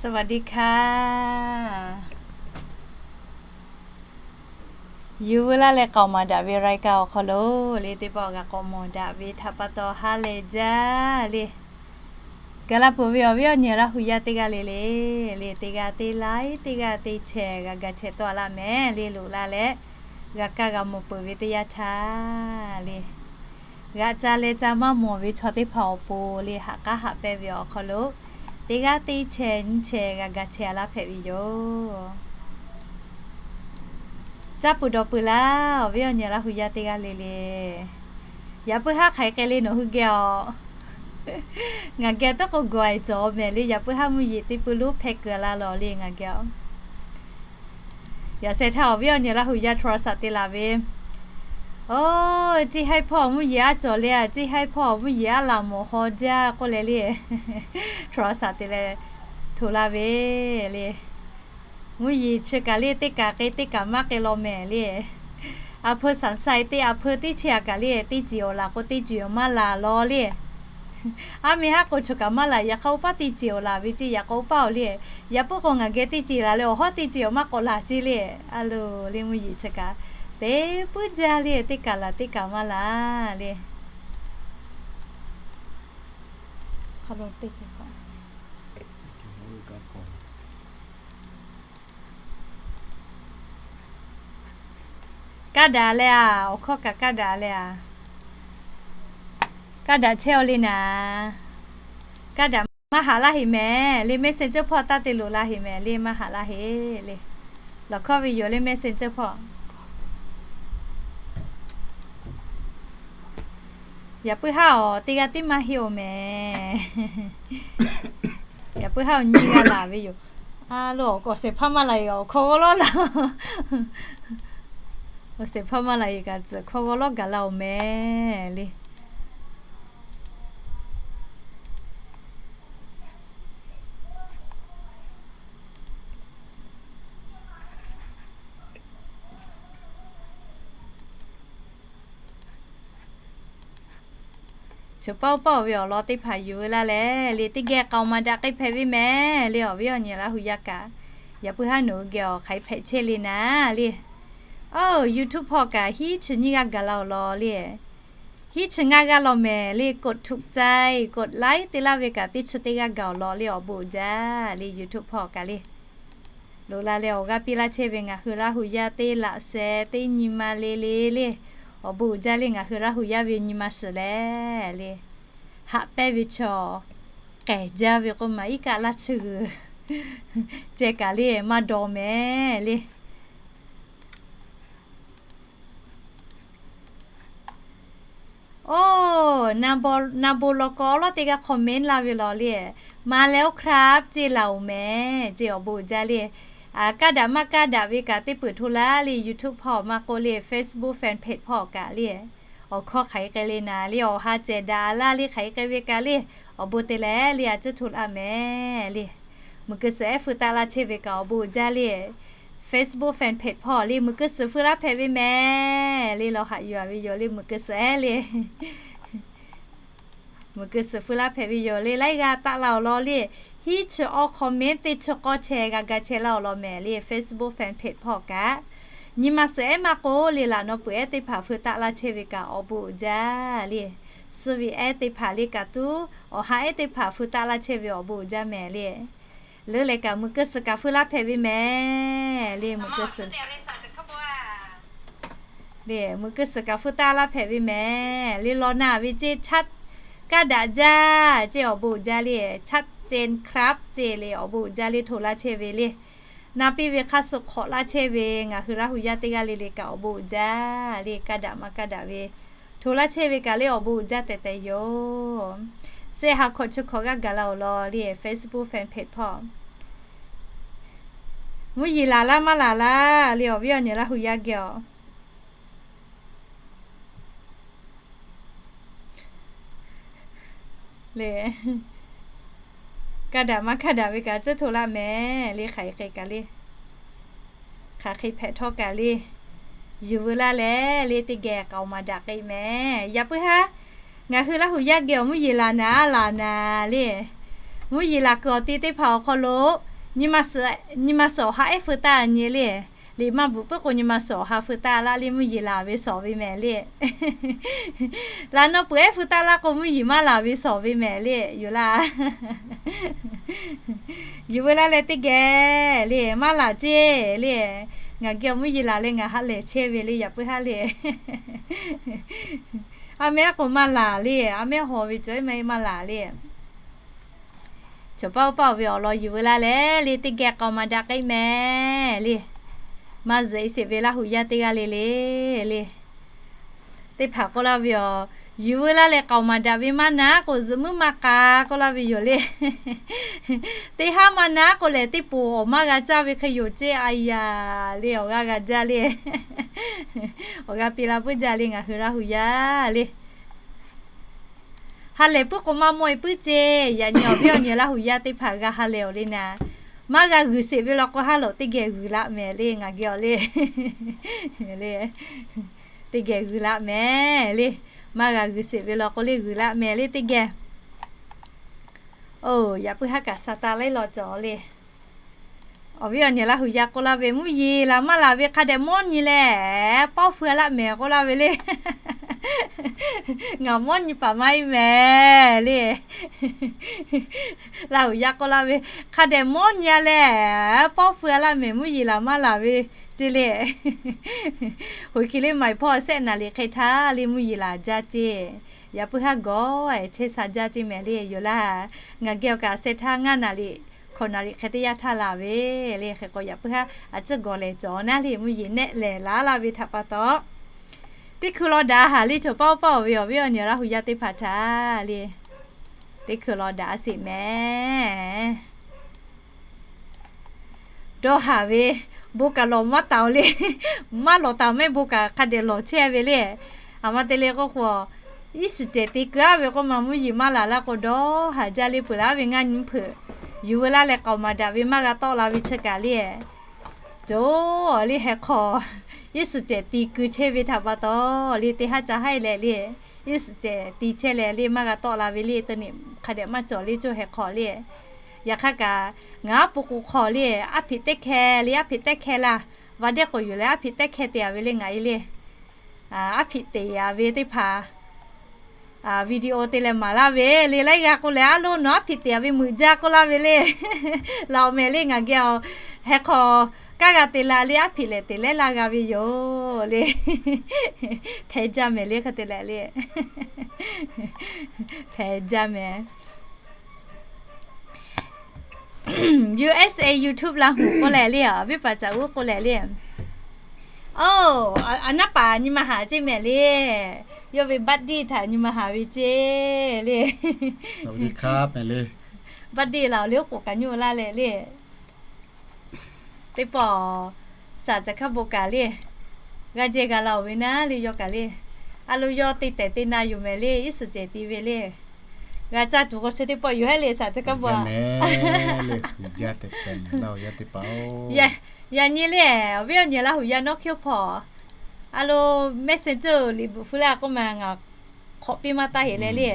สวัสดีค่ะ Yuˬ veu laˇ leh k'aoˍ maˍ daꞈ ve รายการ awˬ hk'aw lo le, teˇ pawˆ g'a k'awꞈ mawˬ daꞈ ve htaꞈ pa taw ha lehˬ jaˇ le. Gaˬ la peuˬ ve awˬ viˉ awˬ nyi Laˇ hu yaˇ teˇ g'aˇ le le, le teˇ g'aˇ teˇ laiˉ teˇ g'aˇ teˇ chehˇ g'a gaˬ chehˇ tawˆ laˇ mehˍ le. Loꞈ la leh g'a kaˇ g'a mawˬ peuˬ ve teˇ yanˇ htaˇ le, g'aꞈ ca leh ca maˇ mawˬ ve chaw teˇ hpaˍ awˬ pon le, haꞈ k'aˉ haꞈ pehnˇ ve awˬ hk'aw lo teˇ g'aˇ teˇ chehˇ nyiˇ chehˇ g'a gaˬ chehˇ a laˇ hpehꞈ ve yoˬ. Caˇ peuˬ dawˬ peuˬ laˇ, awˬ viˉ awˬ nyi Laˇ hu yaˇ teˇ g'aˇ le le. Yaꞈ puiˉ haˉ hk'aˬ hk'e le nawˬ hui geh a. Ngaˬ geh tawˇ k'o gawˬ aiˬ cawˬ mehˍ le. Yaꞈ puiˉ haˉ mvuhˇ yeˬ teˇ pui lonˉ hpehˇ kuiˬ a laˇ lawˬ le ngaˬ geh a. Yaꞈ sheh htaˇ awˬ viˉ awˬ nyi Laˇ hu yaˇ โทรศัพท์ te laˬ ve, Oˇ, ceˇ haiˇ hpawˇ mvuhˇ yeˬ aˉ cawˬ le a, ceˇ haiˇ hpawˇ mvuhˇ yeˬ aˉ laˬ mawˬ haw jaˇ k'oˆ leh le, โทรศัพท์ te leh hto laˇ ve le. Mvuhˇ yeˬ chi kaꞈ le teˇ kaꞈ k'e teˇ kaꞈ maˇ k'e law mehˍ le. A hpeu สามไซ teˇ a hpeu teˇ chehˇ a kaꞈ le, teˇ ceˬ awˬ laˬ k'o teˇ ceˬ awˬ maˇ laˬ law le. Aˉ meh haˉ k'o choˬ kaꞈ maˇ laˬ, yaꞈ hk'aˇ oˇ paˉ teˇ ceˬ awˬ laˬ ve ceˇ yaꞈ k'o oˇ paˉ awˬ le. Yaꞈ puiˉ k'o ngaˬ geh teˇ ceˬ laˬ leh awˬ hawˉ teˇ ceˬ awˬ maˇ k'awꞈ laˬ ceˇ le. A loˬ le mvuhˇ yeˬ chi kaꞈ te puiˉ jaˇ le, teˇ kaꞈ laˬ teˇ kaꞈ maˇ laˬ le. Kaˇ daꞈ leh a, awˬ hkawˇ kaꞈ kaˇ daꞈ leh a. Kaˇ daꞈ chehˇ aw le naˍ. Kaˇ daꞈ maˇ haꞈ laˇ heꞈ mehˍ le, Messenger hpawˇ taˇ te loꞈ la heꞈ mehˍ le, maˇ haꞈ laˇ heꞈ le. Lawˬ hkawˇ ve yoˬ le Messenger hpawˇ. Yaꞈ puiˉ haˉ awˬ teˇ g'aˇ tiˉ maˇ heˆ oˬ mehˍ. Yaꞈ puiˉ haˉ awˬ nyi g'a laˬ ve yoˬ. A loˬ, awˬ shehˍ hpaˇ maˇ laˬ yeˬ awˬ hkawˇ g'awˇ lawˉ laˬ. Awˬ shehˍ hpaˇ maˇ laˬ yeˬ kaꞈ tcuhˬ hkawˇ g'awˇ lawˉ gaˬ la oˬ mehˍ le. Chi paˆ paˆ ve awˬ lawn teˇ hpaˍ yuˬ veu laˇ leh le, teˇ geh k'aoˍ maˍ daꞈ k'ai hpehꞈ ve mehˍ le, awˬ viˉ awˬ nyi Laˇ hu yaˇ kaꞈ. Yaꞈ puiˉ haˉ nawˬ hui geh awˬ hk'aˬ hk'e hpehꞈ chehˇ le naˍ le. Oˇ, YouTube hpawˇ kaꞈ hiˉ chi nyiˇ g'aˇ gaˬ la awˬ lawn le. Hiˉ chi ngaˇ g'aˇ law mehˍ le, กดถูกใจ กดไลค์ te laˇ ve kaꞈ teˇ chi teˇ g'aˇ gaˬ awˬ lawn le, awˬ bon uiˍ jaˇ le YouTube hpawˇ kaꞈ le. Loꞈ la leh awˬ g'aˇ piˇ laˇ chehˇ ve ngaˬ hui Laˇ hu yaˇ teˇ laꞈ sheh teˇ nyi ma le le le. Awˬ bon uiˍ jaˇ le ngaˬ hui Laˇ hu yaˇ ve nyi ma suhˍ leh le. Haꞈ pehnˇ ve chaw k'ehˬ jaˇ ve k'oˆ maˬ iˉ kaˆ laˇ chi g'uiˬ ceh kaꞈ le maˇ dawˬ mehˍ le. Oˇ, na bon lawˬ k'aw lawˉ teˇ g'aˇ comment laˇ ve lawˬ le. มาแล้วครับ ceˇ laˬ oˬ mehˍ ceˇ, awˬ bon uiˍ jaˇ le. Kaˇ daꞈ maˇ kaˇ daꞈ ve kaꞈ teˇ peuˬ hto laˇ le, YouTube hpawˇ maˇ k'oˆ le, Facebook fan page hpawˇ kaꞈ le. Awˬ hkawˇ hk'aˬ hk'e k'ai le naˍ le, awˬ ha cehˬ daꞈ laˇ le hk'aˬ hk'e k'ai ve kaꞈ le. Awˬ bon te leh le a ciˉ hto laˇ mehˍ le. Muiˬ keu suhˍ ehˉ feu taˆ laˇ chehˇ ve kaꞈ awˬ bon uiˍ jaˇ le. Facebook fan page hpawˇ le muiˬ keu suhˍ feu laˇ hpehꞈ ve mehˍ le, lawˬ haꞈ yuˬ a ve yoˬ le muiˬ keu suhˍ ehˉ le. Muiˬ keu suhˍ feu laˇ hpehꞈ ve yoˬ le, laiˉ g'aˇ taˆ la awˬ lawn le. Hiˉ chi awˇ comment teˇ chi k'awˇ chehˇ g'a ga chehˇ laˇ awˬ lawn mehˍ le, Facebook fan page hpawˇ kaꞈ. Nyi ma suhˍ ehˉ maˇ k'oˆ le, laꞈ naw peuˬ ehˉ teˇ hpaˍ feu taˆ laˇ chehˇ ve kaꞈ awˬ bon uiˍ jaˇ le. Suh ve ehˉ teˇ hpaˍ le kaꞈ tuˉ, awˬ ha ehˉ teˇ hpaˍ feu taˆ laˇ chehˇ ve awˬ bon uiˍ jaˇ mehˍ le. Leuˉ leh kaꞈ muiˬ keu suhˍ kaꞈ feu laˇ hpehꞈ ve mehˍ le, muiˬ keu suhˍ le, muiˬ keu suhˍ kaꞈ feu taˆ laˇ hpehꞈ ve mehˍ le, lawˬ naˍ ve ceˇ caˇ kaˇ daꞈ jaˇ ceˇ, awˬ bon uiˍ jaˇ le, caˇ ceh ครับ ceˇ le, awˬ bon uiˍ jaˇ le hto laˇ chehˇ ve le. Na piˇ ve hk'aˇ suh hk'awꞈ laˇ chehˇ ve ngaˬ hui Laˇ hu yaˇ teˇ g'aˇ le le kaꞈ awˬ bon uiˍ jaˇ le, kaˇ daꞈ maˇ kaˇ daꞈ ve hto laˇ chehˇ ve kaꞈ le awˬ bon uiˍ jaˇ tehꞈ tehꞈ yoˬ. Shehˆ ha hkawꞈ chi hkawꞈ g'aˇ gaˬ la awˬ lawn le, Facebook fan page hpawˇ mvuhˇ yeˬ laˬ laˇ maˇ laˬ laˇ le, awˬ viˉ awˬ nyi Laˇ hu yaˇ geh awˬ le. Kaˇ daꞈ maˇ kaˇ daꞈ ve kaꞈ tcuhˉ hto laˇ mehˍ le, hk'aˬ hk'e kaꞈ le, hk'aˬ hk'e hpehꞈ htawˇ kaꞈ le, yuˬ veu laˇ leh le teˇ geh k'aoˍ maˍ daꞈ k'ai mehˍ. Yaꞈ puiˉ haˉ ngaˬ hui Laˇ hu yaˇ geh awˬ mvuhˇ yeˬ laˬ naˍ laˬ naˍ le. Mvuhˇ yeˬ laˬ kuiˬ awˬ ti teˇ hpaˍ awˬ hk'aw lo nyi ma suhˍ awˬ ha ehˉ feu taˇ nyi le. Liꞈ maˇ bvuhꞈ puiˉ k'o, nyi ma suhˍ awˬ ha feu taˇ laˇ le, mvuhˇ yeˬ laˬ ve shawˍ ve mehˍ le. Laꞈ naw peuˬ ehˉ feu taˇ laˇ k'o, mvuhˇ yeˬ maˇ laˬ ve shawˍ ve mehˍ le, yoˬ laˇ. Yuˬ veu laˇ leh teˇ geh le, maˇ laˬ ceˇ le. Ngaˬ geh awˬ mvuhˇ yeˬ laˬ leh ngaˬ ha lehˬ chehˇ ve le, yaꞈ puiˉ haˉ le. A mehˉ k'o maˇ laˬ le, a mehˉ haw ve cawˬ maˇ maˇ laˬ le. Chaw paˆ uˉ paˆ ve awˬ lawn yuˬ veu laˇ leh le, teˇ geh k'aoˍ maˍ daꞈ k'ai mehˍ le. Maˇ zuhꞈ e sheˍ ve Laˇ huˍ yaˇ teˇ g'aˇ le le le. Teˇ hpaˍ k'oˆ laˇ ve yoˬ, yuˬ veu laˇ leh k'aoˍ maˍ daꞈ ve maˇ na k'o, zuhꞈ muiˉ maˇ k'a k'oˆ laˇ ve yoˬ le. Teˇ haˉ maˇ na k'o lehˬ, teˇ poˬ awˬ maˇ g'a caˇ ve hk'e yoˬ ceˇ, a yaˍ le, awˬ g'aˇ g'a jaˇ le. Awˬ g'aˇ piˇ la puiˉ jaˇ le, ngaˬ hui Laˇ huˍ yaˇ le. Ha lehˬ puiˉ k'o maˇ mawˇ e puiˉ ceˇ. Yaꞈ nyi awˬ viˉ awˬ nyi Laˇ huˍ yaˇ teˇ hpaˍ g'a ha lehˬ awˬ le naˍ, maˇ g'a g'uiˬ sheˍ ve law k'o, haˉ lawꞈ teˇ geh g'uiˬ laˆ mehˍ le, ngaˬ geh awˬ le. Le, teˇ geh g'uiˬ laˆ mehˍ le. Maˇ g'a g'uiˬ sheˍ ve law k'o le, g'uiˬ laˆ mehˍ le teˇ geh. Oˬ, yaꞈ puiˉ haˉ kaꞈ sha taˍ laiˉ law cawˬ le. Awˬ viˉ awˬ nyi Laˇ huˍ yaˇ k'oˆ laˇ ve, mvuhˇ yeˬ laˬ maˇ laˬ ve hk'a dehꞈ mawˇ nyi leh, pawˆ feu laˆ mehˍ k'oˆ laˇ ve le. Ngaˬ mawˇ nyi paˍ maˇ heˆ mehˍ le. Laˇ huˍ yaˇ k'oˆ laˇ ve, hk'a dehꞈ mawˇ nyi leh, pawˆ feu laˆ mehˍ, mvuhˇ yeˬ laˬ maˇ laˬ ve ceˇ le. Hoꞈ hki le maiˍ hpawˇ shehˆ naˍ riˍ hk'e htaˇ le mvuhˇ yeˬ laˬ jaˇ ceˇ. Yaꞈ puiˉ haˉ gawˬ chehˇ sha jaˇ ceˇ mehˍ le, yoˬ laˇ. Ngaˬ geh awˬ kaꞈ shehˆ htaˇ ngaˇ naˍ riˍ hkawꞈ naˍ riˍ hk'e teˇ yanˇ htaˇ laˬ ve le. Hk'e k'o yaꞈ puiˉ haˉ a ciˉ gawˬ lehˬ cawˬ naˉ le, mvuhˇ yeˬ nehˆ lehˬ laˉ laˇ ve htaꞈ pa taw, teˇ hkui law daꞈ haˍ le. Chaw paˆ uˉ paˆ ve awˬ viˉ awˬ nyi Laˇ huˍ yaˇ teˇ hpaˍ htaꞈ le, teˇ hkui law daꞈ sheˍ mehˍ. Dawˇ haˍ ve, bon kaꞈ lawˬ maˇ taˍ le. Maˇ lawˬ taˍ mehˆ, bon kaꞈ hk'a dehꞈ lawˬ chehˇ ve le. Aˬ ma te le k'oˆ k'o, iˉ shiˍ cehˬ te keu aˉ ve k'oˆ ma, mvuhˇ yeˬ maˇ laˬ laˇ k'o, dawˇ haˍ jaˇ le. Peuˬ laˇ ve ngaˇ nyi mvuhˇ hpeuꞈ yuˬ veu laˇ leh k'aoˍ maˍ daꞈ ve maˇ g'a tawˆ la ve chi kaꞈ le, cawˬ le. Heh hk'aw iˉ shiˍ cehˬ te keu chehˇ ve htaꞈ pa taw le, teˇ haˉ ca haˉ leh le, iˉ shiˍ cehˬ te chehˇ leh le, maˇ g'a tawˆ la ve le, te ni hk'a dehꞈ maˇ cawˬ le, coˇ heh hk'aw le. Yaꞈ hk'aˇ kaꞈ, ngaˬ aˉ po k'o hk'aw le, aˉ hpiꞈ teˇ hkeh le, aˉ hpiꞈ teˇ hkeh laˇ, va dehˇ k'oˍ yuˬ leh aˉ hpiꞈ teˇ hkeh te a ve le ngaˬ e le. Aˉ hpiꞈ te a ve teˇ hpaˍ video te leh maˍ laˇ ve le. Laiˉ g'aˇ k'oˆ leh, a lo, nawˬ aˉ hpiꞈ te a ve meuꞈ jaˇ k'oˆ laˇ ve le. Laˬ awˬ mehˍ le, ngaˬ geh a heh hk'aw kaˇ g'a te la le, aˉ hpiꞈ lehˬ te leh laˇ g'a ve yoˬ le. Hpehꞈ jaˇ mehˍ le, hk'e te leh le, hpehꞈ jaˇ mehˍ. U S A YouTube Laˇ huˍ k'oˆ leh le, awˬ viˉ paˍ caꞈ uˉ k'oˆ leh le. Oˬ, a naˉ paˍ nyi ma haˍ ceˇ mehˍ le. Yawˇ ve birthday htaꞈ nyi ma haˍ ve ceˇ le. Birthday laˬ awˬ le, oˉ k'oˍ kaꞈ nyi laˇ leh le. Teˇ pawˆ saˍ caˬ hkaˇ bon kaꞈ le, g'a jehˇ g'a la oˬ ve naˉ le, yawˇ kaꞈ le. A lo, yawˇ te tehˬ te na yoˬ mehˍ le, iˉ shiˍ cehˬ te ve le. G'a caˇ tuˬ k'o, chi teˇ pawˆ yoˬ hehˉ le, saˍ caˬ hkaˇ bon a. Yaꞈ nyi le, awˬ viˉ awˬ nyi Laˇ huˍ yaˇ nawˉ hkiˇ hpawˇ, a lo, messenger liꞈ bvuhꞈ feu laˇ k'oˆ ma, ngaˬ hk'awꞈ piˇ maˇ taˇ heˍ leh le.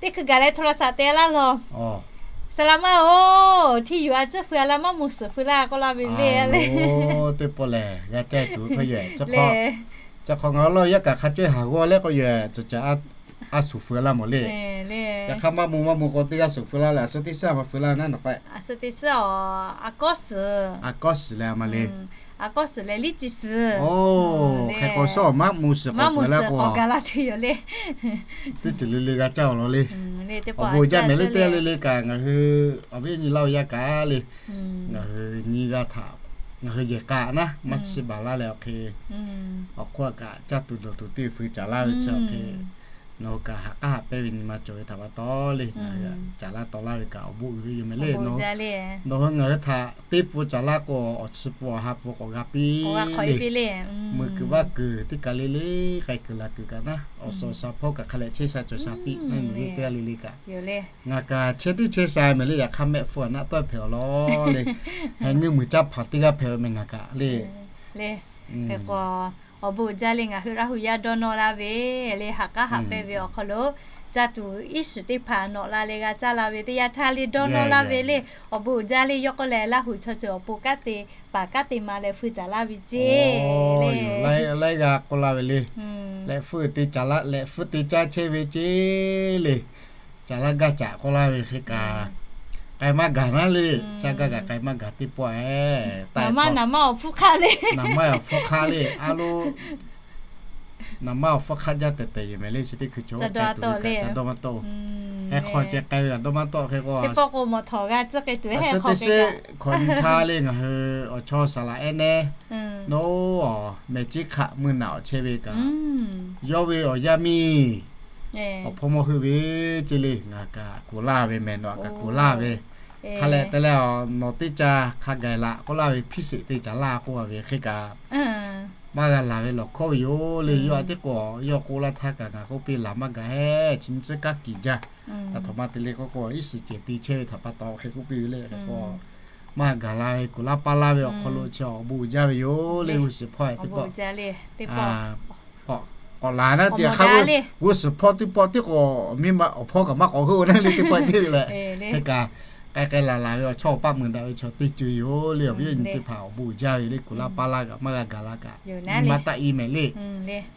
Teˇ hkui gaˬ leh โทรศัพท์ te laˇ law. Saˍ laꞈ maˇ oˬ, htiˇ yuˬ a ciˉ feu a laˇ, maˇ mvuh suhˍ feu laˇ k'oˆ laˇ ve le. Teˇ pawˆ lehˬ, g'a caˇ tuˬ hk'e yoˬ. Chi hk'awꞈ ngaˬ hui Laˇ huˍ yaˇ kaꞈ hk'a cawehˇ haˍ g'awˇ leh k'oˆ yoˬ, cawˬ caˬ a suhˍ feu laˇ mawˬ le. Yaꞈ hk'aˇ maˇ mvuh maˇ mvuh k'o, teˇ g'aˇ suhˍ feu laˇ leh, a suhˍ teˇ suhˉ maˇ feu laˇ naˉ nawˬ k'ai. A kawˉ suhˍ leh a ma le. Oˬ, hk'e k'o shawˉ maˇ mvuh suhˍ k'awꞈ feu laˇ k'o, teˇ ceuˬ le le g'a caˇ awˬ lawn le. Awˬ bon jaˇ mehˍ le, teˇ g'aˇ le le kaꞈ ngaˬ hui awˬ viˉ nyi Laˇ huˍ yaˇ kaꞈ le, ngaˬ hui nyi g'a htaꞈ ngaˬ hui yehˬ k'a naˉ maˇ chiˇ baˬ laˇ leh awˬ hk'e, awˬ hk'oˆ kaꞈ caˇ tuˬ dawˬ tuˬ teˇ feu caˍ laˇ ve chi awˬ hk'e, nawˬ hui kaꞈ ha k'aˉ haꞈ pehnˇ ve nyi ma cawˬ ve htaꞈ pa taw le, ngaˬ hui caˍ laˇ taw laˇ ve kaꞈ awˬ bon uiˍ ve yoˬ mehˍ le. Nawˬ hui ngaˬ hui htaꞈ teˇ pun caˍ laˇ k'o, awˬ chi pun awˬ ha pun k'awꞈ g'a piˇ le. Mui kuiˬ vaˇ kuiˬ teˇ kaˬ le le k'ai kuiˬ la kuiˬ kaꞈ naˉ, awˬ suhˍ awˬ shaˍ hpawˇ kaꞈ hk'a lehꞈ chehˇ sha cawˬ sha piˇ naˉ, nyi le teˇ g'aˇ le le kaꞈ. Ngaˬ kaꞈ chehˇ teˇ chehˇ sha mehˍ le, yaꞈ hk'aˇ mehˆ hpfuhˇ a naˆ tawˆ hpehꞈ awˬ lawn le. Heh ngeuˇ muiˬ caˇ hpaˍ teˇ g'aˇ hpehꞈ ve mehˍ ngaˬ kaꞈ le. Hk'e k'o, awˬ bon jaˇ le, ngaˬ hui Laˇ huˍ yaˇ dawˇ nawˇ laˇ ve le, ha k'aˉ haꞈ pehnˇ ve awˬ hk'aw lo caˇ tuˬ iˉ shiˍ teˇ hpaˍ nawꞈ la leh g'a caˇ la ve teˇ yanˇ htaˇ le dawˇ nawˇ laˇ ve le. Awˬ bon uiˍ jaˇ le. Yawˇ k'oˆ leh Laˇ huˍ chaw ceuˬ awˬ pon kanˉ te paˍ kanˉ te ma leh feu caˍ laˇ ve ceˇ le. Laiˉ g'a k'oˆ laˇ ve le. Lehꞈ feu te caˍ laˇ, lehꞈ feu te caˇ chehˇ ve ceˇ le. Caˍ laˇ gaˇ caꞈ k'oˆ laˇ ve hk'e kaꞈ, k'ai maˇ gaˬ naˉ le. Caˇ gaˇ kaꞈ k'ai maˇ gaˬ teˇ pawˆ-e. Naˍ maˇ awˬ hpfuhˇ hk'aˆ le. Naˍ maˇ awˬ hpfuhˇ hk'aˆ le. A lo, naˍ maˇ awˬ hpfuhˇ hk'aˆ jaˇ tehꞈ tehꞈ yoˬ mehˍ le. Chi teˇ hkui chaw k'ai tuˬ ve kaꞈ ca dawˇ maˇ tawˆ-o. Heh hk'aw ceh k'ai ve kaꞈ dawˇ maˇ tawˆ hk'e k'o, teˇ pawˆ k'o mawˬ htawˍ g'a tcuhˉ k'ai tuˬ ve heh hk'aw ve kaꞈ. Hk'awꞈ nyi htaˇ le ngaˬ hui awˬ chawˇ saˍ laꞈ ehˉ nehˉ, nawˬ mehˬ ciˉ hk'aˆ mui naꞈ awˬ chehˇ ve kaꞈ, yawˇ ve awˬ yaˇ miˇ awˬ hpawˇ mawˇ heuˆ ve ceˇ le. Ngaˬ kaꞈ kuˬ laˇ ve mehˍ, nawˬ kaꞈ kuˬ laˇ ve. Hk'a lehꞈ te leh nawˬ teˇ caˇ hk'a gaˬ laꞈ k'oˆ laˇ ve hpiˇ sheˍ te caˍ laˇ k'oˆ a ve hk'e kaꞈ, maˇ g'a laˬ ve lawˬ hkawˇ ve yoˬ le. Yawˇ a tiˉ k'o, yawˇ k'oˆ laˇ htaˇ kaꞈ ngaˬ k'oˆ piˇ laˬ maˇ gaˬ hehˉ, chi nyi tcuhˉ kaˉ kiˬ jaˇ. Aˬ htoꞈ ma te le k'oˆ k'o, iˉ shiˍ cehˬ te chehˇ ve htaꞈ pa taw hk'e k'oˆ piˇ ve le. Hk'e k'o, maˇ gaˬ la ve kuˬ laˇ paˇ laˇ ve awˬ hk'aw lo chi awˬ bon uiˍ jaˇ ve yoˬ le. G'uˇ suhˍ hpawˇ teˇ pawˆ k'awꞈ laˬ naˉ te hk'a g'uˇ suhˍ hpawˇ teˇ pawˆ tiˉ k'o, miˇ ma awˬ hpawˇ kaꞈ maˇ k'awꞈ heuˆ naˉ le teˇ pawˆ tiˉ leh, hk'e kaꞈ k'ai k'ai laˬ laˬ ve awˬ chawˇ awˬ paˆ mui daꞈ ve chaw teˇ co yoˬ le. Awˬ viˉ awˬ nyi teˇ hpaˍ awˬ bon uiˍ jaˇ ve le. Kuˬ laˇ paˇ laˇ kaꞈ maˇ g'a gaˬ la kaꞈ, nyi ma taˆ iˉ mehˍ le.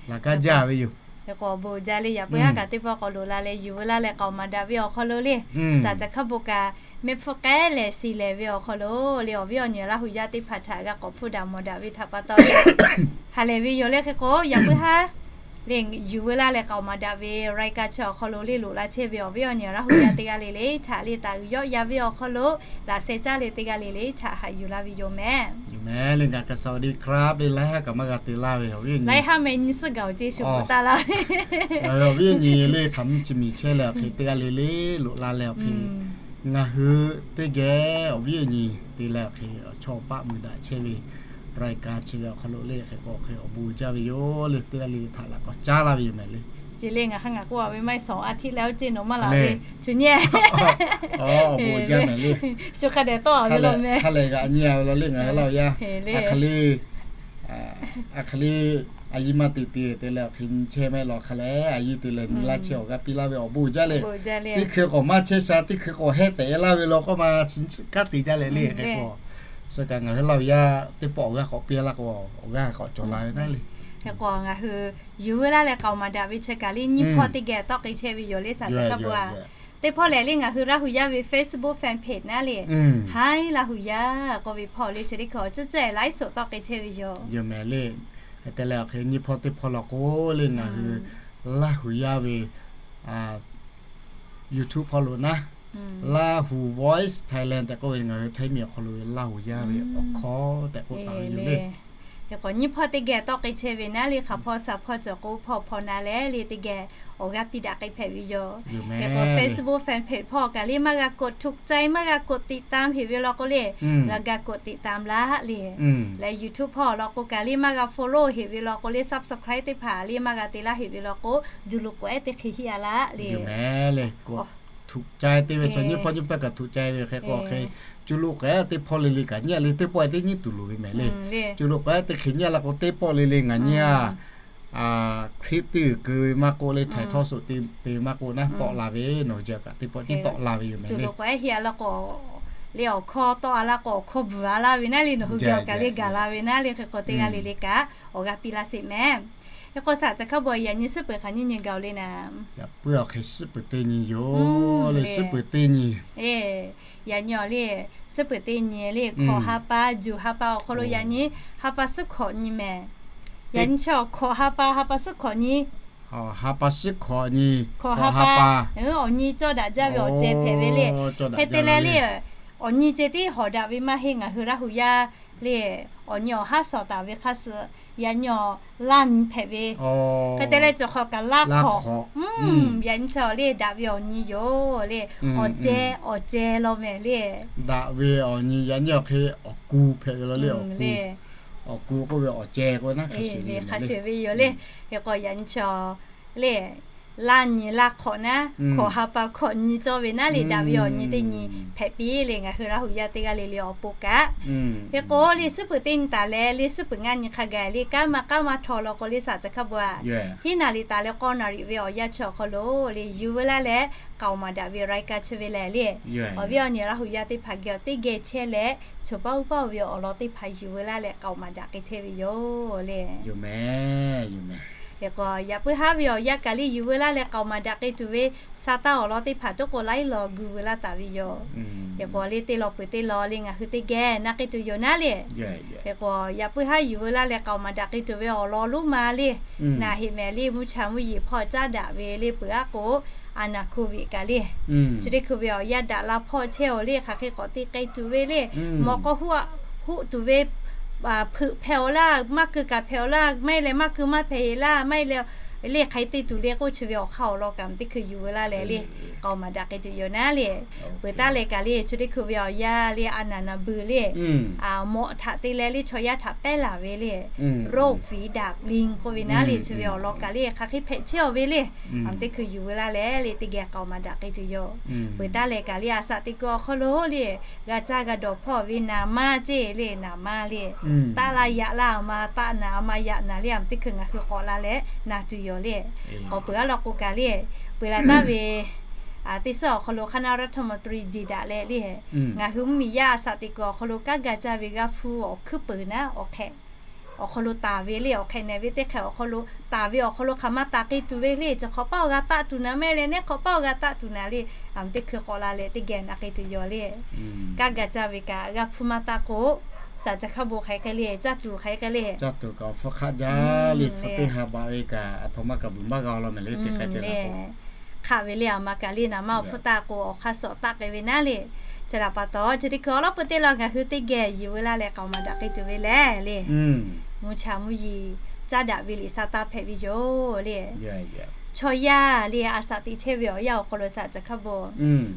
Laˬ gaˇ jaˇ ve yoˬ. Hk'e k'o awˬ bon uiˍ jaˇ le. Yaꞈ puiˉ haˉ kaꞈ teˇ pawˆ k'awꞈ loꞈ la leh yuˬ veu laˇ leh k'aoˍ maˍ daꞈ ve awˬ hk'aw lo le, saˍ caˬ hk'aˇ bon kaꞈ mehˆ hpfuhˇ k'ehˉ lehˬ shiˍ lehˬ ve awˬ hk'aw lo le, awˬ viˉ awˬ nyi Laˇ huˍ yaˇ teˇ hpaˍ htaꞈ g'a k'awꞈ hpfuhˇ daꞈ mawˬ daꞈ ve htaꞈ pa taw, ha lehˬ ve yoˬ le. Hk'e k'o yaꞈ puiˉ haˉ le yuˬ veu laˇ leh k'aoˍ maˍ daꞈ ve รายการ chi awˬ hk'aw lo le loꞈ la chehˇ ve awˬ viˉ awˬ nyi Laˇ huˍ yaˇ teˇ g'aˇ le le htaꞈ le taˍ uiˍ yawˆ ya ve awˬ hk'aw lo laꞈ sheh caˇ le teˇ g'aˇ le le htaꞈ haꞈ yuˬ laˇ ve yoˬ mehˍ. Yoˬ mehˍ le. Ngaˬ kaꞈ สวัสดีครับ le laiˉ haˉ kaꞈ maˇ g'a te laˇ ve awˬ viˉ awˬ nyi, laiˉ haˉ meh nyi suhˉ gaˬ awˬ ceˇ shu k'oˆ taˍ laˇ ve awˬ viˉ awˬ nyi le hk'aˬ mvuhˇ chi miˬ chehˇ leh awˬ hk'e teˇ g'aˇ le le loꞈ la leh awˬ hk'e ngaˬ hui teˇ geh awˬ viˉ awˬ nyi te leh awˬ hk'e awˬ chawˇ awˬ paˆ mui daꞈ chehˇ ve รายการ chi ve awˬ hk'aw lo le hk'e k'o hk'e awˬ bon jaˇ ve yoˬ le. Teˇ g'aˇ le le htaꞈ laꞈ k'awꞈ caˉ laˇ ve yoˬ mehˍ le. Ceˇ le ngaˬ hk'aˇ ngaˬ k'oˆ a ve maˇ heˆ สองอาทิตย์ leh oˇ ceˇ nawˬ maˇ laˬ le. Chu nyi, awˬ bon jaˇ mehˍ le. Shu hk'a dehꞈ tawˆ a ve la mehˍ. Hk'a lehˬ g'a nyi a ve la le ngaˬ hui Laˇ huˍ yaˇ. A hk'aˬ le, a hk'aˬ le, a yiˇ maˇ te te te leh awˬ hk'e nyi chehˇ mehˍ law hk'a lehˬ, a yiˇ te leh nyi laˇ chehˇ awˬ g'aˇ piˇ laˇ ve awˬ bon jaˇ le. Teˇ hkui k'awꞈ maˇ chehˇ sha, teˇ hkui k'awꞈ hehˉ tehꞈ laˇ ve law k'oˆ ma, chi kanˉ te jaˇ leh le hk'e k'o, suh kaꞈ ngaˬ hui Laˇ huˍ yaˇ teˇ pawˆ awˬ g'aˇ k'awꞈ piˇ laˇ k'o, awˬ g'aˇ k'awꞈ cawˬ la ve naˉ le. Hk'e k'o ngaˬ hui yuˬ veu laˇ leh k'aoˍ maˍ daꞈ ve chi kaꞈ le nyiˇ hpawˇ teˇ geh tawˆ k'ai chehˇ ve yoˬ le saˍ caˬ hk'aˇ bon a. Teˇ hpawˇ lehˬ le ngaˬ hui Laˇ huˍ yaˇ ve Facebook fan page naˉ le, Hi Laˇ huˍ yaˇ k'oˆ ve hpawˇ le chi teˇ hkui awˬ ceuˬ ceuˬ laiˉ suhˍ tawˆ k'ai chehˇ ve yoˬ. Yoˬ mehˍ le. Hk'e te leh awˬ hk'e nyiˇ hpawˇ teˇ hpawˇ law k'o le ngaˬ hui Laˇ huˍ yaˇ ve YouTube hpawˇ lo naˉ, Lahu Voice Thailand tehꞈ k'oˆ ve ngaˬ hui Htaiˇ miˬ awˬ hk'aw lo ve Laˇ huˍ yaˇ ve awˬ hkawˇ tehꞈ k'oˆ taˍ ve yoˬ le. Hk'e k'o nyiˇ hpawˇ teˇ geh tawˆ k'ai chehˇ ve naˉ le hk'aˬ hpawˇ shaˍ hpawˇ cawˬ k'o hpawˇ hpawˇ na leh le teˇ geh awˬ g'aˇ piˇ daꞈ k'ai hpehꞈ ve yoˬ. Hk'e k'o Facebook fan page hpawˇ kaꞈ le maˇ g'a กดถูกใจ maˇ g'a กดติดตาม heꞈ ve law k'o le, g'a g'a กดติดตาม laˇ le. Leh YouTube hpawˇ law k'o kaꞈ le maˇ g'a follow heꞈ ve law k'o le subscribe teˇ hpaˍ le maˇ g'a te laˇ heꞈ ve law k'o, ju lo k'awehˉ teˇ hk'e hiˆ a laˇ le. Yoˬ mehˍ le. กดถูกใจ te ve chaw nyiˇ hpawˇ nyiˇ pawˆ kaꞈ ถูกใจ ve hk'e k'o hk'e, ju lo k'awehˉ teˇ hpawˇ le le kaꞈ nyi a le teˇ pawˆ teˇ nyiˇ tuˬ loˍ ve mehˍ le. Ju lo k'awehˉ teˇ hk'e nyi a laˇ k'o teˇ pawˆ le le ngaˬ nyi a clip teˇ g'uiˬ keu ve maˇ k'oˆ le htaiˍ htawˇ suhˍ te te maˇ k'oˆ naˉ tawˆ la ve nawˬ hui jaˇ kaꞈ teˇ pawˆ tiˉ tawˆ la ve yoˬ mehˍ le. K'awehˉ hiˆ a laˇ k'o le awˬ hkawˇ tawˆ a laˇ k'o awˬ hkawˇ bvuhˬ a laˇ ve naˉ le nawˬ hui geh awˬ kaˬ le gaˬ la ve naˉ le hk'e k'o teˇ g'aˇ le le kaꞈ awˬ g'aˇ piˇ laˇ sheˍ mehˍ. Hk'e k'o saˍ caˬ hk'aˇ bon yaꞈ nyi suhˉ peuˬ hk'aˬ nyiˇ nyi gaˬ le naˉ. Yaꞈ puiˉ awˬ hk'e suhˉ peuˬ teˇ nyi yoˬ le. Suhˉ peuˬ teˇ nyi, yaꞈ nyi awˬ le suhˉ peuˬ teˇ nyi le hkawꞈ ha pa juˬ ha pa awˬ hk'aw lo yaꞈ nyi ha pa suhˉ hkawꞈ nyi mehˍ. Yaꞈ nyi chi awˬ hkawꞈ ha pa, ha pa suhˉ hkawꞈ nyi, ha pa suhˉ hkawꞈ nyi, hkawꞈ ha pa, awˬ nyi cawˇ daꞈ jaˇ ve awˬ ceh hpehꞈ ve le. Hk'e te leh le awˬ nyi ceh tiˉ hawˍ daꞈ ve maˇ heˆ. Ngaˬ hui Laˇ huˍ yaˇ le awˬ nyi awˬ haˉ shawˍ taˍ ve hk'a suh yaꞈ nyi awˬ laˇ nyi hpehꞈ ve. Hk'e te leh cawˬ hk'awꞈ kaꞈ laˇ hk'awꞈ, yaꞈ nyi chi awˬ le daꞈ ve awˬ nyi yoˬ le. Awˬ ceh, awˬ ceh law mehˍ le. Daꞈ ve awˬ nyi yaꞈ nyi awˬ hk'e awˬ ku hpehꞈ ve law le. Awˬ ku k'oˆ ve awˬ ceh k'o naˉ hk'a shuˍ ve yoˬ le. Hk'e k'o yaꞈ nyi chi awˬ le laˇ nyi laˇ hk'awꞈ naˉ, hkawꞈ ha pa hkawꞈ nyi cawˇ ve naˉ le, daꞈ ve awˬ nyi teˇ nyi hpehꞈ piˇ le, ngaˬ hui Laˇ huˍ yaˇ teˇ g'aˇ le le awˬ pon kaꞈ. Hk'e k'o le, suhˉ peuˬ teˇ nyi taˍ leh le, suhˉ peuˬ ngaˇ nyi hk'a gaˬ le, kanˉ maˇ kanˉ maˇ htawˇ law k'o le, saˍ ca hk'a bvuhꞈ hiˉ naˍ riˍ taˍ leh k'awˇ naˍ riˍ ve awˬ yanˇ chi awˬ hk'aw lo le, yuˬ veu laˇ leh k'aoˍ maˍ daꞈ ve รายการ chi ve lehˬ le, awˬ viˉ awˬ nyi Laˇ huˍ yaˇ teˇ hpaˍ geh awˬ teˇ geh chehˇ leh, choˬ paˇ uˉ paˇ ve awˬ lawn teˇ hpaˍ yuˬ veu laˇ leh k'aoˍ maˍ daꞈ k'ai chehˇ ve yoˬ le. Hk'e k'o, yaꞈ puiˉ haˉ ve awˬ yanˇ kaꞈ le, yuˬ veu laˇ leh k'aoˍ maˍ daꞈ k'ai tuˬ ve sa taˇ awˬ lawn teˇ hpaˍ toˉ k'o laiˉ law gu veu laˇ taˍ ve yoˬ. Hk'e k'o le, teˇ law peuˬ teˇ law le ngaˬ hui teˇ geh na k'ai tuˬ yoˬ naˉ le. Hk'e k'o, yaꞈ puiˉ haˉ yuˬ veu laˇ leh k'aoˍ maˍ daꞈ k'ai tuˬ ve awˬ lawn lonˉ ma le, naˬ heꞈ mehˍ le, mvuhˇ cha mvuhˇ yeˬ hpawˇ caˉ daꞈ ve le peuˬ aˉ k'o, a naˍ hkoˇ ve kaꞈ le, chi teˇ hkui ve awˬ yanˇ daꞈ la hpawˇ chehˇ awˬ le, hk'aˬ hk'e k'awꞈ te k'ai tuˬ ve le, mawˬ k'aw huˆ tuˬ ve hpeuꞈ hpehꞈ awˬ laˇ, maˇ keu kaꞈ hpehꞈ awˬ laˇ, maˇ heˆ leh maˇ keu maˇ hpehꞈ heˆ laˇ, maˇ heˆ leh le hk'aˬ hk'e te tuˬ le k'oˆ, chi ve awˬ hk'aˇ awˬ lawn kaꞈ teˇ hkui yuˬ veu laˇ leh le, k'aoˍ maˍ daꞈ k'ai tuˬ yoˬ naˉ le. Peuˬ taˉ leh kaꞈ le, chi teˇ hkui ve awˬ yanˇ le, a naˍ naˍ beuˬ le, mawꞈ htaꞈ te leh le chaw yaˇ htaꞈ pehˉ laˬ ve le, โรคฝีดาษลิง k'oˆ ve naˉ le, chi ve awˬ lawn kaꞈ le hk'aˬ hk'e hpehꞈ chehˇ awˬ ve le, a teˇ hkui yuˬ veu laˇ leh le teˇ geh k'aoˍ maˍ daꞈ k'ai tuˬ yoˬ. Peuˬ taˉ leh kaꞈ le, a shaꞈ teꞈ kuiˬ awˬ hk'aw lo le, g'a caˇ g'a dawˬ hpawˇ ve naˍ maˇ ceˇ le, naˍ maˇ le, taˆ laˇ yaꞈ laˇ a ma taˆ naˍ a ma yaꞈ naˍ le, a teˇ hkui ngaˬ hui k'awꞈ la leh na tuˬ yoˬ le. K'awꞈ peuˬ aˉ law k'o kaꞈ le, peuˬ la taˍ ve teˇ suhˉ awˬ hk'aw lo คณะรัฐมนตรี jeˬ daꞈ leh le, ngaˬ hui mvuhˇmiˬ yaˇ a shaꞈ teꞈ kuiˬ awˬ hk'aw lo kanˉ ga caˇ ve g'aˇ hpfuhˇ awˬ hkuiˉ peuˬ naˉ awˬ hk'ehꞈ awˬ hk'aw lo taˍ ve le, awˬ hk'ehꞈ nehˬ ve teˇ hk'ehꞈ awˬ hk'aw lo taˍ ve awˬ hk'aw lo hk'aˬ ma taˍ k'ai tuˬ ve le, chi hk'awꞈ paˇ awˬ g'a taˆ tuˬ naˍ, maˇ heˆ leh neˉ hk'awꞈ paˇ awˬ g'a taˆ tuˬ naˍ le, a teˇ hkui k'awꞈ la leh teˇ geh na k'ai tuˬ yoˬ le. Kanˉ ga caˇ ve kaꞈ g'aˇ hpfuhˇ maˇ taˆ k'o, saˍ ca hk'a bon hk'aˬ hk'e le, caˇ tuˬ hk'aˬ hk'e le, caˇ tuˬ kaꞈ awˬ hpfuhˇ hk'aˆ jaˇ le, hpu teˇ ha baꞈ ve kaꞈ aˬ htoꞈ ma kaꞈ bvuhˬ maˇ g'a law mehˍ le, teˇ hk'e te le. Hk'aˆ ve le, a ma kaꞈ le naˍ maˇ awˬ hpfuhˇ taˆ k'o awˬ hk'aˇ suhˍ taˆ k'ai ve naˉ le. Chi htaꞈ pa taw, chi teˇ hkui awˬ lawn peuˬ teˇ law ngaˬ hui teˇ geh yuˬ veu laˇ leh k'aoˍ maˍ daꞈ k'ai tuˬ ve lehˬ le, mvuhˇ cha mvuhˇ yeˬ caˉ daꞈ ve liꞈ sa taˇ hpehꞈ ve yoˬ le. Chaw yaˇ le a shaꞈ teꞈ chehˇ ve awˬ yanˇ awˬ hk'aw lo saˍ ca hk'a bon,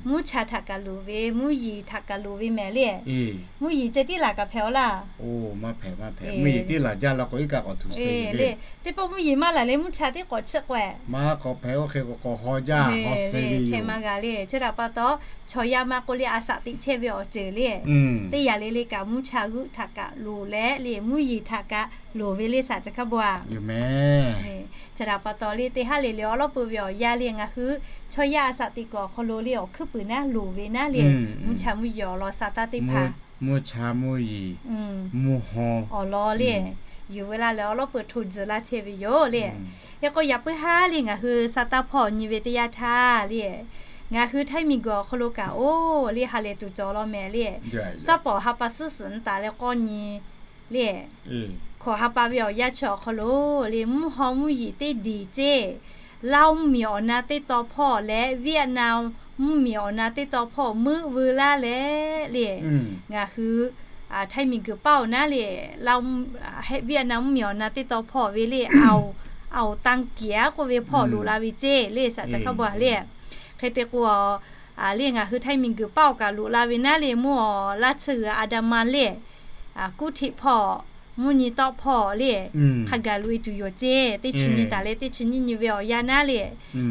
mvuhˇ cha htaꞈ kaꞈ loˍ ve, mvuhˇ yeˬ htaꞈ kaꞈ loˍ ve mehˍ le. Mvuhˇ yeˬ ceh tiˉ laˬ kaꞈ hpehꞈ awˬ laˇ. Oˇ, maˇ hpehꞈ, maˇ hpehꞈ. Mvuhˇ yeˬ tiˉ laˬ jaˇ law k'o iˉ kaˆ k'awꞈ htuꞈ se le. Teˇ pawˆ mvuhˇ yeˬ maˇ laˬ leh mvuhˇ cha tiˉ k'awꞈ chiˆ k'o, maˇ k'awꞈ hpehꞈ, oˇ hk'e k'awꞈ k'awꞈ haw jaˇ, haw se ve yoˬ. Maˇ g'a le. Chi htaꞈ pa taw, chaw yaˇ maˇ k'oˆ le, a shaꞈ teꞈ chehˇ ve awˬ ceuˬ le, teˇ yanˇ le le kaꞈ mvuhˇ cha g'euˆ htaꞈ kaꞈ loˍ leh le, mvuhˇ yeˬ htaꞈ kaꞈ loˍ ve le saˍ ca hk'a bon a. Chi htaꞈ pa taw le, teˇ haˉ le le awˬ lawn peuˬ ve awˬ yanˇ le ngaˬ hui chaw yaˇ a shaꞈ teꞈ kuiˬ awˬ hk'aw lo le awˬ hkuiˉ puiˍ naˉ loˍ ve naˉ le, mvuhˇ cha mvuhˇ yeˬ awˬ lawn sa taˇ teˇ hpaˍ, mvuhˇ cha mvuhˇ yeˬ, mvuhˇ haw awˬ lawn le, yuˬ veu laˇ leh awˬ lawn peuˬ hto tzuhˬ laˇ chehˇ ve yoˬ le. Hk'e k'o, yaꞈ puiˉ haˉ le ngaˬ hui sa taˇ hpawˇ nyi ve teˇ yanˇ htaˇ le, ngaˬ hui Htaiˇ miˬguiˬ awˬ hk'aw lo kaꞈ oˇ le ha lehˬ tuˬ cawˬ law mehˍ le. Saˉ pawˍ ha pa suhˉ suhˍ nyi taˍ leh k'awˇ nyi le, hkawꞈ ha pa ve awˬ yanˇ chi awˬ hk'aw lo le, mvuhˇ haw mvuhˇ yeˬ teˇ diˬ ceˇ, Laˇ huˍ mvuhˇmiˬ awˬ na teˇ taw hpawˇ leh Vietnam mvuhˇmiˬ awˬ na teˇ taw hpawˇ meuˆ veu laˇ leh le, ngaˬ hui Htaiˇ miˬguiˬ paˇ awˬ naˉ le, Vietnam mvuhˇmiˬ awˬ na teˇ taw hpawˇ ve le, a, a, อังกฤษ k'oˆ ve hpawˇ loꞈ la ve ceˇ le, saˍ ca hk'a bon a le. Hk'e te k'o, le ngaˬ hui Htaiˇ miˬguiˬ paˇ awˬ kaꞈ loꞈ la ve naˉ le, mvuhˇ awˬ laˇ tsuhˇ g'uiˬ Andaman le, kuˉ hteꞈ hpawˇ, mvuhˇ nyi tawˆ hpawˇ le, hk'a gaˬ loꞈ e tuˬ yoˬ ceˇ. Teˇ chi nyi taˍ leh teˇ chi nyiˇ nyi ve awˬ yanˇ naˉ le,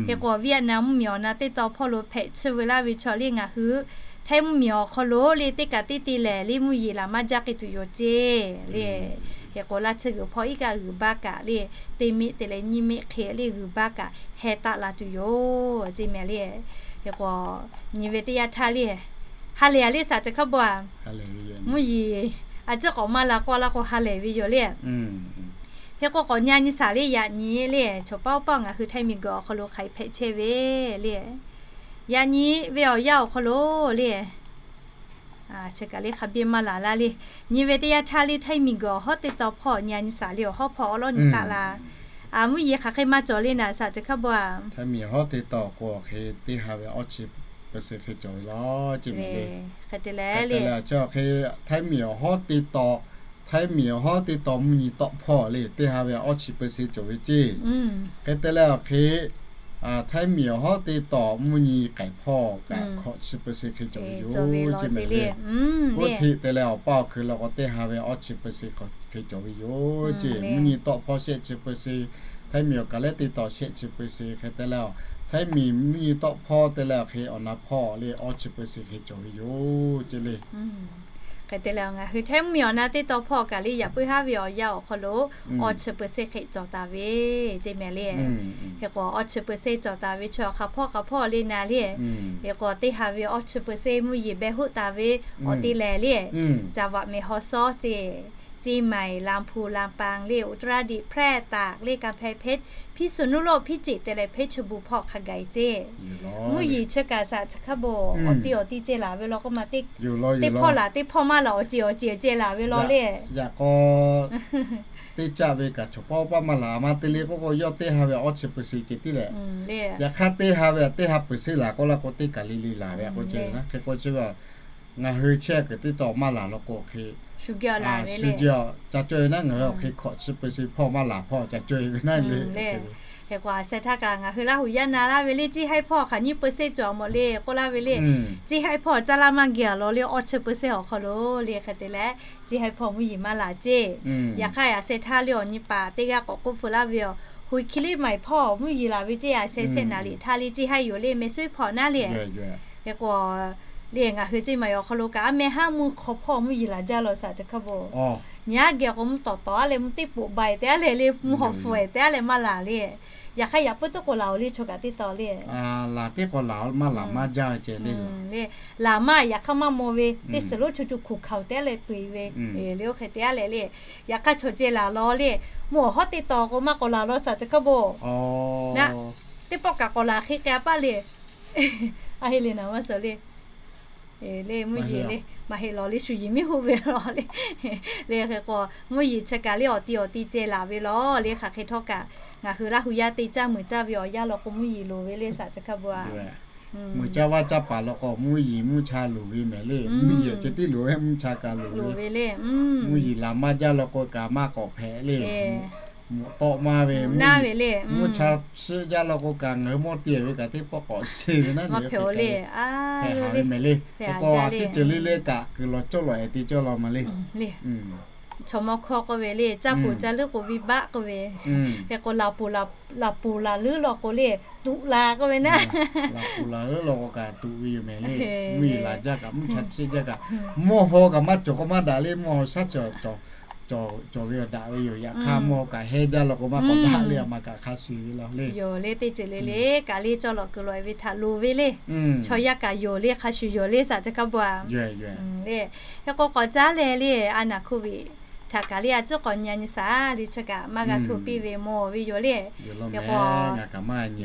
hk'e k'o Vietnam mvuhˇmiˬ awˬ na teˇ taw hpawˇ lo hpehꞈ tsuhˇ veu laˇ ve chaw le ngaˬ hui Htaiˇ mvuhˇmiˬ awˬ hk'aw lo le teˇ kaꞈ teˇ te lehˬ le mvuhˇ yeˬ laˬ maˇ jaˇ k'ai tuˬ yoˬ ceˇ le. Hk'e k'o, laˇ tsuhˇ g'uiˬ hpawˇ iˉ kaˆ g'uiˬ baˆ kaꞈ le, teˇ miˆ te leh nyiˇ miˆ hk'e le g'uiˬ baˆ kaꞈ heh taˆ la tuˬ yoˬ ceˇ mehˍ le. Hk'e k'o, nyi ve teˇ yanˇ htaˇ le, ha lehˬ a le saˍ ca hk'a bon a, mvuhˇ yeˬ a ciˉ k'awꞈ maˇ la k'oˆ laˇ k'o ha lehˬ ve yoˬ le. Hk'e k'o, k'awꞈ nyi a nyi shaˍ le, yaꞈ nyi le chaw paˇ paˇ ngaˬ hui Htaiˇ miˬguiˬ awˬ hk'aw lo hk'aˬ hk'e hpehꞈ chehˇ ve le, yaꞈ nyi ve awˬ yanˇ awˬ hk'aw lo le, chi kaꞈ le hk'a biˇ maˇ laˬ laˇ le. Nyi ve teˇ yanˇ htaˇ le Htaiˇ miˬguiˬ awˬ hawˉ teˇ taw hpawˇ nyi a nyi shaˍ le, awˬ hawˉ hpawˇ awˉ lawˉ nyi taˆ la. Mvuhˇ yeˬ hk'aˬ hk'e maˇ cawˬ le naˍ saˍ ca hk'a bon a, Htaiˇ miˬ awˬ hawˉ teˇ taw k'o hk'e teˇ ha ve awˇ chi เปอร์เซ็นต์ hk'e cawˬ ve law ceˇ mehˍ le. Hk'e te leh le, chi hk'e Htaiˇ miˬ awˬ hawˉ teˇ taw, Htaiˇ miˬ awˬ hawˉ teˇ taw mvuhˇ nyi tawˆ hpawˇ le teˇ ha ve awˇ chi เปอร์เซ็นต์ cawˬ ve ceˇ. Hk'e te leh awˬ hk'e Htaiˇ miˬ awˬ hawˉ teˇ taw mvuhˇ nyi k'aiˍ hpawˇ kaꞈ hkawꞈ chi เปอร์เซ็นต์ hk'e cawˬ ve yoˬ ceˇ mehˍ le. Kuˉ hteꞈ te leh awˬ paˇ awˬ hkui law k'o teˇ ha ve awˇ chi เปอร์เซ็นต์ hk'e cawˬ ve yoˬ ceˇ. Mvuhˇ nyi tawˆ hpawˇ shehˆ chi เปอร์เซ็นต์, Htaiˇ miˬ awˬ kaˍ lehˉ teˇ taw shehˆ chi เปอร์เซ็นต์ hk'e te leh, Htaiˇ miˬ mvuhˇ nyi tawˆ hpawˇ te leh awˬ hk'e awˬ na hpawˇ le awˇ chi เปอร์เซ็นต์ hk'e cawˬ ve yoˬ ce le. Hk'e te leh ngaˬ hui Htaiˇ miˬ awˬ na teˇ taw hpawˇ kaꞈ le yaꞈ puiˉ haˉ ve awˬ yanˇ awˬ hk'aw lo awˇ chi เปอร์เซ็นต์ hk'e cawˬ taˍ ve ce mehˍ le. Hk'e k'o awˇ chi เปอร์เซ็นต์ cawˬ taˍ ve chi awˬ hk'aˬ hpawˇ hk'aˬ hpawˇ le na le. Hk'e k'o teˇ ha ve awˇ chi เปอร์เซ็นต์ mvuhˇ yeˬ beh hoˆ taˍ ve awˬ te lehˬ le, จังหวัดแม่ฮ่องสอน ce, เชียงใหม่ ลำพูน ลำปาง le, อุตรดิตถ์ แพร่ ตาก le, กำแพงเพชร พิษณุโลก พิจิตร te leh เพชรบูรณ์ hpawˇ hk'a gaˬ ce. Mvuhˇ yeˬ chi kaꞈ saˍ chi hk'a bon awˬ ti awˬ ti ceh laˬ ve law k'o ma teˇ hpawˇ laˬ teˇ hpawˇ maˇ laˬ awˬ ceˬ awˬ ceˬ ceh laˬ ve law le. Yaꞈ k'aw teˇ caˆ ve kaꞈ chaw pawˆ pawˆ maˇ laˬ ma te le k'oˆ k'o yawˇ teˇ ha ve awˇ chi เปอร์เซ็นต์ ceh tiˉ leh. Yaꞈ hk'aˇ teˇ ha ve teˇ ha เปอร์เซ็นต์ laˬ k'oˆ laˇ k'o teˇ kaˬ le le laˬ ve k'o ce na hk'e k'o chi ve ngaˬ hui chehˇ kuiˬ teˇ taw maˇ laˬ law k'o hk'e shu jehˬ ca caweh ve naˉ ngaˬ hui awˬ hk'e hkawꞈ chi เปอร์เซ็นต์ hpawˇ maˇ laˬ hpawˇ ca caweh ve naˉ le. Hk'e k'o a sheh htaˇ kaꞈ ngaˬ hui Laˇ huˍ yaˇ na laˇ ve le ciˇ haiˉ hpawˇ hk'aˬ nyiˇ เปอร์เซ็นต์ cawˬ mawˬ le k'oˆ laˇ ve le. Ciˇ haiˉ hpawˇ caˇ laˇ maˇ geh a law le awˇ chi เปอร์เซ็นต์ awˬ hk'aw lo le hk'e te leh ciˇ haiˉ hpawˇ mvuhˇ yeˬ maˇ laˬ ce. Yaꞈ hk'aˇ a sheh htaˇ le awˬ nyi paˍ teˇ g'aˇ k'awꞈ k'oˆ feu laˇ ve a, หุยคิรีใหม่ hpawˇ mvuhˇ yeˬ laˬ ve ce a sheh shehˆ naˍ liꞈ htaˇ le ciˇ haiˉ yoˬ le แม่สวย hpawˇ naˉ le. Hk'e k'o le ngaˬ hui ciˇ maˬ awˬ hk'aw lo kaꞈ a meh haˉ mvuhˇ hk'aw hpawˇ mvuhˇ yeˬ laˬ jaˇ law saˍ chi hk'a bon. Nyi aˉ geh k'o mvuhˇ tawˍ tawˍ a leh mvuhˇ teˇ poꞈ bai te a leh le mvuhˇ hawˍ fuˍ te a leh maˇ laˬ le. Yaꞈ hk'aˇ yaꞈ puiˉ teˇ k'o laˬ oˬ le chaw kaꞈ teˇ taw le. Laˬ teˇ k'o laˬ maˇ laˬ maˇ jaˇ ve ceh le. Le laˬ maˇ yaꞈ hk'aˇ maˇ maw ve teˇ suhˍ lonˉ chu chu hkuˬ hkaoˍ te a leh tuˬ ve le oˇ hk'e te a leh le. Yaꞈ hk'aˇ chaw ceh laˬ law le. Mvuhˇ awˬ hawˉ teˇ taw k'o maˇ k'awꞈ laˬ law saˍ chi hk'a bon. Naˆ teˇ pawˆ kaꞈ k'awꞈ laˬ hk'e k'ai a paˆ le. A heˆ le naˍ maˇ suhˍ le. Le mvuhˇ yeˬ le maˇ heˆ law le shu yiˍ miˇ hoˆ ve law le. Le hk'e k'o mvuhˇ yeˬ chi kaꞈ le awˬ ti awˬ ti ceh laˬ ve law le hk'aˬ hk'e htawˇ kaꞈ ngaˬ hui Laˇ huˍ yaˇ te caˇ muiˬ caˇ ve awˬ yanˇ law k'o mvuhˇ yeˬ loˍ ve le saˍ chi hk'a bon a. Muiˬ caˇ vaˇ caˇ paˍ law k'o mvuhˇ yeˬ mvuhˇ cha loˍ ve mehˍ le. Mvuhˇ yeˬ ceh tiˉ loˍ ve mvuhˇ cha kaꞈ loˍ ve le. Mvuhˇ yeˬ laˬ maˇ jaˇ law k'o kaꞈ maˇ k'awꞈ hpehꞈ le. Mvuhˇ tawˆ maˇ ve mvuhˇ cha shiˆ jaˇ law k'o kaꞈ ngaˬ hui mawˇ te ve kaꞈ teˇ pawˆ k'awꞈ se ve naˉ le. Hpehꞈ haˍ ve mehˍ le. Hk'e k'o a teˇ ceuˬ le le kaꞈ kuiˬ lawˬ cawˇ lawˬ ehˍ te cawˇ law ma le. Chaw mawˇ hkawˇ k'oˆ ve le caˇ poˬ caˇ leuˉ k'o venˇ baˆ k'oˆ ve. Hk'e k'o laˬ poˬ laˬ leuˉ law k'o le tuꞈ la k'oˆ ve naˉ. Laˬ poˬ laˬ leuˉ law k'o kaꞈ tuꞈ ve yoˬ mehˍ le. Mvuhˇ yeˬ laˬ jaˇ kaꞈ mvuhˇ cha shiˆ jaˇ kaꞈ mvuhˇ haw kaꞈ maˇ cawˬ k'o maˇ daꞈ le mvuhˇ haw shaˉ cawˬ ve awˬ daꞈ ve yoˬ. Yaꞈ hk'aˇ mvuhˇ haw kaꞈ hehˇ jaˇ law k'o maˇ k'awꞈ daꞈ le a ma kaꞈ hk'a shuˍ ve law le. Yoˬ le teˇ ceuˬ le le kaꞈ le cawˇ lawˬ kuiˬ lawˬ ve htaꞈ loˍ ve le. Chaw yaˇ kaꞈ yoˬ le hk'a shuˍ yoˬ le saˍ chi hk'a bon a. Le hk'e k'o k'awꞈ caˉ leh le a naˍ โควิด htaꞈ kaꞈ le a ciˉ k'awꞈ nyi nyi saˍ le chi kaꞈ maˇ g'a htoꞈ piˇ ve mawˬ ve yoˬ le. Hk'e k'o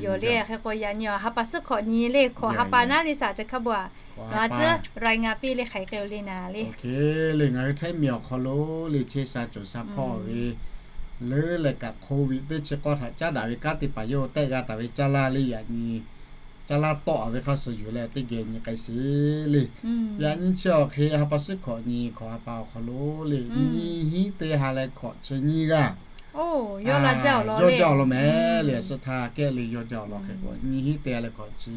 yoˬ le hk'e k'o yaꞈ nyi a ha pa suhˉ hkawꞈ nyi le hkawꞈ ha pa naˉ le saˍ chi hk'a bon a. Ngaˬ a ciˉ รายงาน piˇ le hk'aiˍ k'ai o le naˍ le. Le ngaˬ hui Htaiˇ miˬ awˬ hk'aw lo le chehˇ sha cawˬ sha hpawˇ ve leuˉ leh kaꞈ โควิด teˇ chi k'awˇ htaꞈ caˉ daꞈ ve kanˉ teˇ hpaˍ yawˇ tehˆ g'a taˍ ve caˇ laˇ le yaꞈ nyi caˇ laˇ tawˆ a ve hk'a shuˍ yoˬ leh teˇ geh nyi k'ai sheˍ le. Yaꞈ nyi chi awˬ hk'e ha pa suhˉ hkawꞈ nyi hkawꞈ ha pa awˬ hk'aw lo le nyiˇ hinˉ teˇ ha leh hkawꞈ chi nyiˇ g'aˇ yawˇ jaˇ awˬ lawn mehˍ le. Suh htaˇ kehˉ le yawˇ jaˇ awˬ lawn hk'e k'o nyiˇ hinˉ teˇ ha leh hkawꞈ chi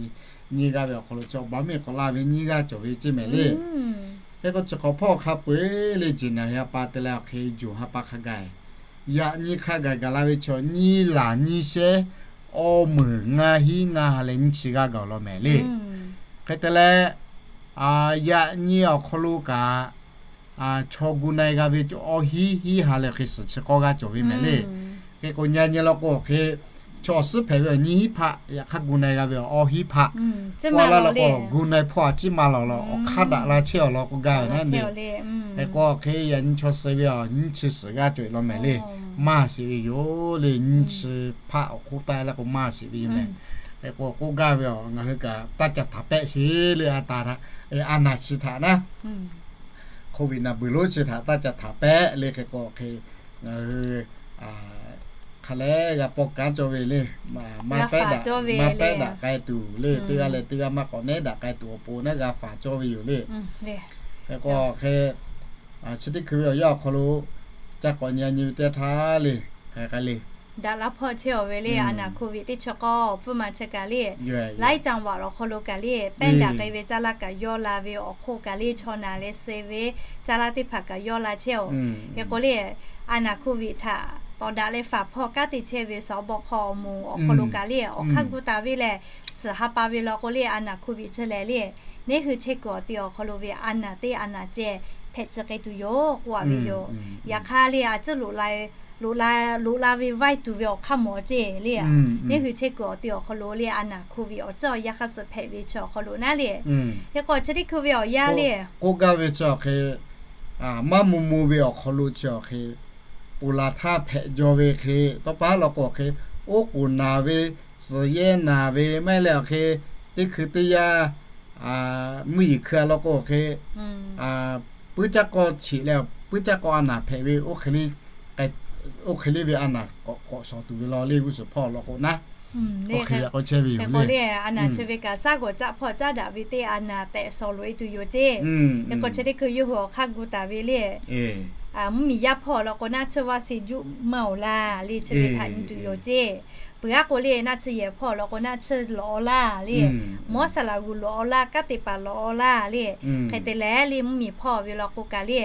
nyiˇ g'aˇ ve awˬ hk'aw lo chi awˬ baˬ miˬ k'awꞈ la ve nyiˇ g'aˇ cawˬ ve ceˇ mehˍ le. Hk'e k'o chi hk'awꞈ hpawˇ hk'a peu-eˬ le January ha pa te leh awˬ hk'e June ha pa hk'a gaˬ yaꞈ nyi hk'a gaˬ gaˬ la ve chaw nyiˇ laˬ nyiˇ shehˉ awˇ meunˍ ngaˇ hinˉ ngaˇ ha leh nyiˇ chi g'aˇ gaˬ awˬ lawn mehˍ le. Hk'e te leh yaꞈ nyi awˬ hk'aw lo kaꞈ chaw gu na-e g'a ve awˇ hinˉ hinˉ ha leh hk'e suhˍ chi k'awˇ g'aˇ cawˬ ve mehˍ le. Hk'e k'o nyi nyi law k'o hk'e chaw awˬ suhˉ hpehꞈ ve awˬ nyiˇ hinˉ hpaˆ yaꞈ hk'aˇ gu na-e g'a ve awˇ hinˉ hpaˆ k'oˆ laˇ law k'o gu na-e hpawˇ a ciˉ maˇ lawˬ law awˬ hk'aˇ daꞈ la chehˇ awˬ lawn k'oˆ gaˇ ve naˉ le. Hk'e k'o hk'e yaꞈ nyi chaw suh ve awˬ nyiˇ chi suhˍ g'aˇ cawˬ e law mehˍ le. Maˇ shiˍ ve yoˬ le nyiˇ chi hpaˆ awˬ hk'oˆ taˆ laˇ k'o maˇ shiˍ ve yoˬ mehˍ. Hk'e k'o k'oˆ gaˇ ve a ngaˬ hui kaꞈ taˇ ca htaꞈ pehˆ sheˍ le a taˍ htaꞈ a naˍ chi htaꞈ naˉ โควิด naˍ buiˬ lonˉ chi htaꞈ taˇ ca htaꞈ pehˆ le hk'e k'o hk'e ngaˬ hui hk'a lehˬ g'a paw kanˉ cawˇ ve le. Maˇ pehˆ daꞈ k'ai tuˬ le teˇ g'aˇ leh teˇ g'aˇ maˇ k'awꞈ nehˉ daꞈ k'ai tuˬ awˬ pon naˉ g'a faˍ cawˇ ve yoˬ le. Hk'e k'o hk'e chi teˇ hkui ve awˬ yanˇ awˬ hk'aw lo ca k'awꞈ nyi nyi ve teˇ htaˇ le hk'e k'ai le daꞈ laˇ hpawˇ chehˇ awˬ ve le a naˍ โควิด teˇ chi k'awˇ awˬ pfuhˇ ma chi kaꞈ le laiˉ caˇ vaꞈ awˬ hk'aw lo kaꞈ le pehˇ daꞈ k'ai ve caˇ laˇ kaꞈ yawˇ la ve awˬ hk'oˆ kaꞈ le chaw naˍ leh suh ve caˇ laˇ teˇ hpaˍ kaꞈ yawˇ la chehˇ oˬ. Hk'e k'o le a naˍ โควิด htaꞈ tawˍ daꞈ leh faˍ hpawˇ kanˉ te chehˇ ve สบค awˬ moˍ awˬ hk'aw lo kaꞈ le awˬ hk'aˇ gu taˍ ve lehˬ, suhˍ ha pa ve law k'o le a naˬ โควิด chi lehˬ le, neˇ hui chehˇ kuiˬ awˬ te awˬ hk'aw lo ve a naˬ teˇ a naˬ ceh hpehꞈ tcuh k'ai tuˬ yoˬ k'oˆ a ve yoˬ. Yaꞈ hk'aˇ le a ciˉ loꞈ la ve vaiˇ tuˬ ve awˬ hk'aˇ mawˬ ceˇ le, neˇ hui chehˇ kuiˬ awˬ te awˬ hk'aw lo le a naˬ โควิด awˬ ceuˬ awˬ yanˇ hk'aˇ suh hpehꞈ ve chi awˬ hk'aw lo naˉ le, hk'e k'o chi teˇ hkui ve awˬ yanˇ le k'oˆ gaˇ ve chi awˬ hk'e, maˇ mvuh mvuh ve awˬ hk'aw lo chi awˬ hk'e, ponˬ laˬ htaˇ hpehꞈ jaw ve hk'e, tawˇ pa law k'o awˬ hk'e, oˉ k'oˍ naˬ ve, tcuhˍ yehˇ naˬ ve, maˇ heˆ leh awˬ hk'e, teˇ hkui teˇ yanˇ mvuhˇ yeˬ hkui a law k'o awˬ hk'e, puiˉ caˇ k'aw cheꞈ leh puiˉ caˇ k'aw a naˬ hpehꞈ ve, oˇ hk'e le ve a naˬ k'awꞈ k'awꞈ shawˍ tuˬ ve law le g'uˇ suhˍ hpawˇ law k'o naˉ, oˇ hk'e ve k'o chehˇ ve yoˬ le. K'o le a naˬ chi ve kaꞈ shaˉ g'awˬ caˆ hpawˇ caˉ daꞈ ve teˇ a naˬ tehꞈ shawˍ loꞈ e tuˬ yoˬ ceˇ. K'o chi teˇ hkui yawˇ hui awˬ hk'aˇ gu taˍ ve le, mvuhˇ miˬ yaˇ hpawˇ law k'o naˉ chi vaˇ se juˆ maˇ awˬ laˇ le chi ve htaꞈ nyi tuˬ yoˬ ceˇ. Peuˬ aˉ k'o le naˉ chi yehˬ hpawˇ law k'o naˉ chi lawꞈ awˬ laˇ le, mawˇ saˍ laꞈ g'uˬ lawꞈ awˬ laˇ, kanˉ te paˍ lawꞈ awˬ laˇ le, hk'e te leh le mvuhˇ miˬ hpawˇ ve law k'o kaꞈ le,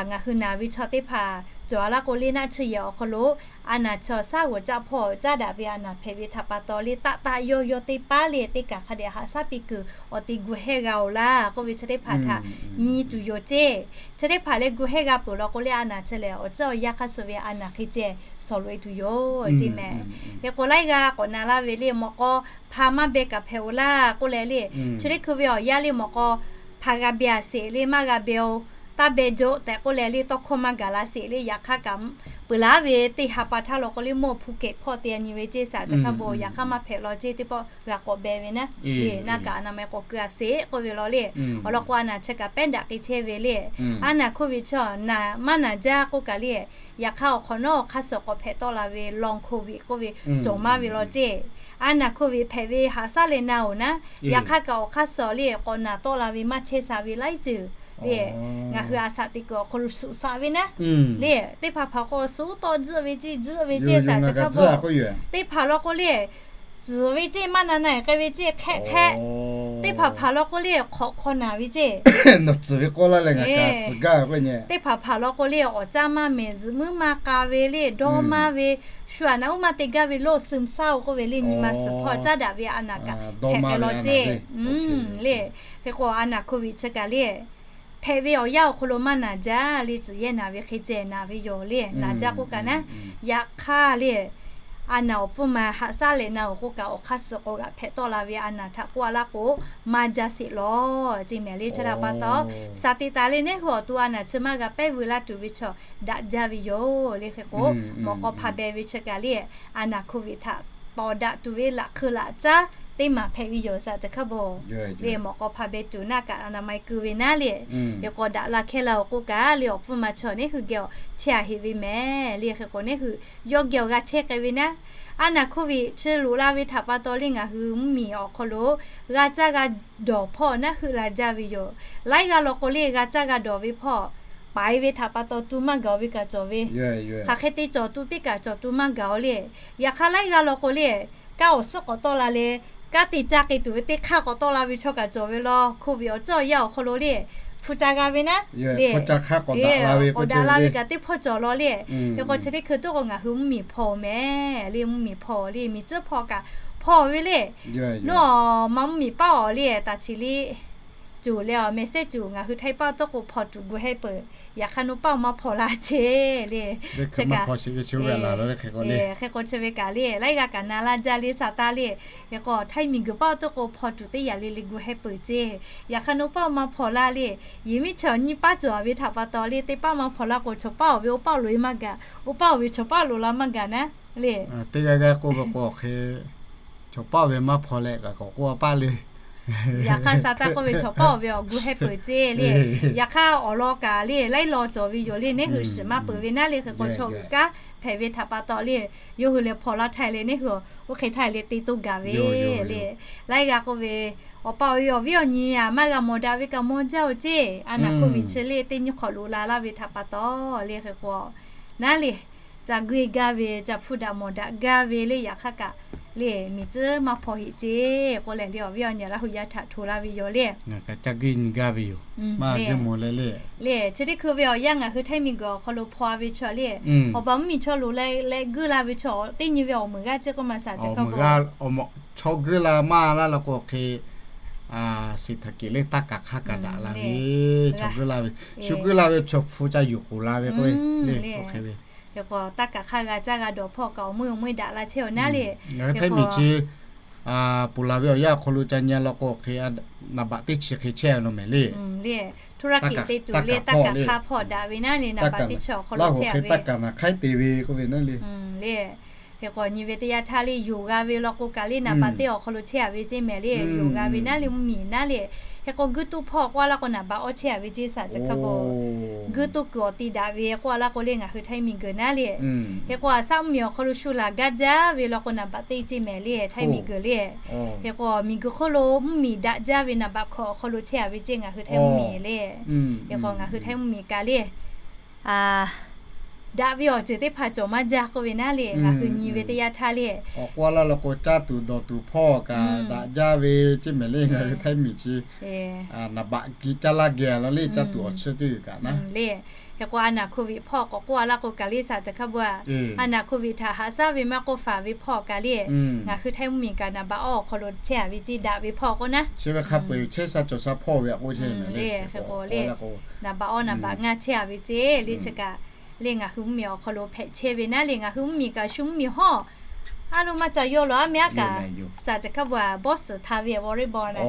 ngaˬ hui naˬ ve chaw teˇ hpaˍ cawˬ a laˇ k'o le naˉ chi yehˬ awˬ hk'aw lo a naˬ chi shaˉ g'awˬ caˆ hpawˇ caˉ daꞈ ve a naˬ hpehꞈ ve htaꞈ pa taw le taˆ taˆ yawˇ yawˇ teˇ paˉ le teˇ kaˬ hk'a dehꞈ haꞈ shaˉ piˇ kuiˬ awˬ te gu hehˇ g'a oˬ laˇ k'oˆ ve chi teˇ hpaˍ htaꞈ nyi tuˬ yoˬ ceˇ. Chi teˇ hpaˍ leh gu hehˇ g'a peuˬ law k'o le a naˬ chi lehˬ awˬ ceuˬ awˬ yanˇ hk'aˇ suh ve a naˬ hk'e ceh shawˍ loꞈ e tuˬ yoˬ ceˇ mehˍ. Hk'e k'o laiˉ g'aˇ k'awꞈ na laˇ ve le mawꞈ k'aw hpa maˇ beh kaꞈ hpehꞈ oˬ laˇ k'oˆ leh le, chi teˇ hkui ve awˬ yanˇ le mawꞈ k'aw hpa g'a beh a sheˍ le maˇ g'a beh oˬ, taˇ beh joˆ tehꞈ k'oˆ leh le tawˇ hkawˇ maˇ gaˬ la sheˍ le. Yaꞈ hk'aˇ kaꞈ peuˬ laˉ ve teˇ ha pa htaˇ law k'o le mawˇ hpu kehꞈ hpawˇ te a nyi ve ceˇ shaˍ chi hk'a bon yaꞈ hk'aˇ maˇ hpehꞈ law ceˇ teˇ pawˆ g'a k'awꞈ beh ve naˉ le, naˆ kaꞈ a naˬ ma k'awꞈ keu a sheˍ k'oˆ ve law le. Awˬ lawn k'o a naˬ chi kaꞈ pehˉ daꞈ k'ai chehˇ ve le. A naˬ โควิด chi naˬ maˇ naˬ jaˇ k'oˆ kaꞈ le, yaꞈ hk'aˇ awˬ hk'awꞈ nawˉ awˬ hk'aˇ suh k'awꞈ hpehꞈ tawˆ la ve ลองโควิด k'oˆ ve cawˬ maˇ ve law ceˇ. A naˬ โควิด hpehꞈ ve haꞈ shaˉ leh na oˬ naˉ, yaꞈ hk'aˇ kaꞈ awˬ hk'aˇ suh le k'awꞈ naˬ tawˆ la ve maˇ chehˇ sha ve laiˉ ceuˬ le, ngaˬ hui a shaꞈ teꞈ kuiˬ awˬ hk'aw lo suꞈ shaꞈ ve naˉ le, teˇ hpaˍ hpaˍ k'o suhˉ tawˆ tzuhˆ ve ceˇ tzuhˆ ve ceˇ shaˍ chi hk'a bon, teˇ hpaˍ law k'o le tzuhˬ ve ceˇ maˇ na na k'ai ve ceˇ hk'ehˆ hk'ehˆ, teˇ hpaˍ hpaˍ law k'o le hk'awꞈ hk'aw naˬ ve ceˇ, nawˬ tcuhˍ ve k'oˆ laˇ leh ngaˬ kaꞈ tcuhˍ gaˇ ve k'o nyi. Teˇ hpaˍ hpaˍ law k'o le awˬ caˇ maˇ mehˍ zuhꞈ muiˉ maˇ k'a ve le dawˇ maˇ ve, shu aˬ naˬ uˉ maˇ te gaˇ ve โรคซึมเศร้า k'oˆ ve le nyi ma suhˍ hpawˇ caˉ daꞈ ve a naˬ kaꞈ hpehꞈ k'ai law ceˇ le. Hk'e k'o a naˬ โควิด chi kaꞈ le hpehꞈ ve awˬ yanˇ awˬ hk'aw lo maˇ naˬ jaˇ le, tcuhˍ yehˇ naˬ ve hk'e ceh naˬ ve yoˬ le, naˬ jaˇ k'oˆ kaꞈ naˉ, yaꞈ hk'aˇ le a naˬ awˬ pfuhˇ ma haꞈ shaˉ leh na oˬ k'oˆ kaꞈ awˬ hk'aˇ suh k'awꞈ g'aꞈ hpehꞈ tawˆ la ve a naˬ htaꞈ k'oˆ a laˇ k'o, maˇ jaˇ sheˍ law ceˇ mehˍ le. Chi htaꞈ pa taw, shaˍ tiꞈ taˍ le neˇ hui awˬ to a naˬ chi maˇ g'a pehˉ veu laˇ tuˬ ve chaw daꞈ jaˇ ve yoˬ le. Hk'e k'o mawꞈ k'aw hpa beh ve chi kaꞈ le a naˬ โควิด htaꞈ tawˍ daꞈ tuˬ ve laꞈ hk'eu laꞈ caˉ teˇ maˬ hpehꞈ ve yoˬ shaˍ chi hk'a bon le. Mawꞈ k'aw hpa beh tuˬ naˆ kaꞈ a naˬ ma keu ve naˉ le, hk'e k'o daꞈ la hkehˇ la oˬ k'oˆ kaꞈ le awˬ pfuhˇ ma chaw neˇ hui geh awˬ chehˇ a heꞈ ve mehˍ le. Hk'e k'o neˇ hui yawˇ geh awˬ g'a chehˇ k'ai ve naˉ, a naˬ โควิด chi loꞈ la ve htaꞈ pa taw le ngaˬ hui mvuhˇ miˬ awˬ hk'aw lo g'a caˇ g'a dawˬ hpawˇ naˉ heuˆ la jaˇ ve yoˬ. Laiˉ g'aˇ law k'o le g'a caˇ g'a dawˬ ve hpawˇ paiˍ ve htaꞈ pa taw tu maˇ gaˬ oˬ ve kaꞈ cawˬ ve, hk'aˬ hk'e te cawˬ tu piˇ kaꞈ cawˬ tu maˇ gaˬ oˬ le. Yaꞈ hk'aˇ laiˉ g'aˇ law k'o le kanˉ awˬ suhˉ k'awꞈ tawˆ la leh kanˉ te caˇ k'ai tuˬ ve teˇ hk'aˇ k'awꞈ tawˆ la ve chaw kaꞈ cawˬ ve law. โควิด awˬ ceuˬ awˬ yanˇ awˬ hk'aw lo le hpu ca g'a ve naˉ le, k'awꞈ daꞈ la ve kaꞈ teˇ hpawˇ cawˬ law le. Hk'e k'o chi teˇ hkui tuˉ k'o ngaˬ hui mvuhˇ miˬ hpawˇ mehˍ le, mvuhˇ miˬ hpawˇ le miˬ tcuhˉ hpawˇ kaꞈ hpawˇ ve le nawˬ ma mvuhˇ miˬ paˇ awˬ le taˍ chi le, cuˬ leh awˬ mehˍ sehˉ cuˬ ngaˬ hui Htaiˇ paˇ tuˉ k'o hpawˇ tuˬ gu hehˇ peuˬ. Yaꞈ hk'aˇ nawˬ paˇ maˇ hpawˇ la ceˇ le, chi kaꞈ hk'e k'o chi ve kaꞈ le laiˉ g'aˇ kaꞈ na laˇ jaˇ le shaˍ taˇ le. Hk'e k'o Htaiˇ miˬ guiˬ paˇ tuˉ k'o hpawˇ tuˬ teˇ yaꞈ le le gu hehˇ peuˬ ceˇ. Yaꞈ hk'aˇ nawˬ paˇ maˇ hpawˇ la le, yehˬ miˉ chi awˬ nyi paˇ cawˬ ve htaꞈ pa taw le teˇ paˇ maˇ hpawˇ la k'o chaw paˇ awˬ ve oˇ paˇ loꞈ e maˇ gaˬ, oˇ paˇ awˬ ve chaw paˇ loꞈ la maˇ gaˬ naˉ le. Teˇ g'aˇ g'aˇ k'oˆ ve k'o hk'e chaw paˇ awˬ ve maˇ hpawˇ leh kaꞈ k'awꞈ k'oˆ a paˇ le. Yaꞈ hk'aˇ shaˍ taˇ k'oˆ ve chaw paˇ awˬ ve awˬ gu hehˇ peuˬ ceˇ le. Yaꞈ hk'aˇ awˬ lawn kaꞈ le laiˉ law cawˬ ve yoˬ le neˇ hui shiˍ maˇ peuˬ ve naˉ le. Hk'e k'o chaw uiˍ kaˉ hpehꞈ ve htaꞈ pa taw le yawˇ hui leh hpawˇ laˇ htaˇ le neˇ hui oˇ hk'e htaˇ le te toˇ gaˬ ve le. Laiˉ g'aˇ k'oˆ ve awˬ pa awˬ e awˬ viˉ awˬ nyi a maˇ g'a mawˬ daꞈ ve kaꞈ mawˬ jaˇ oˬ ceˇ. A naˬ โควิด chi le teˇ nyi hk'awꞈ loꞈ la laˇ ve htaꞈ pa taw le hk'e k'o naˉ le ca gu e gaˇ ve ca hpu daꞈ mawˬ daꞈ gaˇ ve le. Yaꞈ hk'aˇ kaꞈ Le, miˬ tcuhˉ maˇ hpaw heꞈ ceˇ k'oˆ leh le, awˬ viˉ awˬ nyi Laˇ hu yaˇ htaꞈ hto laˇ ve yoˬ le. Maˇ g'a g'a ve yoˬ. Le, chi teˇ hkui ve awˬ yanˇ ngaˬ hui Htaiˇ miˬ guiˬ awˬ hk'aw lo hpaw ve chaw le, awˬ baˬ mvuhˇ miˬ chaw loˍ leh leh guiˇ la ve chaw teˇ nyi ve awˬ meuˍ g'aˇ ceˇ k'oˆ ma saˍ chi hk'a bo. Chaw guiˇ la maˇ laˇ la k'o hk'e, เศรษฐกิจ le taˇ kaˍ hk'aˇ kaꞈ daꞈ la ve, chaw guiˇ la ve, shu guiˇ la ve chaw hpu ca yuˬ k'oˍ la ve k'o le, hk'e ve. Hk'e k'o taˇ kaˍ hk'aˇ g'a caˇ g'a dawˬ hpawˇ kaꞈ awˬ meuˇ awˬ meuˇ daꞈ la chehˇ awˬ naˉ le. Ngaˬ hui Htaiˇ miˬ chi ponˬ laˬ ve awˬ yanˇ awˬ hk'aw lo ca nyi la k'o hk'e, naˍ baꞈ teˇ chi hk'e chehˇ ve lo mehˍ le. Le, ธุรกิจ te tuˬ le taˇ kaˍ hk'aˇ hpawˇ daꞈ ve naˉ le, naˍ baꞈ teˇ chi awˬ hk'aw lo chehˇ ve, taˇ kaˍ naˍ hk'aiˉ te ve k'oˆ ve naˉ le. Le, hk'e k'o nyi ve teˇ yanˇ htaˇ le yonˍ g'a ve law k'o kaꞈ le naˍ baꞈ teˇ awˬ hk'aw lo chehˇ a ve ceˇ mehˍ le. Yonˍ g'a ve naˉ le mvuhˇ miˬ naˉ le. Hk'e k'o guiˇ toˇ hpawˇ k'oˆ a laˇ k'o naˍ baꞈ awˇ chehˇ a ve ceˇ saˍ chi hk'a bo. Guiˇ toˇ kuiˬ awˬ ti daꞈ ve k'oˆ a laˇ k'o le ngaˬ hui Htaiˇ miˬ guiˬ naˉ le. Hk'e k'o a shaꞈ mvuhˇ miˬ awˬ hk'aw lo shu laˬ gaˇ jaˇ ve law k'o naˍ baꞈ teˇ ceˇ mehˍ le Htaiˇ miˬ guiˬ le. Hk'e k'o miˬ guiˬ hk'oˆ lo mvuhˇ miˬ daꞈ jaˇ ve naˍ baꞈ hkawꞈ awˬ hk'aw lo chehˇ a ve ceˇ ngaˬ hui Htaiˇ mvuhˇ miˬ le. Hk'e k'o ngaˬ hui Htaiˇ mvuhˇ miˬ kaꞈ le daꞈ ve awˬ ceuˬ teˇ hpaˍ cawˬ maˇ jaˇ k'oˆ ve naˉ le. Ngaˬ hui nyi ve teˇ yanˇ htaˇ le, awˬ k'oˆ a laˇ law k'o caˇ tuˬ dawˬ tuˬ hpawˇ kaꞈ daꞈ jaˇ ve ceˇ mehˍ le. Ngaˬ hui Htaiˇ miˬ chi naˍ baꞈ ki caˇ laˇ geh law le, caˇ tuˬ awˬ chi teˇ g'uiˬ kaꞈ naˉ le. Hk'e k'o a naˬ โควิด hpawˇ k'awꞈ k'oˆ a laˇ k'o kaꞈ le saˍ chi hk'a bo a, a naˬ โควิด htaꞈ haꞈ shaˉ ve maˇ k'oˆ faˍ ve hpawˇ kaꞈ le ngaˬ hui Htaiˇ mvuhˇ miˬ kaꞈ naˍ baꞈ awˇ awˬ hk'aw lo chehˇ a ve ceˇ daꞈ ve hpawˇ k'oˆ naˉ. Chi ve hk'a peu-eˬ chehˇ sha cawˬ sha hpawˇ ve a k'oˆ chehˇ mehˍ le. Hk'e k'o le naˍ baꞈ awˇ naˍ baꞈ ngaˇ chehˇ a ve ceˇ le chi kaꞈ le ngaˬ hui mvuhˇ miˬ awˬ hk'aw lo hpehꞈ chehˇ ve naˉ le ngaˬ hui mvuhˇ miˬ kaꞈ shu mvuhˇ miˬ hawˇ a lo maˇ ca yawˇ law a mehˍ a kaꞈ saˍ chi hk'a bo a bawˇ suhˍ htaˇ ve a volleyball naˍ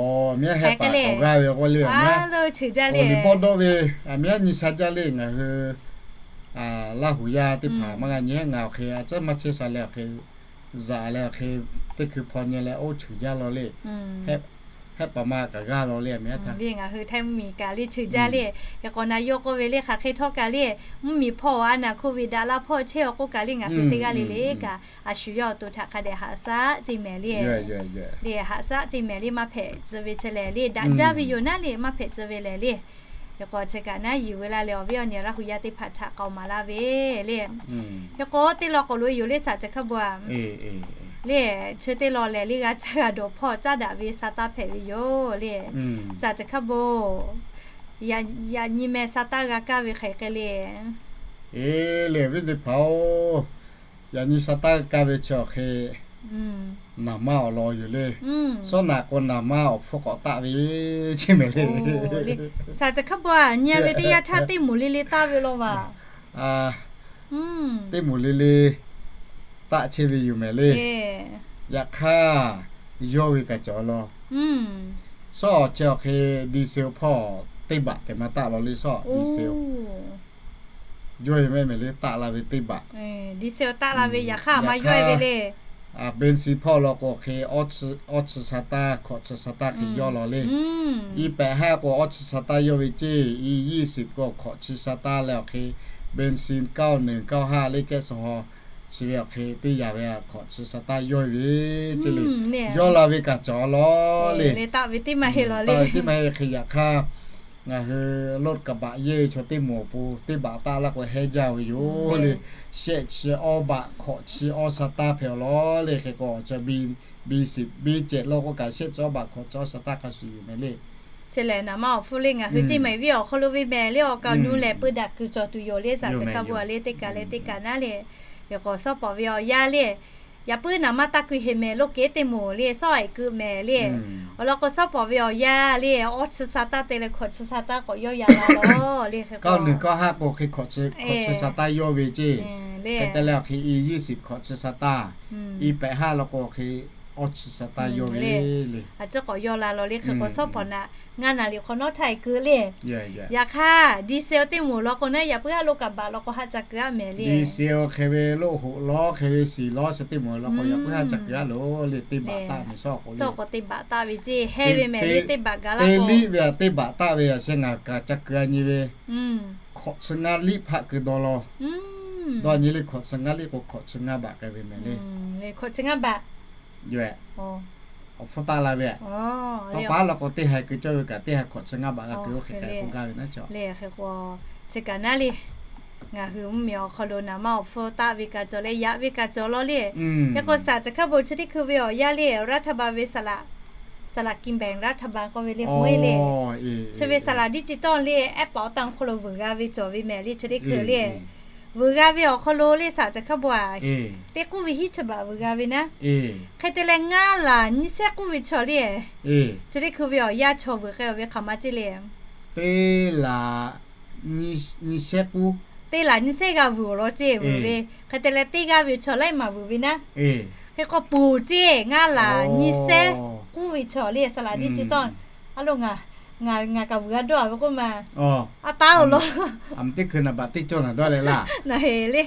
hk'e k'ai le, a lo cheuˬ jaˇ le bawˇ dawˆ ve, a mehˍ a nyi sha jaˇ le ngaˬ hui Laˇ hu yaˇ teˇ hpaˍ maˇ g'a nyi ngaˬ awˬ hk'e a tcuhˉ maˇ chehˇ sha leh awˬ hk'e, zaꞈ leh awˬ hk'e teˇ hkui hpaw nyi leh oˇ cheuˬ jaˇ law le. Hehˆ paˍ ma kaꞈ g'aˇ law le a mehˍ a htaˇ le ngaˬ hui Htaiˇ mvuhˇ miˬ kaꞈ le cheuˬ jaˇ le. Hk'e k'o naˍ yawˇ k'oˆ ve le hk'aˬ hk'e htawˇ kaꞈ le, mvuhˇ miˬ hpawˇ a naˬ โควิด daꞈ la hpawˇ chehˇ awˬ k'oˆ kaꞈ le ngaˬ hui teˇ g'aˇ le le kaꞈ a shu yawˇ awˬ to htaꞈ hk'a dehꞈ haꞈ shaˉ ceˇ mehˍ le. Le haꞈ shaˉ ceˇ mehˍ le maˇ hpehꞈ tcuh ve chi lehˬ le daꞈ jaˇ ve yoˬ naˉ le maˇ hpehꞈ tcuh ve lehˬ le. Hk'e k'o chi kaꞈ naˉ yuˬ ve la leh awˬ viˉ awˬ nyi Laˇ hu yaˇ teˇ hpaˍ htaꞈ k'aoˍ maˍ laˇ ve le. Hk'e k'o teˇ law k'awꞈ loꞈ e yoˬ le saˍ chi hk'a bo a le, chi teˇ law lehˬ le g'a caˇ g'a dawˬ hpawˇ caˇ daꞈ ve sa taˇ hpehꞈ ve yoˬ le. Saˍ chi hk'a bo yaꞈ nyi meh sa taˇ g'a kaˇ ve hk'aˬ hk'e le. Eˬ le awˬ viˉ teˇ hpaˍ-oˬ, yaꞈ nyi sa taˇ kaˇ ve chi awˬ hk'e naˍ maˇ awˬ lawn yoˬ le. Sawˉ naꞈ k'o naˍ maˇ awˬ hpfuhˇ k'awꞈ taˆ ve ceˇ mehˍ le. Saˍ chi hk'a bo a nyi a ve teˇ yanˇ htaˇ teˇ moˍ le le taˆ ve law vaˬ. Teˇ moˍ le le taˆ chehˇ ve yoˬ mehˍ le. Yaꞈ hk'aˇ yawˇ ve kaꞈ cawˬ law. Sawˉ awˬ chi awˬ hk'e diesel hpawˇ teˇ baꞈ tehꞈ maˇ taˆ law le sawˉ diesel yawˇ ve mehˍ mehˍ le taˆ la ve teˇ baꞈ. Diesel taˆ la ve yaꞈ hk'aˇ maˇ yawˇ ve le. Benzin hpawˇ law k'o hk'e awˇ chi sa taˇ hkawꞈ chi sa taˇ hk'e yawˇ law le. I pehꞈ haˉ k'o awˇ chi sa taˇ yawˇ ve ceˇ, i ยี่สิบ k'o hkawꞈ chi sa taˇ leh awˬ hk'e benzin เก้าหนึ่ง เก้าห้า le kehˉ suh haw chi ve awˬ hk'e teˇ yanˇ ve hkawꞈ chi sa taˇ yawˇ ve ceˇ le. Yawˇ la ve kaꞈ cawˬ law le. Taˆ ve teˇ maˇ heˆ law le. Taˆ ve teˇ maˇ heˆ hk'e yaꞈ hk'aˇ ngaˬ hui รถกระบะ yeˇ ve chaw teˇ moˍ awˬ pon teˇ baꞈ taˆ laˇ k'o hehˉ jaˇ ve yoˬ le. Shehˆ chi awˇ baꞈ hkawꞈ chi awˇ sa taˇ hpehꞈ law le. Hk'e k'o awˬ chi ยี่สิบ biˇ cehꞈ law k'o kaꞈ shehˆ chi awˇ baꞈ hkawꞈ chi awˇ sa taˇ hk'a shuˍ yoˬ mehˍ le. Chi lehˬ naˍ maˇ awˬ hpfuhˇ le ngaˬ hui ceˇ mehˍ viˉ awˬ hk'aw lo ve mehˍ le awˬ kaˍ nu lehˬ peu daꞈ kuiˬ cawˬ tuˬ yoˬ le saˍ chi hk'a bo a le teˇ kaꞈ le teˇ kaꞈ naˉ le. Hk'e k'o sawˉ pawˍ ve awˬ yanˇ le, yaꞈ puiˉ naˍ maˇ taˇ kui heˍ mehˍ lo kehˉ teˇ moˍ le sawˉ eˍ keu mehˍ le. Awˬ lawn k'o sawˉ pawˍ ve awˬ yanˇ le awˇ chi sa taˇ te leh hkawꞈ chi sa taˇ k'awꞈ yawˇ ya la law le. Hk'e k'o เก้าหนึ่ง เก้าห้า k'o hk'e hkawꞈ chi sa taˇ yawˇ ve ceˇ. Hk'e te leh awˬ hk'e i ยี่สิบ hkawꞈ chi sa taˇ, i pehꞈ haˉ law k'o hk'e awˇ chi sa taˇ yawˇ ve le. A ciˉ k'awꞈ yawˇ la law le. Hk'e k'o sawˉ pawˍ naˍ ngaˇ naˍ liꞈ hk'awꞈ nawˉ htaˇ eˍ keu le. Yaꞈ hk'aˇ diesel teˇ moˍ law k'o naˉ yaꞈ puiˉ haˉ lo kaꞈ baꞈ law k'o haˆ ca keu aˉ mehˍ le. Diesel hk'e ve lo hoꞈ law hk'e ve siˍ law chi teˇ moˍ law k'o yaꞈ puiˉ haˆ ca keu aˉ lo le. Teˇ baꞈ taˆ mehˍ sawˉ k'o le. Sawˉ k'o teˇ baꞈ taˆ ve ceˇ hehˉ ve mehˍ le teˇ baꞈ gaˬ la k'o. Teˇ liˇ ve a teˇ baꞈ taˆ ve a sheh ngaˬ kaꞈ ca keu a nyi ve hkawꞈ chi ngaˇ liˇ hpaˆ keu dawˇ law. Dawˇ nyi le hkawꞈ chi ngaˇ liˇ k'o hkawꞈ chi ngaˇ baꞈ k'ai ve mehˍ le. Hkawꞈ chi ngaˇ baꞈ yoˬ. Awˬ hpfuhˇ taˆ la ve a. Tawˇ pa law k'o teˇ haiˬ keu cawˇ ve kaꞈ teˇ haiˬ hkawꞈ chi ngaˇ baꞈ g'a keu oˇ hk'e k'ai k'oˆ gaˇ ve naˉ cawˬ le. Hk'e k'o chi kaꞈ naˉ le Ngaˬ hui mvuhˇmiˬ awˬ hk'aw lo naˍ manˇ awˬ hpfuhˇ taˆ ve kaꞈ cawˬ leh, yaꞈ ve kaꞈ cawˬ law le. Hk'e k'o, saˍ caˬ hkaˇ bon chi teˇ hkui ve awˬ yanˇ le, รัฐบาล ve saˍ laꞈ, saˍ laꞈ กินแบ่งรัฐบาล k'oˆ ve le, mawehˇ le. Chi ve saˍ laꞈ ดิจิตอล le, แอปเป๋าตัง hk'aw lo vuiˬ g'a ve cawˬ ve mehˍ le, chi teˇ hkui le. Vuiˬ g'a ve awˬ hk'aw lo le, saˍ caˬ hkaˇ bon aꞈ, teˇ k'uˉ ve hiˉ chi baꞈ vuiˬ g'a ve naˉ. Hk'e te leh, ngaˇ laˬ nyiˇ shehˆ k'uˉ ve chaw le. Chi teˇ hkui ve awˬ yanˇ chaw vuiˬ k'ai ve hk'aˬ ma ceˇ le. Teˇ laˬ nyiˇ shehˆ k'uˉ, teˇ laˬ nyiˇ shehˆ g'aˇ vuiˬ awˬ lawn ceˇ vuiˬ ve. Hk'e te leh, teˇ g'aˇ ve chaw laiˉ maˬ vuiˬ ve naˉ. Hk'e k'o, ponˬ ceˇ ngaˇ laˬ nyiˇ shehˆ k'uˉ ve chaw le, saˍ laꞈ ดิจิตอล. A lo ngaˬ, ngaˬ kaꞈ vuiˬ g'a dawˇ a ve k'oˆ ma. A taˉ-oˬ law. Aˬ mvuhˇ teˇ hkui naˍ baꞈ teˇ cawˇ naˍ dawˇ leh laˇ. Naˍ heˍ le.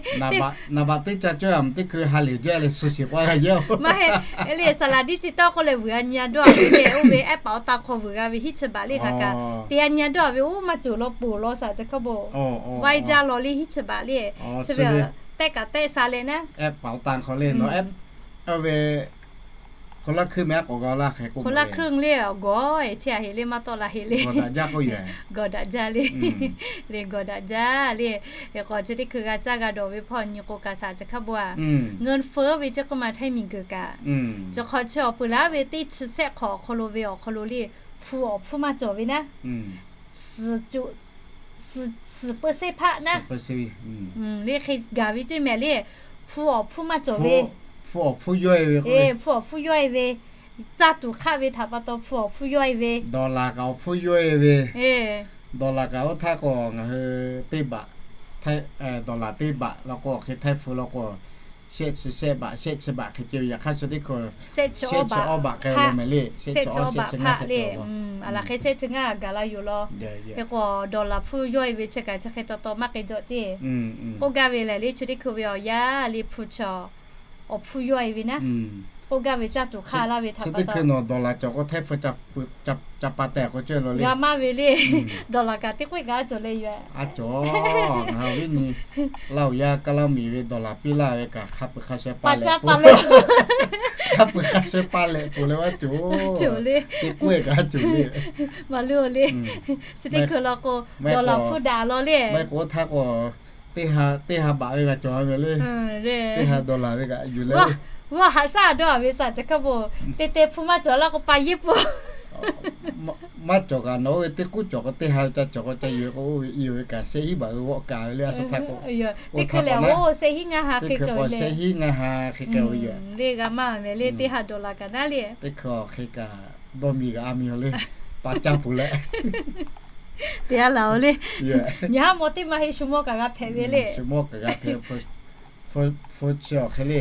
Naˍ baꞈ teˇ caˇ cawˇ aˬ mvuhˇ teˇ hkui ha lehˬ jaˇ leh suh shiˍ k'oˆ g'a yehˇ-oˬ. Maˇ heˆ. Le saˍ laꞈ ดิจิตอล k'oˆ leh vuiˬ g'a nyi a dawˇ a ve le, oˇ ve แอปเป๋าตัง hk'aw vuiˬ g'a ve hiˉ chi baꞈ le ngaˬ kaꞈ te a nyi a dawˇ a ve oˇ maˇ cawˬ law, ponˬ law saˍ caˬ hkaˇ bon. Vaiˇ jaˇ law le hiˉ chi baꞈ le. Chi ve tehˆ kaꞈ tehˆ sha leh naˉ. แอปเป๋าตัง hk'aw le nawˬ แอป ve คนละครึ่ง meh a k'awꞈ g'aw laˇ hk'e k'o, คนละครึ่ง le awˬ gawˬ e chi a heˍ le maˇ tawˆ la heˍ le. Gawˬ daꞈ jaˇ k'oˆ yoˬ. Gawˬ daꞈ jaˇ le. Le gawˬ daꞈ jaˇ le. Hk'e k'o, chi teˇ hkui g'a caˇ g'a dawˬ ve hpawˇ nyi k'o kaꞈ saˍ caˬ hkaˇ bon aꞈ, เงินเฟ้อ ve chi k'oˆ ma htaiˇ miˬguiˬ kaꞈ, chi hk'aw chi awˬ peuˬ laˇ ve teˇ chi shehˆ hk'awꞈ awˬ hk'aw lo ve awˬ hk'aw lo le, hpu awˬ hpfuhˇ maˇ cawˬ ve naˉ. Suhˍ peu se hpaˆ naˉ. Le hk'e gaˬ ve ceˇ mehˍ le. Hpu awˬ hpfuhˇ maˇ cawˬ ve, hpu awˬ hpfuhˇ yawˇ e ve, hpu awˬ hpfuhˇ yawˇ e ve, caˇ tuˬ hk'aˆ ve htaꞈ pa taw hpu awˬ hpfuhˇ yawˇ e ve, dollar kaꞈ awˬ hpfuhˇ yawˇ e ve, dollar kaꞈ oˇ htaˇ k'o ngaˬ hui teˇ baꞈ, dollar teˇ baꞈ law k'o hk'e htaiˇ hpu law k'o, shehˆ chi shehˆ baꞈ, shehˆ chi baꞈ hk'e ceh ve. Yaꞈ hk'aˇ chi teˇ hkui shehˆ chi awˇ baꞈ k'ai law mehˍ le. Shehˆ chi awˇ shehˆ chi ngaˇ hk'e le. Aˬ laˬ hk'e shehˆ chi ngaˇ gaˬ la yoˬ law. Hk'e k'o, dollar hpfuhˇ yawˇ e ve chi kaꞈ chi hk'e taw taw maˇ k'ai jawꞈ ceˇ. K'oˆ gaˇ ve lehˬ le, chi teˇ hkui ve awˬ yanˇ le hpu chaw awˬ hpfuhˇ yawˇ e ve naˉ. K'oˆ gaˇ ve caˇ tuˬ hk'aˆ laˇ ve htaꞈ pa taw, chi teˇ hkui nawˬ dollar cawˬ k'o htaiˇ hpu ca pa tehꞈ k'oˆ cawˇ law le. G'a maˇ ve le. Dollar kaꞈ teˇ k'oˆ kaꞈ a cawˬ leh yoˬ. A cawˬ, ngaˬ hui viˉ nyi Laˇ huˍ yaˇ Kaˇ laˇ miˬ ve dollar piˇ laˇ ve kaꞈ hk'a peu hk'a sheh pa leh, hk'a peu hk'a sheh pa leh poˬ leh maˇ cawˬ. Teˇ k'oˆ kaꞈ a cawˬ le. Maˇ lu le. Chi teˇ hkui law k'o, dollar hpfuhˇ daꞈ law le. Maˇ heˆ k'o oˇ htaˇ k'o, teˇ ha baꞈ ve g'a cawˬ ve le. Teˇ ha dollar ve kaꞈ yuˬ leh, g'awˇ haꞈ shaˉ dawˇ ve saˍ caˬ hkaˇ bon, te te hpfuhˇ maˇ cawˬ laˇ k'o pa yeˇ peuˬ. Maˇ cawˬ kaꞈ nawˬ oˇ ve teˇ k'uˉ cawˬ k'o teˇ ha ca cawˬ k'o ca yuˬ k'o, oˇ ve i ve kaꞈ shehˆ hinˉ baꞈ ve g'awˆ kaꞈ ve le a suh htaˇ k'o. Teˇ hkui lehˬ oˇ shehˆ hinˉ ngaˇ ha hk'e k'ai ve le. Shehˆ hinˉ ngaˇ ha hk'e k'ai ve yoˬ. Le g'a maˇ ve le, teˇ ha dollar kaꞈ naˉ le. Teˇ hkui hk'e kaꞈ dawˇ miˬ g'a a miˬ yoˬ le. Pa caˇ peuˬ leh, te a laˬ-oˬ le. Nyi haˉ mawˇ teˇ maˇ heˆ shu mawˇ kaꞈ g'a hpehꞈ ve le. Shu mawˇ kaꞈ g'a hpehꞈ. Hpu chi awˬ hk'e le,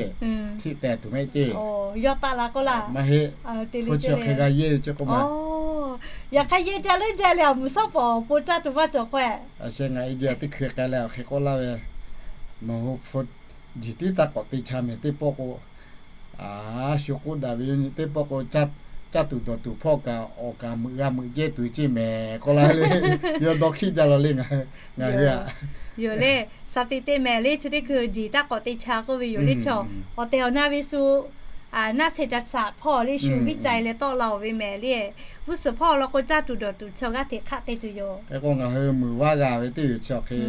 htiˆ tehˬ tuˬ mehˆ ceˇ. Yawˇ taˆ la k'oˆ laˇ. Maˇ heˆ. Hpu chi awˬ hk'e g'a yehˇ ve ceˇ k'oˆ ma. Yaꞈ hk'aˇ yehˇ jaˇ leuˉ jaˇ leh awˬ moˍ shawˉ pawˍ awˬ pon caˇ tuˬ maˇ cawˬ k'o, a sheh ngaˬ e jaˇ teˇ hkui k'ai leh awˬ hk'e k'oˆ laˇ ve, nawˬ hui hpu jiˬ tiˉ taˇ k'awꞈ te cha mehˍ teˇ pawˆ k'o, a shu k'oˆ daꞈ ve yoˬ nyi teˇ pawˆ k'o, caˇ tuˬ dawˬ tuˬ hpawˇ kaꞈ awˬ kaꞈ meuꞈ g'a meuꞈ jehˇ tuˬ ceˇ mehˍ k'oˆ laˇ le. Yawˇ dawˇ hkiˆ jaˇ law le ngaˬ hui. Yoˬ le, shaˍ tiꞈ te mehˍ le chi teˇ hkui jiˬ taˇ k'awꞈ te cha k'oˆ ve yoˬ le chaw. Awˬ tehˬ awˬ na ve shu naˆ sheˍ ca shaꞈ hpawˇ le shu viˉ ca leh tawˆ la-oˬ ve mehˍ le. G'uˇ suhˍ hpawˇ law k'o caˇ tuˬ dawˬ tuˬ chaw g'aˇ hteꞈ hk'aˆ te tuˬ yoˬ. Hk'e k'o ngaˬ hui meuꞈ vaˇ g'a ve teˇ yoˬ chi awˬ hk'e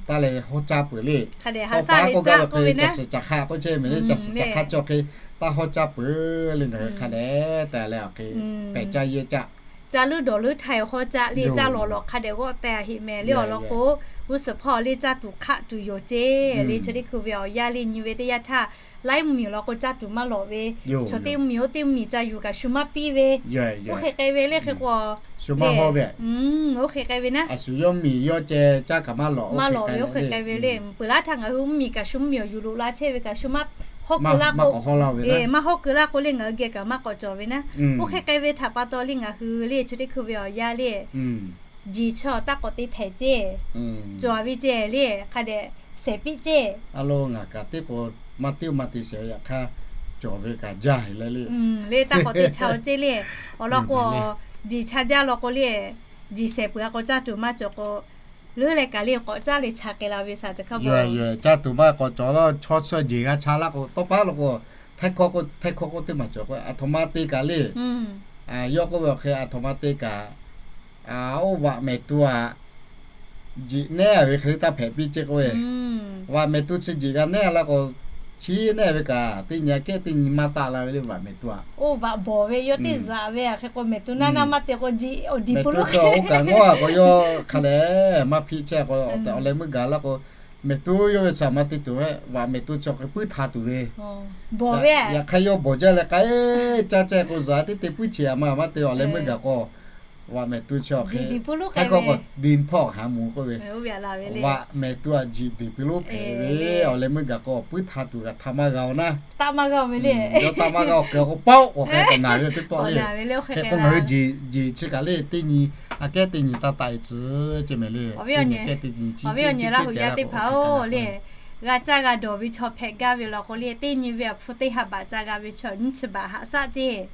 taˇ leh hawˉ caˇ peuˬ le. Tawˇ pa k'oˆ gaˇ ve hk'e ca shiˍ ca hk'aˆ k'oˆ chehˇ mehˍ le, ca shiˍ ca hk'aˆ chi awˬ hk'e taˇ hawˉ caˇ peuˬ le. Ngaˬ hui hk'a dehꞈ te leh awˬ hk'e pehˬ caˇ yehˇ caˇ, caˇ leuˉ dawˬ leuˉ htaiˍ hawˉ caˇ le, caˇ lawˬ lawꞈ hk'a dehꞈ g'awˆ teh a heˆ mehˍ le. Awˬ lawn k'o, g'uˇ suhˍ hpawˇ le caˇ tuˬ hk'aˆ tuˬ yoˬ ceˇ le. Chi teˇ hkui ve awˬ yanˇ le nyi ve teˇ yanˇ htaˇ, laiˉ mvuhˇmiˬ law k'o caˇ tuˬ maˇ lawꞈ ve, chaw teˇ mvuhˇmiˬ oˇ teˇ mvuhˇmiˬ ca yuˬ kaꞈ shu maˇ piˇ ve, oˇ hk'e k'ai ve le. Hk'e k'o, oˇ hk'e k'ai ve naˉ, a shu yawˇ miˬ yawˇ ceh caˇ kaꞈ maˇ lawꞈ, maˇ lawꞈ ve oˇ hk'e k'ai ve le. Peuˬ laˇ htaˇ ngaˬ hui mvuhˇmiˬ kaꞈ shu mvuhˇmiˬ awˬ yuˬ loꞈ la chehˇ ve kaꞈ shu maˇ hawˉ keu laˇ k'o, maˇ hawˉ keu laˇ k'o le ngaˬ hui geh kaꞈ maˇ k'awꞈ cawˬ ve naˉ. Oˇ hk'e k'ai ve htaꞈ pa taw le ngaˬ hui le chi teˇ hkui ve awˬ yanˇ le, jiˬ chaw taˇ k'awꞈ te htehꞈ ceˇ, cawˬ ve ceˇ le. Hk'a dehꞈ shehˍ piˇ ceˇ. A lo ngaˬ kaꞈ teˇ k'o maˇ tiˉ maˇ te shehˍ ve yaꞈ hk'aˇ, cawˬ ve kaꞈ jaˇ heˍ leh le. Le taˇ k'awꞈ te cha-o ceˇ le. Awˬ lawn k'o, jiˬ cha jaˇ law k'o le, jiˬ shehˍ peuˬ a k'o caˇ tuˬ maˇ cawˬ k'o, leuˉ leh kaꞈ le k'awꞈ caˇ leh cha k'ai la ve saˍ caˬ hk'a beuˬ. Caˇ tuˬ maˇ k'awꞈ cawˬ law, chaw chi jiˬ g'a cha laˇ k'o tawˇ pa law k'o, htaiˇ hkawˇ k'o htaiˇ hkawˇ k'oˆ teˇ maˬ cawˬ k'o aˬ htoꞈ ma te kaꞈ le. Yawˇ k'oˆ ve awˬ hk'e aˬ htoꞈ ma te kaꞈ, oˇ vaꞈ mehˍ tu aꞈ, Jeꞈ nehˉ ve hk'e le taˇ hpehꞈ piˇ ceˇ k'oˆ ve, vaꞈ mehˍ tuˇ chi jeꞈ g'a nehˉ la k'o, chi nehˉ ve kaꞈ teˇ nyi aꞈ kehˉ teˇ nyi maˇ taˆ la ve le vaꞈ mehˍ tuˇ aꞈ. Oˇ vaꞈ bawˬ ve yawˇ teˇ zaꞈ ve a hk'e k'o, mehˍ tuˇ naˇ naˇ maˇ te k'o, oˇ kaꞈ ngawˉ a k'o yawˇ hk'a lehˬ maˇ hpiˇ chehˇ k'o, awˬ tehˬ awˬ leh meuˇ gaˬ la k'o, mehˍ tuˇ yawˇ ve chi maˇ te tuˬ ve vaꞈ mehˍ tuˇ chi awˬ hk'e puiˉ htaˍ tuˬ ve. Yaꞈ hk'aˇ yawˇ bawˬ jaˇ leh k'ai caˇ ceh k'o, zaꞈ teˇ te puiˉ cheꞈ a maˇ maˇ te awˬ leh meuˇ gaˬ k'o, vaꞈ mehˍ tuˇ chi awˬ hk'e, hk'e k'o k'o, din hpawˇ haˍ moˍ k'oˆ ve, vaꞈ mehˍ tuˇ aꞈ jeꞈ deˬ piˇ lonˉ hpehꞈ ve, awˬ leh meuˇ gaˬ k'o puiˉ htaˍ tuˬ kaꞈ htaꞈ maˇ g'a oˬ naˉ. Yawˇ taˆ maˇ g'a oˬ keu k'o paoˆ k'awꞈ hk'e k'awꞈ naˬ ve teˇ pawˆ le. Hk'e k'o ngaˬ hui jeˬ chi kaꞈ le teˇ nyi aꞈ kehˉ teˇ nyi taˇ taˆ e tcuh ceh mehˍ le. Awˬ viˉ awˬ nyi Laˇ huˍ yaˇ teˇ hpaˍ-oˬ le, g'a caˇ g'a dawˬ ve chaw hpehꞈ gaˇ ve law k'o le, teˇ nyi ve awˬ hpu teˇ ha baꞈ ca g'a ve chaw nyiˇ chi baꞈ haꞈ shaˆ ceˇ.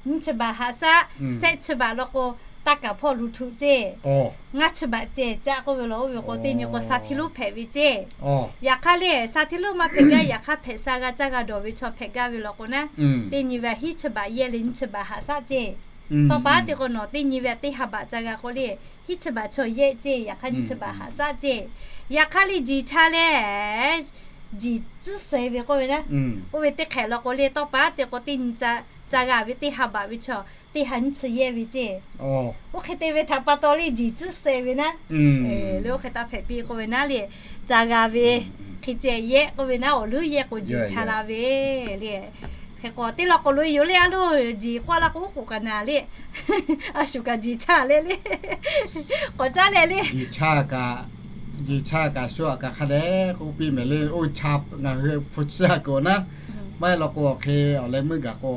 Nyiˇ chi baꞈ haꞈ shaˆ, shehˆ chi baꞈ law k'o, taˇ kaˍ hpawˇ luˬ htuꞈ ceˇ. Ngaˇ chi baꞈ ceh caˆ k'oˆ ve law, oˇ ve k'o teˇ nyi k'o sha htiˇ lonˉ hpehꞈ ve ceˇ. Yaꞈ hk'aˇ le sha htiˇ lonˉ maˇ hpehꞈ gaˇ, yaꞈ hk'aˇ hpehꞈ sha g'a caˇ g'a dawˬ ve chaw hpehꞈ gaˇ ve law k'o naˉ, teˇ nyi ve hiˉ chi baꞈ yehˇ le nyiˇ chi baꞈ haꞈ shaˆ ceˇ. Tawˇ pa te k'o nawˬ teˇ nyi ve teˇ ha baꞈ ca g'a k'o le, hiˉ chi baꞈ chaw yehˇ ceˇ, yaꞈ hk'aˇ nyiˇ chi baꞈ haꞈ shaˆ ceˇ. Yaꞈ hk'aˇ le jeˬ cha leh jeˬ tcuhˉ sheh ve k'oˆ ve naˉ, oˇ ve teˇ hk'ehꞈ law k'o le tawˇ pa te k'o teˇ nyi ca g'a ve teˇ ha baꞈ ve chaw teˇ ha nyiˇ chi yehˇ ve ceˇ. Oˇ hk'e te ve htaꞈ pa taw le jeˬ tcuhˉ sheh ve naˉ, le oˇ hk'e taˇ hpehꞈ piˇ k'oˆ ve naˉ le, ca g'a ve hk'e ceh yehˇ k'oˆ ve naˉ, awˬ leuˉ yehˇ k'o jeˬ cha la ve le. Hk'e k'o teˇ law k'o lo yoˬ le, a loˬ jeˬ k'oˆ laˇ k'o oˉ k'oˍ kaꞈ naˍ le, a shu kaꞈ jeˬ cha leh le, k'awꞈ caˉ leh le. Jeˬ cha kaꞈ shu aꞈ kaꞈ hk'a dehꞈ k'oˆ piˇ mehˍ le, oˇ cha ngaˬ hui hpu chi a k'o naˉ, maˇ heˆ law k'o awˬ hk'e awˬ leh meuˇ gaˬ k'o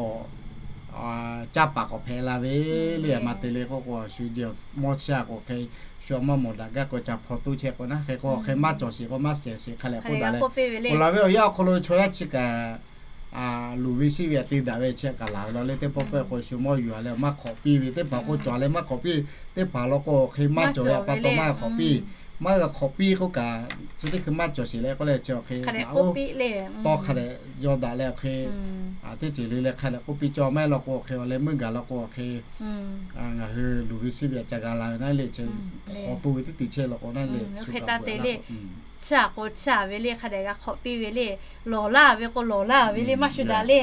caˇ paˍ k'awꞈ hpehꞈ la ve le, maˇ te le k'oˆ k'o shu jehˬ mawˇ chi a k'o hk'e shu aꞈ maˇ mawˬ daꞈ gaˇ k'o ca hpaw toˇ chehˇ k'o naˉ, hk'e k'o hk'e maˇ cawˬ sheˍ k'o maˇ shehˍ sheˍ hk'a lehˬ k'oˆ daꞈ leh, oˬ laˬ ve awˬ yanˇ awˬ hk'aw lo chaw yaˇ chi kaꞈ luˬ ve siˉ ve aꞈ te daꞈ ve chi kaꞈ laˬ ve law le, teˇ pawˆ pawehˇ k'o shu mawˇ yuˬ a leh maˇ hk'awꞈ piˇ ve, teˇ hpaˍ k'o cawˬ a leh maˇ hk'awꞈ piˇ, teˇ hpaˍ law k'o hk'e maˇ cawˬ ve pa taw maˇ hk'awꞈ piˇ, maˇ g'a hk'awꞈ piˇ k'oˆ kaꞈ chi teˇ hkui maˇ cawˬ sheˍ leh k'oˆ leh chi awˬ hk'e tawˇ hk'a dehꞈ yaw daꞈ leh awˬ hk'e teˇ ceuˬ le leh hk'a dehꞈ k'oˆ piˇ cawˬ maˇ heˆ law k'o awˬ hk'e awˬ leh meuˇ gaˬ law k'o awˬ hk'e ngaˬ hui luˬ ve siˉ ve aꞈ ca g'a la ve naˉ le, chi hpaw toˇ ve teˇ te chehˇ law k'o naˉ le, hk'e taˇ te le. Chiˇ aꞈ k'o chiˇ aꞈ ve le, hk'a dehꞈ g'a hk'awꞈ piˇ ve le, lawˬ laˇ ve k'o lawˬ laˇ ve le, maˇ shu daꞈ le.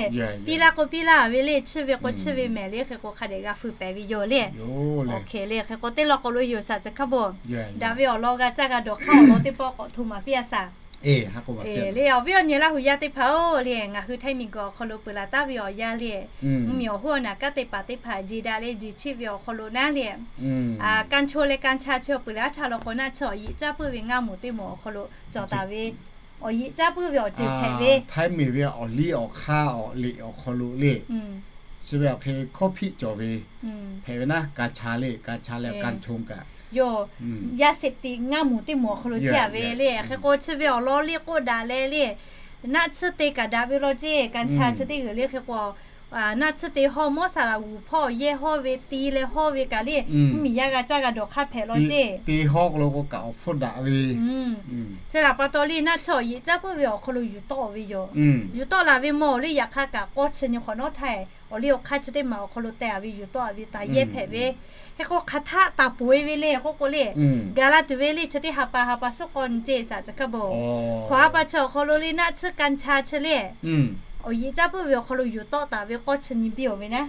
Piˇ laˇ k'o piˇ laˇ ve le, chiˇ ve k'o chiˇ ve mehˍ le, hk'e k'o hk'a dehꞈ g'a feu pehˍ ve yoˬ le. Awˬ hk'e le, hk'e k'o teˇ law k'o lo yoˬ shaˍ chi hk'a bawˬ daꞈ ve awˬ lawn g'a caˇ g'a dawˬ hk'aˇ awˬ lawn teˇ pawˆ k'awꞈ hto maˍ piˇ a shaˍ. Le awˬ viˉ awˬ nyi Laˇ huˍ yaˇ teˇ hpaˍ-oˬ le, ngaˬ hui htaiˇ miˬ guiˬ awˬ hk'aw lo peuˬ laˬ taˍ ve awˬ yanˇ le, mvuhˇmiˬ awˬ hoˉ awˬ naˬ kanˉ te paˍ teˇ hpaˍ jeˬ daꞈ leh jeˬ chiˆ ve awˬ hk'aw lo naˉ le, กัญชง leh กัญชา chi awˬ peuˬ laˬ htaˇ law k'o naˉ, chi awˬ yeꞈ caˇ puiˉ ve ngaˇ moˍ teˇ moˍ awˬ hk'aw lo cawˬ taˍ ve, awˬ yeˍ caˇ puiˉ ve awˬ ceuˬ hpehꞈ ve, htaiˇ miˬ ve awˬ liˇ awˬ hk'aˇ awˬ liꞈ awˬ hk'aw lo le, chi ve awˬ hk'e hkawˇ hpiˆ cawˬ ve hpehꞈ ve naˉ, กัญชา le, กัญชา leh กัญชง kaꞈ yoˬ. Yaˇ sheˍ tiꞈ ngaˇ moˍ teˇ moˍ awˬ hk'aw lo chehˇ a ve le. Hk'e k'o chi ve awˬ lawn liˇ k'oˆ daꞈ leh le, naˆ tsuhˇ te kaꞈ daꞈ ve law ceˇ. กัญชา chi teˇ g'uiˬ le hk'e k'o, naˆ tsuhˇ te hawˇ mawˇ saˍ laꞈ g'uˬ hpawˇ yehˇ hawˇ ve ti leh hawˇ ve kaꞈ le, mvuhˇmiˬ yaˇ g'a caˇ g'a dawˬ hk'aˇ hpehꞈ law ceˇ. Te hawˇ k'o lo k'o kaꞈ awˬ hpfuhˇ daꞈ ve chi htaꞈ pa taw le, naˆ tsuhˇ awˬ yeˍ caˇ puiˉ ve awˬ hk'aw lo yuˬ tawˆ ve yoˬ. Yuˬ tawˆ laˬ ve mawˬ le, yaꞈ hk'aˇ kaꞈ k'awˇ chi nyi hk'awꞈ nawˉ htaˇ awˬ liˇ awˬ hk'aˇ chi teˇ maˬ awˬ hk'aw lo teh a ve yuˬ tawˆ a ve taˍ yehˇ hpehꞈ ve. Hk'e k'o hk'aˬ htaˆ taˍ peuˬ e ve le k'oˆ k'o le, gaˬ la tuˬ ve le, chi teˇ ha pa ha pa suhˉ k'awˇ nyi ceˇ shaˍ chi hk'a bawˬ. Hk'awꞈ ha pa chi awˬ hk'aw lo le naˆ tsuhˇ กัญชา chi le, awˬ yeˍ caˇ puiˉ ve awˬ hk'aw lo yuˬ tawˆ taˍ ve k'awˇ chi nyi biˇ awˬ ve naˉ.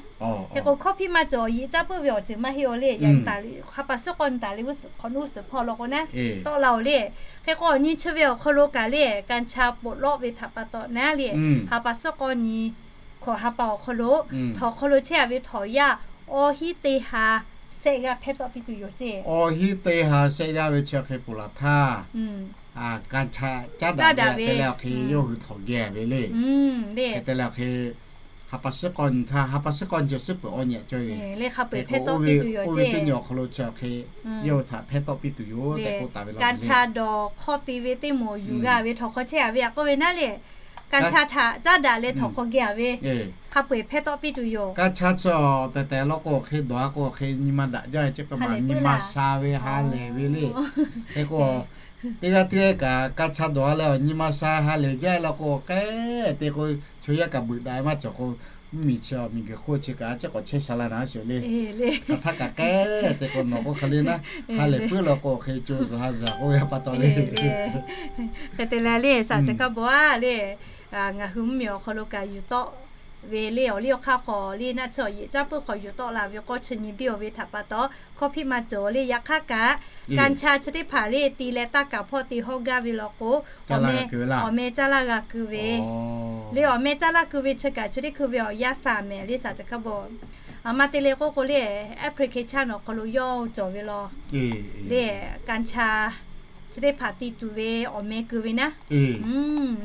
Hk'e k'o hkawˇ hpiˆ maˇ cawˬ, awˬ yeˍ caˇ puiˉ ve awˬ ceuˬ maˇ heˆ a le, yaꞈ nyi taˍ le, ha pa suhˉ k'awˇ nyi taˍ le, hk'awꞈ nawˉ suhˍ hpawˇ law k'o naˉ, tawˆ la awˬ le. Hk'e k'o awˬ nyi chi ve awˬ hk'aw lo kaꞈ le, กัญชา poꞈ lawˆ ve htaꞈ pa taw naˉ le, ha pa suhˉ k'awˇ nyi hkawꞈ ha pa awˬ hk'aw lo, htawnˍ hk'aw lo chehˇ a ve htawnˍ yaˇ awˬ hinˉ teˇ ha shehˆ g'aˇ hpehˇ tawˆ piˇ tuˬ yoˬ ceˇ. Awˬ hinˉ teˇ ha shehˆ g'aˇ ve chi hk'e poˬ laˬ htaˇ, กัญชา caˉ daꞈ ve te leh awˬ hk'e yawˇ hui htawnˍ geh ve le. Hk'e te leh awˬ hk'e ha pa suhˉ k'awˇ nyi htaˇ, ha pa suhˉ k'awˇ nyi chi suhˉ peuˬ awˬ nyi a cawˇ ve le, hk'e k'o oˇ ve teˇ nyi awˬ hk'aw lo chi awˬ hk'e yawˇ hui htaꞈ hpehˇ tawˆ piˇ tuˬ yoˬ tehꞈ k'oˆ taˍ ve law. กัญชา dawˬ hk'awˇ te ve teˇ moˍ yuˬ g'a ve htawnˍ hk'aw chehˇ a ve a k'oˆ ve naˉ le, กัญชา htaꞈ caˉ daꞈ leh htawnˍ hk'aw geh a ve hk'a peu-eˬ hpehˇ tawˆ piˇ tuˬ yoˬ. กัญชา chi tehˬ tehˬ law k'o hk'e dawˬ a k'o hk'e nyi ma daꞈ jaˇ ve chi k'o maˬ nyi ma sha ve ha lehˬ ve le. Hk'e k'o teˇ g'aˇ teˇ g'aˇ kaꞈ กัญชา dawˬ a leh awˬ nyi ma sha ha lehˬ jaˇ law k'o hk'e te k'o chaw yaˇ kaꞈ beuꞈ daꞈ maˇ cawˬ k'o Mvuhˇmiˬ chi awˬ miˬguiˬ hk'oˆ chi kaꞈ a ciˉ k'awꞈ chehˇ sha la naˉ sheˍ le. Hk'aˬ htaˇ kaꞈ k'ehˉ te k'o nawˬ k'oˆ hk'a le naˉ, ha lehˬ puiˉ law k'o hk'e co zuhˬ ha zuhˬ k'oˆ ve pa taw le. Hk'e te leh le, saˍ caˬ hkaˇ bon a le, ngaˬ hui mvuhˇmiˬ awˬ hk'aw lo kaꞈ yuˬ tawˆ ve le, awˬ liˇ awˬ hk'aˇ hk'aw le naˆ tsuhˇ awˬ yeꞈ caˉ puiˉ hk'aw yuˬ tawˆ la ve k'awˇ chi nyi biˇ awˬ ve htaꞈ pa taw, hkawˇ hpiˆ maˇ cawˬ le. Yaꞈ hk'aˇ kaꞈ, kanˇ cha chi teˇ hpaˍ le ti leh taˇ kaˍ hpawˇ te hawˇ gaˇ ve law k'o, awˬ meh, awˬ meh caˇ laˇ g'a keu ve le. Awˬ meh caˇ laˇ keu ve chi kaꞈ chi teˇ hkui ve awˬ yaˇ saˍ mehˍ le, saˍ caˬ hkaˇ bon. Aˬ ma te le k'oˆ k'o le, application awˬ hk'aw lo yawˇ cawˬ ve law le, kanˇ cha chi teˇ hpaˍ ti tuˬ ve awˬ meh keu ve naˉ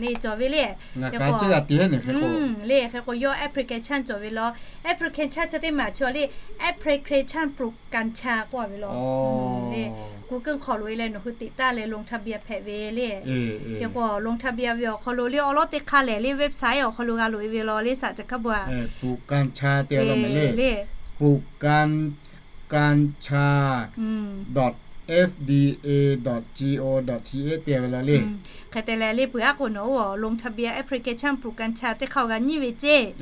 le cawˬ ve le. Le hk'e k'o yawˇ application cawˬ ve law, application chi teˇ maˬ chi le, application pruꞈ kanˇ cha k'oˆ ve law le. Google hk'aw loꞈ e leh nawˬ hui teꞈ taˇ leh ลงทะเบียน hpehꞈ ve le. Hk'e k'o ลงทะเบียน ve awˬ hk'aw lo le awˉ lawˉ teˇ hk'aˇ lehˬ le website awˬ hk'aw lo g'a loꞈ e ve law le, saˍ caˬ hkaˇ bon a. Pruꞈ kanˇ cha te law mehˍ le. Pruꞈ kanˇ, kanˇ cha dot F D A dot G O dot C H te ve law le. Hk'e te leh le peuˬ aˉ k'o nawˬ oˇ awˬ ลงทะเบียน application pruꞈ kanˇ cha teˇ hk'aˇ g'a nyiˇ ve ceˇ.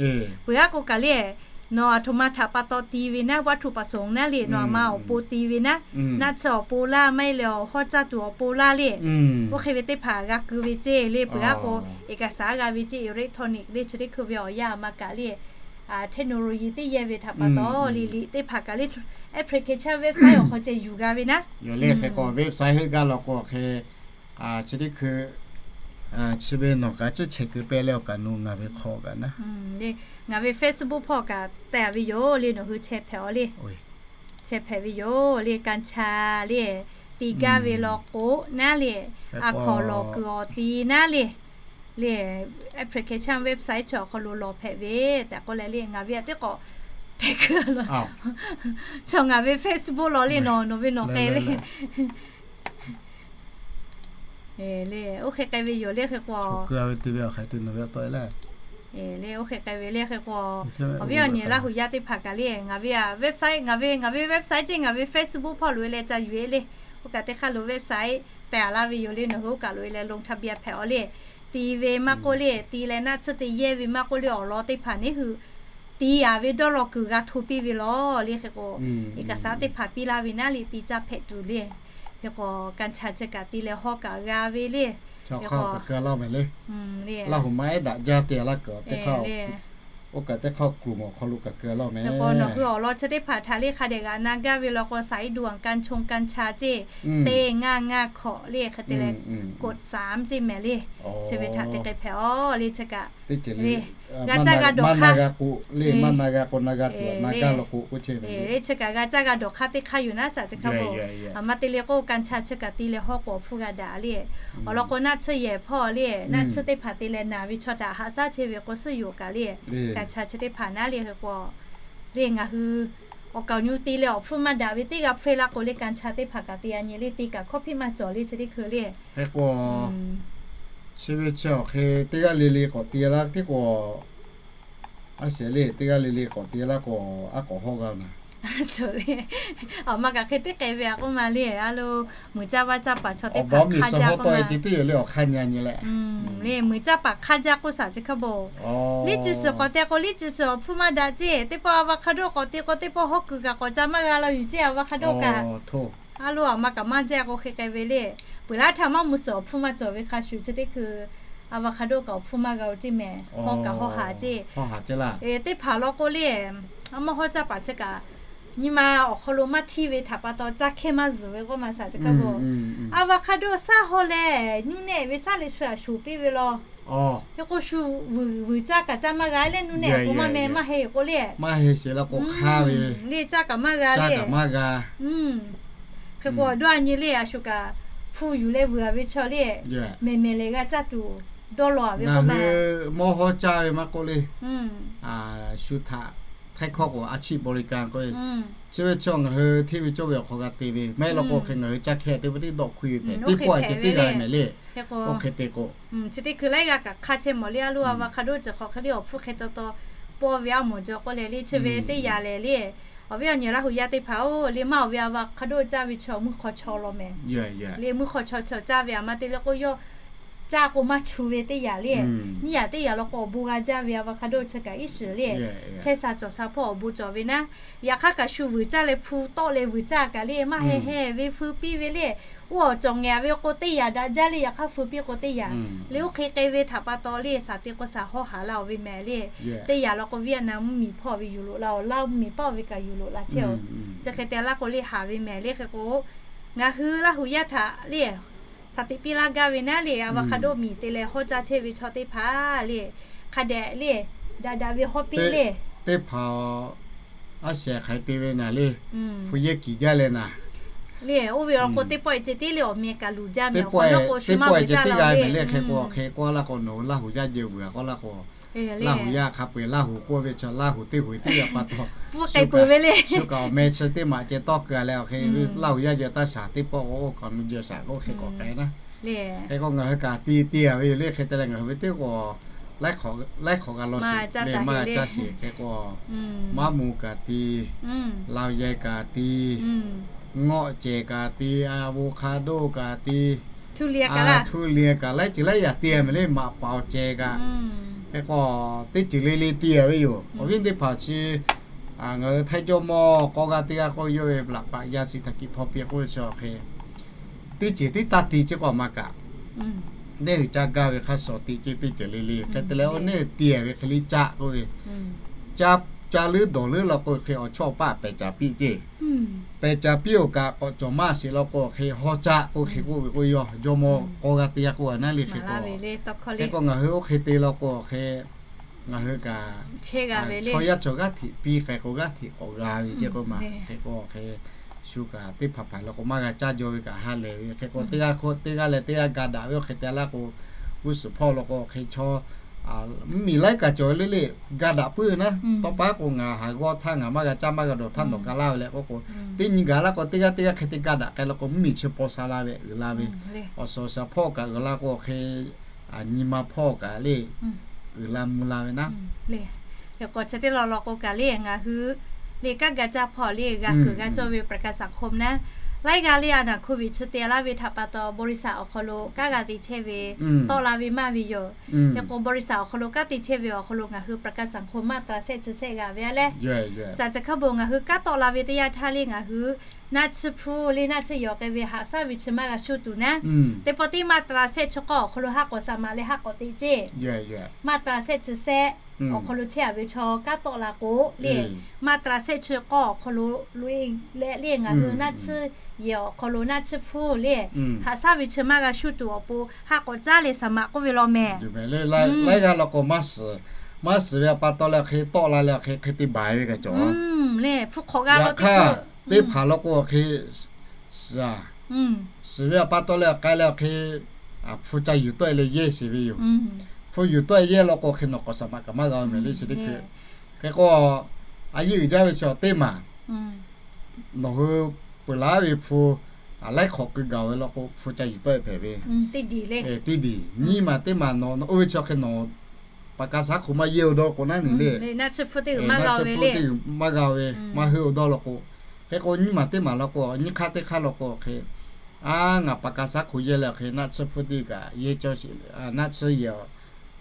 Peuˬ aˉ k'o kaꞈ le, nawˬ aˬ htoꞈ ma htaꞈ pa taw ti ve naˉ, วัตถุประสงค์ naˉ le, nawˬ aˬ ma awˬ pon ti ve naˉ, naˆ tsuhˇ awˬ pon laˇ maˇ heˆ leh awˬ hawˉ caˇ tuˬ awˬ pon laˇ le, oˇ hk'e ve teˇ hpaˍ g'a keu ve ceˇ le. Peuˬ aˉ k'o เอกสาร g'a ve ceˇ, electronic le chi teˇ hkui ve awˬ yaˇ aˬ ma kaꞈ le, technology teˇ yehˇ ve htaꞈ pa taw le liꞈ teˇ hpaˍ kaꞈ le application website awˬ hk'aw ceh yuˬ g'a ve naˉ. Yawˬ le hk'e k'o website heuˆ gaˇ law k'o hk'e chi teˇ hkui chi ve nawˬ kaꞈ ciˉ chehˇ keu pehˇ leh awˬ kaꞈ nu ngaˬ ve hk'aw kaꞈ naˉ, ngaˬ ve Facebook hpawˇ kaꞈ te a ve yoˬ le, nawˬ hui chehˇ hpehꞈ a le. Chehˇ hpehꞈ ve yoˬ le, kanˇ cha le ti gaˇ ve law k'o naˉ le, a hkawꞈ lawˬ kuiˬ awˬ ti naˉ le, le application website chi awˬ hk'aw lo lawˬ hpehꞈ ve tehꞈ k'oˆ leh le ngaˬ ve a teˇ k'awꞈ hpehꞈ keu la. Chaw ngaˬ ve Facebook law le nawˬ, nawˬ ve nawˬ k'ai le. Le oˇ hk'e k'ai ve yoˬ le hk'e k'o, le oˇ hk'e k'ai ve le hk'e k'o, awˬ viˉ awˬ nyi Laˇ hu yaˇ teˇ hpaˍ kaꞈ le ngaˬ ve a website, ngaˬ ve, ngaˬ ve website ceˇ ngaˬ ve Facebook hpawˇ loꞈ e leh ca yuˬ e le. Oˇ kaꞈ teˇ hk'aˇ lo website te a laˇ ve yoˬ le, nawˬ hui oˇ kaꞈ loꞈ e leh ลงทะเบียน hpehꞈ a le. Ti ve maˇ k'oˆ le, ti leh naˆ tsuhˇ te yehˇ ve maˇ k'oˆ le, awˬ lawn teˇ hpaˍ neˉ hui ti a ve dawˇ law kuiˬ g'a hto piˇ ve law le hk'e k'o, เอกสาร teˇ hpaˍ piˇ laˇ ve naˉ le ti caˇ hpehꞈ tuˬ le. Hk'e k'o kanˇ cha chi kaꞈ ti leh hawˉ kaꞈ g'a ve le. Laˇ hu maˇ ehˉ daꞈ jaˇ te laˇ kuiˬ teˇ hk'aˇ, oˇ kaꞈ teˇ hk'aˇ kuˬ mawˬ hk'aw lo kaꞈ keu laˇ mehˍ. Nawˬ hui awˬ lawn chi teˇ hpaˍ htaꞈ le hk'a dehꞈ g'aꞈ na gaˇ ve law k'o, สายด่วน การชงกัญชา ceˇ, teˇ ngaˇ ngaˇ hkawꞈ le hk'e te leh กดสาม ceˇ mehˍ le. Chi ve htaꞈ te k'ai hpehꞈ a le chi kaꞈ le g'a caˇ g'a dawˬ hk'aˇ le, maˇ na g'a k'o na g'a tuˬ na gaˇ law k'o k'oˆ chehˇ ve le. Chi kaꞈ g'a caˇ g'a dawˬ hk'aˇ teˇ hk'aˇ yoˬ naˉ, saˍ chi hk'aˇ bon. Aˬ ma te le k'o kanˇ cha chi kaꞈ ti leh hawˉ k'o awˬ hpfuhˇ g'a daꞈ le. Awˬ lawn k'o naˆ tsuhˇ yehˬ hpawˇ le, naˆ tsuhˇ teˇ hpaˍ te leh naˬ ve chaw htaꞈ haꞈ shaˉ chehˇ ve k'o suhˉ yoˬ kaꞈ le, kanˇ cha chi teˇ hpaˍ naˉ le hk'e k'o le ngaˬ hui awˬ kaˍ awˬ nyi te leh awˬ hpfuhˇ maˇ daꞈ ve teˇ g'aˇ hpfuhˇ e laˇ k'o le kanˇ cha teˇ hpaˍ kaꞈ te a nyi le, te kaꞈ hkawˇ hpiˆ maˇ cawˬ le chi teˇ hkui le. Hk'e k'o chi ve chi awˬ hk'e teˇ g'aˇ le le k'awꞈ te laˇ teˇ k'o, a shehˍ le teˇ g'aˇ le le k'awꞈ te laˇ k'o, aˉ k'awꞈ hawˇ g'a naˍ. Awˬ ma kaꞈ hk'e teˇ k'ai ve a k'oˆ ma le, a lo muiˬ caˇ vaˇ caˇ paˍ chaw teˇ hpaˍ hk'aˇ jaˇ k'oˆ ma. Awˬ baˬ miˬ suhˍ hawˉ tawˆ e te teˇ yoˬ le awˬ hk'aˇ nyi nyi leh le muiˬ caˇ paˍ hk'aˇ jaˇ k'oˆ saˍ chi hk'aˇ bon. Liˇ cuˬ suhˍ k'awꞈ te k'o liˇ cuˬ suhˍ awˬ hpfuhˇ maˇ daꞈ ceˇ, teˇ pawˆ avocado k'awꞈ te k'o teˇ pawˆ hawˉ kuiˬ kaꞈ k'awꞈ ca maˇ g'a la yuˬ ceˇ, avocado kaꞈ. A lo aˬ ma kaꞈ maˇ jaˇ k'o hk'e k'ai ve le. Peuˬ laˇ htaˇ maˇ mvuh suhˍ awˬ hpfuhˇ maˇ cawˬ ve hk'a shuˍ chi teˇ hkui avocado kaꞈ awˬ hpfuhˇ maˇ g'a oˬ ceˇ mehˍ, hawˉ kaꞈ hawˉ haˍ ceˇ. Teˇ hpaˍ law k'o le, a mawˇ hawˉ caˇ paˍ chi kaꞈ nyi ma awˬ hk'aw lo maˇ htiˇ ve htaꞈ pa taw caˇ hkehˇ maˇ zuhˬ ve k'oˆ ma saˍ chi hk'aˇ bon. Avocado saˉ haw leh nyuˇ nehˆ ve saˉ leh shu a shoˍ piˇ ve law. Hk'e k'o shu vuiˬ vuiˬ caˇ kaꞈ caˇ maˇ g'a leh nuˇ nehˆ k'o maˇ meh maˇ heˆ k'o le. Maˇ heˆ sheˍ la k'o hk'aˇ ve le caˇ kaꞈ maˇ g'a le. Hk'e k'o awˬ dawˇ a nyi le a shu kaꞈ hpu yuˬ leh vuiˬ a ve chaw le, mehˬ mehˬ lehˬ g'a caˇ tuˬ dawˇ law a ve k'oˆ ma. Mawˇ hawˉ caˇ ve maˇ k'oˆ le, shu htaꞈ htaiˇ hkawˇ k'o a chiˆ บริการ k'oˆ ve, chi ve chaw ngaˬ hui hteˇ ve cawˇ ve awˬ hk'aw g'a te ve maˇ heˆ law k'o hk'e ngaˬ hui caˇ hkehˇ teˇ pawˆ teˇ dawˆ hkui ve hpehꞈ teˇ pawˆ a ceh teˇ g'a mehˍ le. Oˇ hk'e te k'o chi teˇ hkui laiˉ g'aˇ kaꞈ hk'aˇ chehˇ mawˬ le, a lo avocado cawˬ hk'awꞈ hk'e le awˬ hpfuhˇ hk'e taw taw pawˇ ve a mawˬ jaw k'oˆ leh le chi ve teˇ yaꞈ lehˬ le. Awˬ viˉ awˬ nyi Laˇ hu yaˇ teˇ hpaˍ oˬ le maˇ oˬ ve avocado caˇ ve chaw mvuhˇ hk'aw chaw law mehˍ. Le mvuhˇ hk'aw chaw chaw caˇ ve aˬ ma te le k'o yawˇ caˇ k'o maˇ chu ve teˇ yanˇ le. Nyiˇ yanˇ teˇ yanˇ law k'o awˬ bon g'a jaˇ ve avocado chi kaꞈ iˉ shiˍ le. Chehˇ sha cawˬ sha hpawˇ awˬ bon cawˬ ve naˉ, yaꞈ hk'aˇ kaꞈ shu vuiˬ caˇ leh hpu tawˆ leh vuiˬ caˇ kaꞈ le maˇ heˆ heˆ ve hpu piˇ ve le. Oˇ awˬ cawˬ ngeh ve k'o teˇ yanˇ daꞈ jaˇ le, yaꞈ hk'aˇ hpu piˇ k'o teˇ yanˇ le. Oˇ hk'e k'ai ve htaꞈ pa taw le, shaˍ te k'o shaˍ hawˇ haˍ la-oˬ ve mehˍ le. Teˇ yanˇ law k'o Vietnam mvuhˇmiˬ hpawˇ ve yuˬ loꞈ la-oˬ, Laˇ huˍ mvuhˇmiˬ hpawˇ ve kaꞈ yuˬ loꞈ la chehˇ-oˬ. Chi hk'e te laˇ k'o le haˍ ve mehˍ le. Hk'e k'o ngaˬ hui Laˇ huˍ yaˇ htaꞈ le shaˍ te piˇ laˇ gaˇ ve naˉ le, avocado miˬ te leh hawˇ caˇ chehˇ ve chaw teˇ hpaˍ le, hk'a dehꞈ le, daꞈ daꞈ ve hawˇ piˇ le. Teˇ hpaˍ a shehˍ hk'aˬ hk'e te ve naˍ le, hpu yehˇ kiˬ jaˇ leh naˍ le. Oˇ ve law k'o teˇ pawˆ e ceh tiˉ le awˬ meh kaꞈ luˬ jaˇ meh, teˇ pawˆ e ceh tiˉ g'a meh le. Hk'e k'o hk'e k'oˆ laˇ k'o nawˬ hui Laˇ huˍ yaˇ jeh vuiˬ k'oˆ laˇ k'o, Laˇ huˍ yaˇ hk'a peu-eˬ Laˇ huˍ k'oˆ ve chaw Laˇ huˍ teˇ huiˬ teˇ yaꞈ pa taw, shu kaꞈ awˬ meh chi teˇ maꞈ ceh tawˇ keu-a leh awˬ hk'e Laˇ huˍ yaˇ jeh taˇ shaˍ teˇ pawˆ k'o oˇ kaꞈ nu jeh shaˍ k'oˆ hk'e k'awꞈ k'ai naˉ. Hk'e k'o ngaˬ hui kaꞈ ti ti-a ve yoˬ le. Hk'e te leh ngaˬ hui ve teˇ k'o laiˉ hk'awꞈ g'a law sheˍ le, maˇ g'a caˇ sheˍ. Hk'e k'o maˇ mu kaꞈ ti, laˇ yehˇ kaꞈ ti, ngawˆ cehˬ kaꞈ ti, avocado kaꞈ ti, htu liˇ kaꞈ laiˉ ceuˬ laiˉ yaꞈ ti-a meh le, maꞈ paoˍ cehˬ kaꞈ. Hk'e k'o teˇ ceuˬ le le ti-a ve yoˬ. Awˬ viˉ teˇ hpaˍ chi ngaˬ hui Htaiˇ jawˇmawˇ k'awˇ g'aˇ teˇ g'aˇ k'oˆ yawˇ ve laꞈ paˍ yaˇ shiˍ htaꞈ kiꞈ hpaw piˇ k'oˆ ve chi hk'e teˇ ceuˬ tiˉ taˇ ti chi k'o maˇ kaꞈ, neˇ hui caˇ gaˇ ve hk'a shuˍ tiꞈ ceh teˇ ceuˬ le le. Hk'e te leh oˇ neˇ hui ti-a ve hk'e le caˇ k'oˆ ve, caˇ leuˉ dawˬ leuˉ law k'o hk'e awˬ chawˇ awˬ paˆ pehˬ caˍ piˇ ceh. Pehˬ caˍ piˇ-oˬ kaꞈ k'awꞈ cawˬ maˇ sheˍ law k'o hk'e hawˇ caˇ k'oˆ hk'e k'oˆ ve k'o yawˇ jawˇmawˇ k'awˇ g'aˇ teˇ g'aˇ k'oˆ a naˉ le. Hk'e k'o, hk'e k'o ngaˬ hui oˇ hk'e te law k'o hk'e ngaˬ hui kaꞈ chaw yaˇ cawˬ g'aˇ hteꞈ piˇ k'ai k'o g'aˇ hteꞈ k'awꞈ g'a ve ceh k'o maˬ. Hk'e k'o hk'e shu kaꞈ teˇ hpaˍ hpaˍ law k'o maˇ g'a caˇ jaw ve kaꞈ ha lehˬ ve. Hk'e k'o teˇ g'aˇ hk'oˆ teˇ g'aˇ leh teˇ g'aˇ ga daꞈ ve oˇ hk'e te laˇ k'o, g'uˇ suhˍ hpawˇ law k'o hk'e chaw mvuhˇmiˬ laiˉ kaꞈ cawˬ le le ga daꞈ puiˉ ve naˉ. Tawˇ pa k'o ngaˬ haˍ g'awˇ htaˇ ngaˬ maˇ g'a caˇ maˇ g'a dawˬ htaˇ nawˬ ga laˇ ve leh k'oˆ k'o, teˇ nyi gaˬ laˇ k'o teˇ g'aˇ teˇ g'aˇ hk'e te ga daꞈ k'ai law k'o mvuhˇmiˬ chi paw sha la ve uiˍ la ve, awˬ suhˍ awˬ shaˍ hpawˇ kaꞈ uiˍ la k'o hk'e nyi ma hpawˇ kaꞈ le uiˍ la mvuh la ve naˉ. Hk'e k'o chi teˇ law law k'o kaꞈ le ngaˬ hui le kanˉ ga caˇ hpawˇ le g'a kuiˬ g'a cawˇ ve ประกันสังคม naˉ, laiˉ g'aˇ le a naˬ โควิด chi te laˇ ve htaꞈ pa taw บริษัท awˬ hk'aw lo kanˉ g'a te chehˇ ve tawˆ la ve maˇ ve yoˬ. Hk'e k'o บริษัท awˬ hk'aw lo kanˉ te chehˇ ve awˬ hk'aw lo ngaˬ hui ประกันสังคม มาตรา shehˆ chi shehˆ g'a ve a leh, saˍ chi hkaˇ bon ngaˬ hui kanˉ tawˆ la ve teˇ yanˇ htaˇ le ngaˬ hui naˆ tsuhˇ hpu le naˆ tsuhˇ yehˬ awˬ k'ai ve haꞈ shaˉ ve chi maˇ g'a shuˇ tuˬ naˉ, teˇ pawˆ tiˉ มาตรา shehˆ chi k'awˇ awˬ hk'aw lo haˆ k'awꞈ saˍ maꞈ leh haˆ k'awꞈ teꞈ ceˇ. มาตรา shehˆ chi shehˆ awˬ hk'aw lo chehˇ-a ve chaw kanˉ tawˆ la k'o le, มาตรา shehˆ chi k'awˇ awˬ hk'aw lo loꞈ-e leh le ngaˬ hui naˆ tsuhˇ yehˬ awˬ hk'aw lo naˆ tsuhˇ hpu le haꞈ shaˉ ve chi maˇ g'a shuˇ tuˬ awˬ pon haˆ k'awꞈ caˉ leh saˍ maꞈ k'oˆ ve law meh. Laiˉ g'aˇ law k'o maˇ shiˍ, maˇ shiˍ ve pa taw leh hk'e tawˆ la leh hk'e hk'e te baˬ ve kaꞈ cawˬ. Hpu hk'awꞈ g'a law teˇ hpaˍ law k'o hk'e shiˍ ve pa taw leh k'ai leh hk'e hpu ca yuˬ tawˆ-e leh yehˇ sheˍ ve yoˬ. Hpu yuˬ tawˆ-e yehˇ law k'o hk'e nawˬ k'awꞈ saˍ maꞈ kaꞈ maˇ g'a meh le chi teˇ hkui. Hk'e k'o a yeˇ uiˍ jaˇ ve chaw teˇ maˬ nawˬ hui peuˬ laˉ ve hpu laiˉ hk'awꞈ keu gaˬ ve law k'o hpu ca yuˬ tawˆ-e hpehꞈ ve teˇ diˬ. Nyiˇ maˬ teˇ maˬ nawˬ oˇ ve chi hk'e nawˬ ประกันสังคม maˇ yehˇ-o dawˇ k'o naˉ nyi le, naˆ tsuhˇ hpu teˇ maˇ g'a ve, maˇ heuˆ-o dawˇ law k'o, hk'e k'o nyiˇ maˬ teˇ maˬ law k'o nyiˇ hk'aˇ teˇ hk'aˇ law k'o hk'e a ngaˬ ประกันสังคม yehˇ leh hk'e naˆ tsuhˇ hpu teˇ kaꞈ yehˇ cawˇ sheˍ, naˆ tsuhˇ yehˬ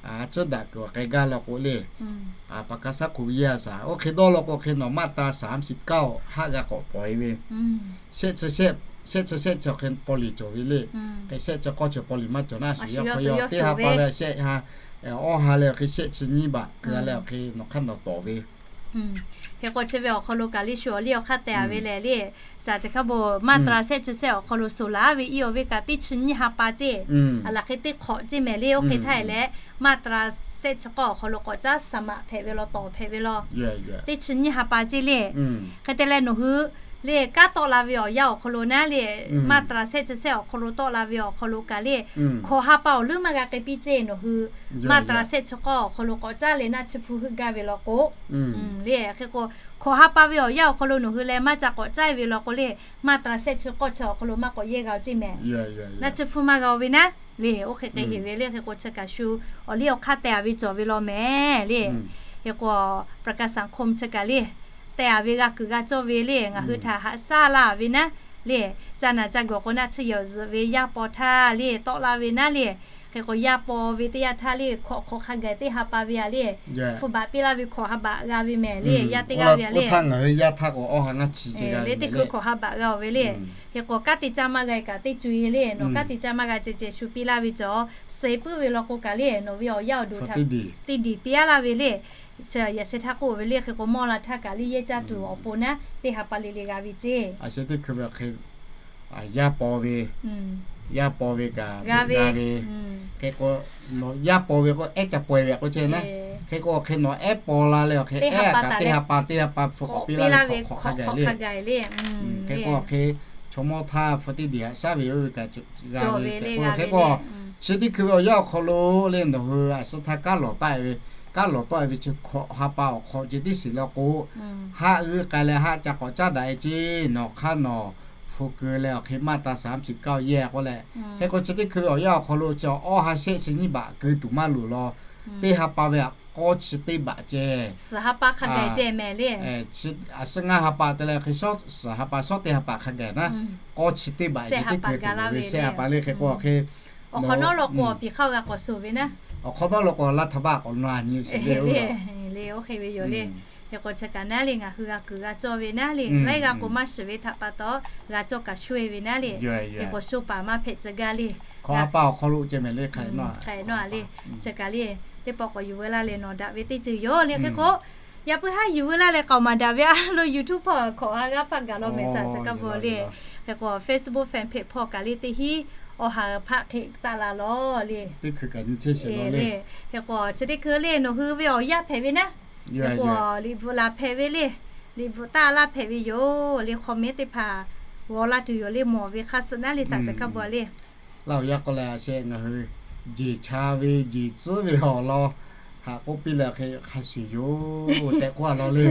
a tsuhˇ daꞈ kuiˬ awˬ k'ai gaˇ law k'o le, ประกันสังคม yehˇ a shaˍ. Oˇ hk'e dawˇ law k'o hk'e nawˬ มาตรา สามสิบเก้า haˆ g'a k'awꞈ pawˍ-e ve, shehˆ chi shehˆ chi hk'e paw liˍ cawˬ ve le. Hk'e shehˆ chi k'awˇ chi paw liˍ maˇ cawˬ naˉ a shuˍ yaˇ hk'aw yaw teˇ ha pa ve shehˆ ha, awˇ ha leh awˬ hk'e shehˆ chi nyiˇ baꞈ keu-a leh awˬ hk'e nawˬ hk'aˇ nawˬ tawˍ ve. Hk'e k'o chi ve awˬ hk'aw lo kaꞈ le shu awˬ liˇ awˬ hk'aˇ teh-a ve lehˬ le, saˍ chi hkaˇ bon มาตรา shehˆ chi shehˆ awˬ hk'aw lo shuˍ laˉ ve iˉ-o ve kaꞈ teˇ chi nyiˇ ha pa ceˇ, a laˬ hk'e teˇ hk'awꞈ ceˇ mehˍ le. Oˇ hk'e htaˇ e leh มาตรา shehˆ chi k'awˇ awˬ hk'aw lo k'awꞈ caˉ saˍ maꞈ hpehꞈ ve law tawˍ hpehꞈ ve law, teˇ chi nyiˇ ha pa ceˇ le. Hk'e te leh nawˬ hui le kanˉ tawˆ la ve awˬ yanˇ awˬ hk'aw lo naˉ le, มาตรา shehˆ chi shehˆ awˬ hk'aw lo tawˆ la ve awˬ hk'aw lo kaꞈ le hkawꞈ ha pa awˬ leuˉ maˇ g'a k'ai piˇ ceˇ. Nawˬ hui มาตรา shehˆ chi k'awˇ awˬ hk'aw lo k'awꞈ caˉ leh naˆ tsuhˇ hpu heuˆ gaˇ ve law k'o le, hk'e k'o hkawꞈ ha pa ve awˬ yanˇ awˬ hk'aw lo nawˬ hui leh maˇ ca k'awꞈ caˉ ve law k'o le, มาตรา shehˆ chi k'awˇ chi awˬ hk'aw lo maˇ k'awꞈ yehˇ g'a-o ceˇ mehˍ. Naˆ tsuhˇ hpu maˇ g'a-o ve naˉ le. Oˇ hk'e k'ai heˍ ve le. Hk'e k'o chi kaꞈ shu awˬ liˇ awˬ hk'aˇ teh-a ve cawˬ ve law mehˍ le. Hk'e k'o ประกันสังคม chi kaꞈ le teh-a ve g'a kuiˬ g'a cawˇ ve le ngaˬ hui htaꞈ haꞈ shaˉ laˇ ve naˉ le. Ca naˬ ca gawˬ k'o naˆ tsuhˇ yawˬ zuhꞈ ve yaˇ paw htaˇ le tawˆ la ve naˉ le. Hk'e k'o yaˇ paw ve teˇ yanˇ htaˇ le hkawꞈ hk'awꞈ hk'a gaˬ teˇ ha pa ve a le. Hpu baꞈ piˇ laˇ ve hkawꞈ ha baꞈ g'a ve mehˍ le. Yaˇ teˇ g'aˇ ve a le. Yaˇ htaˇ ngaˬ hui yaˇ htaˇ k'o awˇ ha ngaˇ chi ceh g'a le. Teˇ hkui hkawꞈ ha baꞈ g'a-oˬ ve le. Hk'e k'o kanˉ te caˇ maˇ g'a kaꞈ teˇ co e le nawˬ kanˉ te caˇ maˇ g'a ceh ceh shu piˇ laˇ ve cawˬ. Suh puiˉ ve law k'o kaꞈ le nawˬ ve awˬ yaˇ awˬ duˬ htaꞈ teˇ diˬ piˇ a laˇ ve le. Chi yaꞈ sheh htaˇ k'oˆ ve le hk'e k'o mawˇ la htaˇ kaꞈ le yehˇ caˇ tuˬ awˬ pon naˉ teˇ ha pa le le g'a ve ceˇ. A sheh teˇ hkui ve hk'e yaˇ paw ve, yaˇ paw ve kaꞈ g'a ve. Hk'e k'o nawˬ yaˇ paw ve k'o ehˉ ca paw ve k'o ceh naˉ. Hk'e k'o hk'e nawˬ ehˉ paw la leh awˬ hk'e ehˉ kaꞈ teˇ ha pa teˇ ha pa hpu k'awꞈ piˇ laˇ ve hkawꞈ hk'awꞈ hk'a gaˬ le. Hk'e k'o hk'e chaw mawˇ htaˇ hpu teˇ diˬ haꞈ shaˉ ve oˇ ve kaꞈ g'a ve tehꞈ k'o hk'e k'o chi teˇ hkui ve awˬ yaˇ awˬ hk'aw lo le nawˬ hui a suh htaˇ kanˉ lawˬ taˆ e ve, kanˉ lawˬ tawˆ e ve chi hkawꞈ ha pa awˬ hk'aw ceh tiˉ shiˍ law k'o, haˆ g'euˆ k'ai leh haˆ ca k'awꞈ caˉ daꞈ e ceˇ. Nawˬ hk'aˇ nawˬ hpu keu leh awˬ hk'e maˇ ta saˍ mvuhˇ shiˍ kaˇ yehˇ k'oˆ leh, hk'e k'o chi teˇ hkui ve awˬ yaˇ awˬ hk'aw lo chi awˬ ha shehˆ chi nyiˇ baꞈ keu tuˬ maˇ loˍ law. Teˇ ha pa ve aꞈ k'awˇ chi teˇ baꞈ ceh. Suhˍ ha pa hk'a gaˬ ceh mehˍ le. A suh ngaˇ ha pa te leh hk'e shawˉ suhˍ ha pa shawˉ teˇ ha pa hk'a gaˬ naˉ. K'awˇ chi teˇ baꞈ ceh teˇ hkui tuˬ loˍ ve shehˆ ha pa le hk'e k'o hk'e. Awˬ hk'awꞈ nawˉ law k'o awˬ piˍ hk'aˇ g'a k'awꞈ suh ve naˉ. Awˬ hk'awꞈ nawˉ law k'o laˇ htaˇ baˆ k'awꞈ na nyi shiˍ le le. Oˇ hk'e ve yoˬ le. Hk'e k'o chi kaꞈ naˉ le ngaˬ hui g'a kuiˬ g'a cawˇ ve naˉ le laiˉ g'a k'o maˇ shiˍ ve htaꞈ pa taw g'a cawˇ kaꞈ sho e ve naˉ le. Hk'e k'o sho paˍ maˇ hpehꞈ tcuh gaˇ le. Hk'aw a pa awˬ hk'aw lo ceh mehˍ le hk'aˬ hk'e nawˉ le. Chi kaꞈ le teˇ pawˆ k'awꞈ yuˬ veu laˇ leh nawˬ daꞈ ve teˇ ceuˬ yoˬ le hk'e k'o yaꞈ puiˉ haˉ yuˬ veu laˇ leh k'aoˍ maˍ daꞈ ve a lo YouTube hpawˇ hkawꞈ ha g'aˇ hpaˆ gaˬ law mehˍ saˍ ca kaˇ bvuhˬ le. Hk'e k'o Facebook fan page hpawˇ kaꞈ le teˇ hinˉ awˬ ha hpaˆ hk'e taˆ la lawˬ le. Hk'e k'o chi teˇ hkui le nawˬ hui ve awˬ yaˇ hpehꞈ ve naˉ. Hk'e k'o liꞈ bvuhꞈ laˬ hpehꞈ ve le. Liꞈ bvuhꞈ taˆ laˇ hpehꞈ ve yoˬ le. Comment teˇ hpaˍ g'aw laˇ tuˬ yoˬ le. Mawˬ ve hk'a suh naˉ le saˍ ca kaˇ bvuhˬ le. Laˇ awˬ yaˇ k'oˆ leh a sheh ngaˬ hui jeˬ cha ve jeˬ tcuhˉ ve awˬ lawn haꞈ k'oˆ piˇ leh hk'e hk'a shuˍ yoˬ tehꞈ k'oˆ a law le.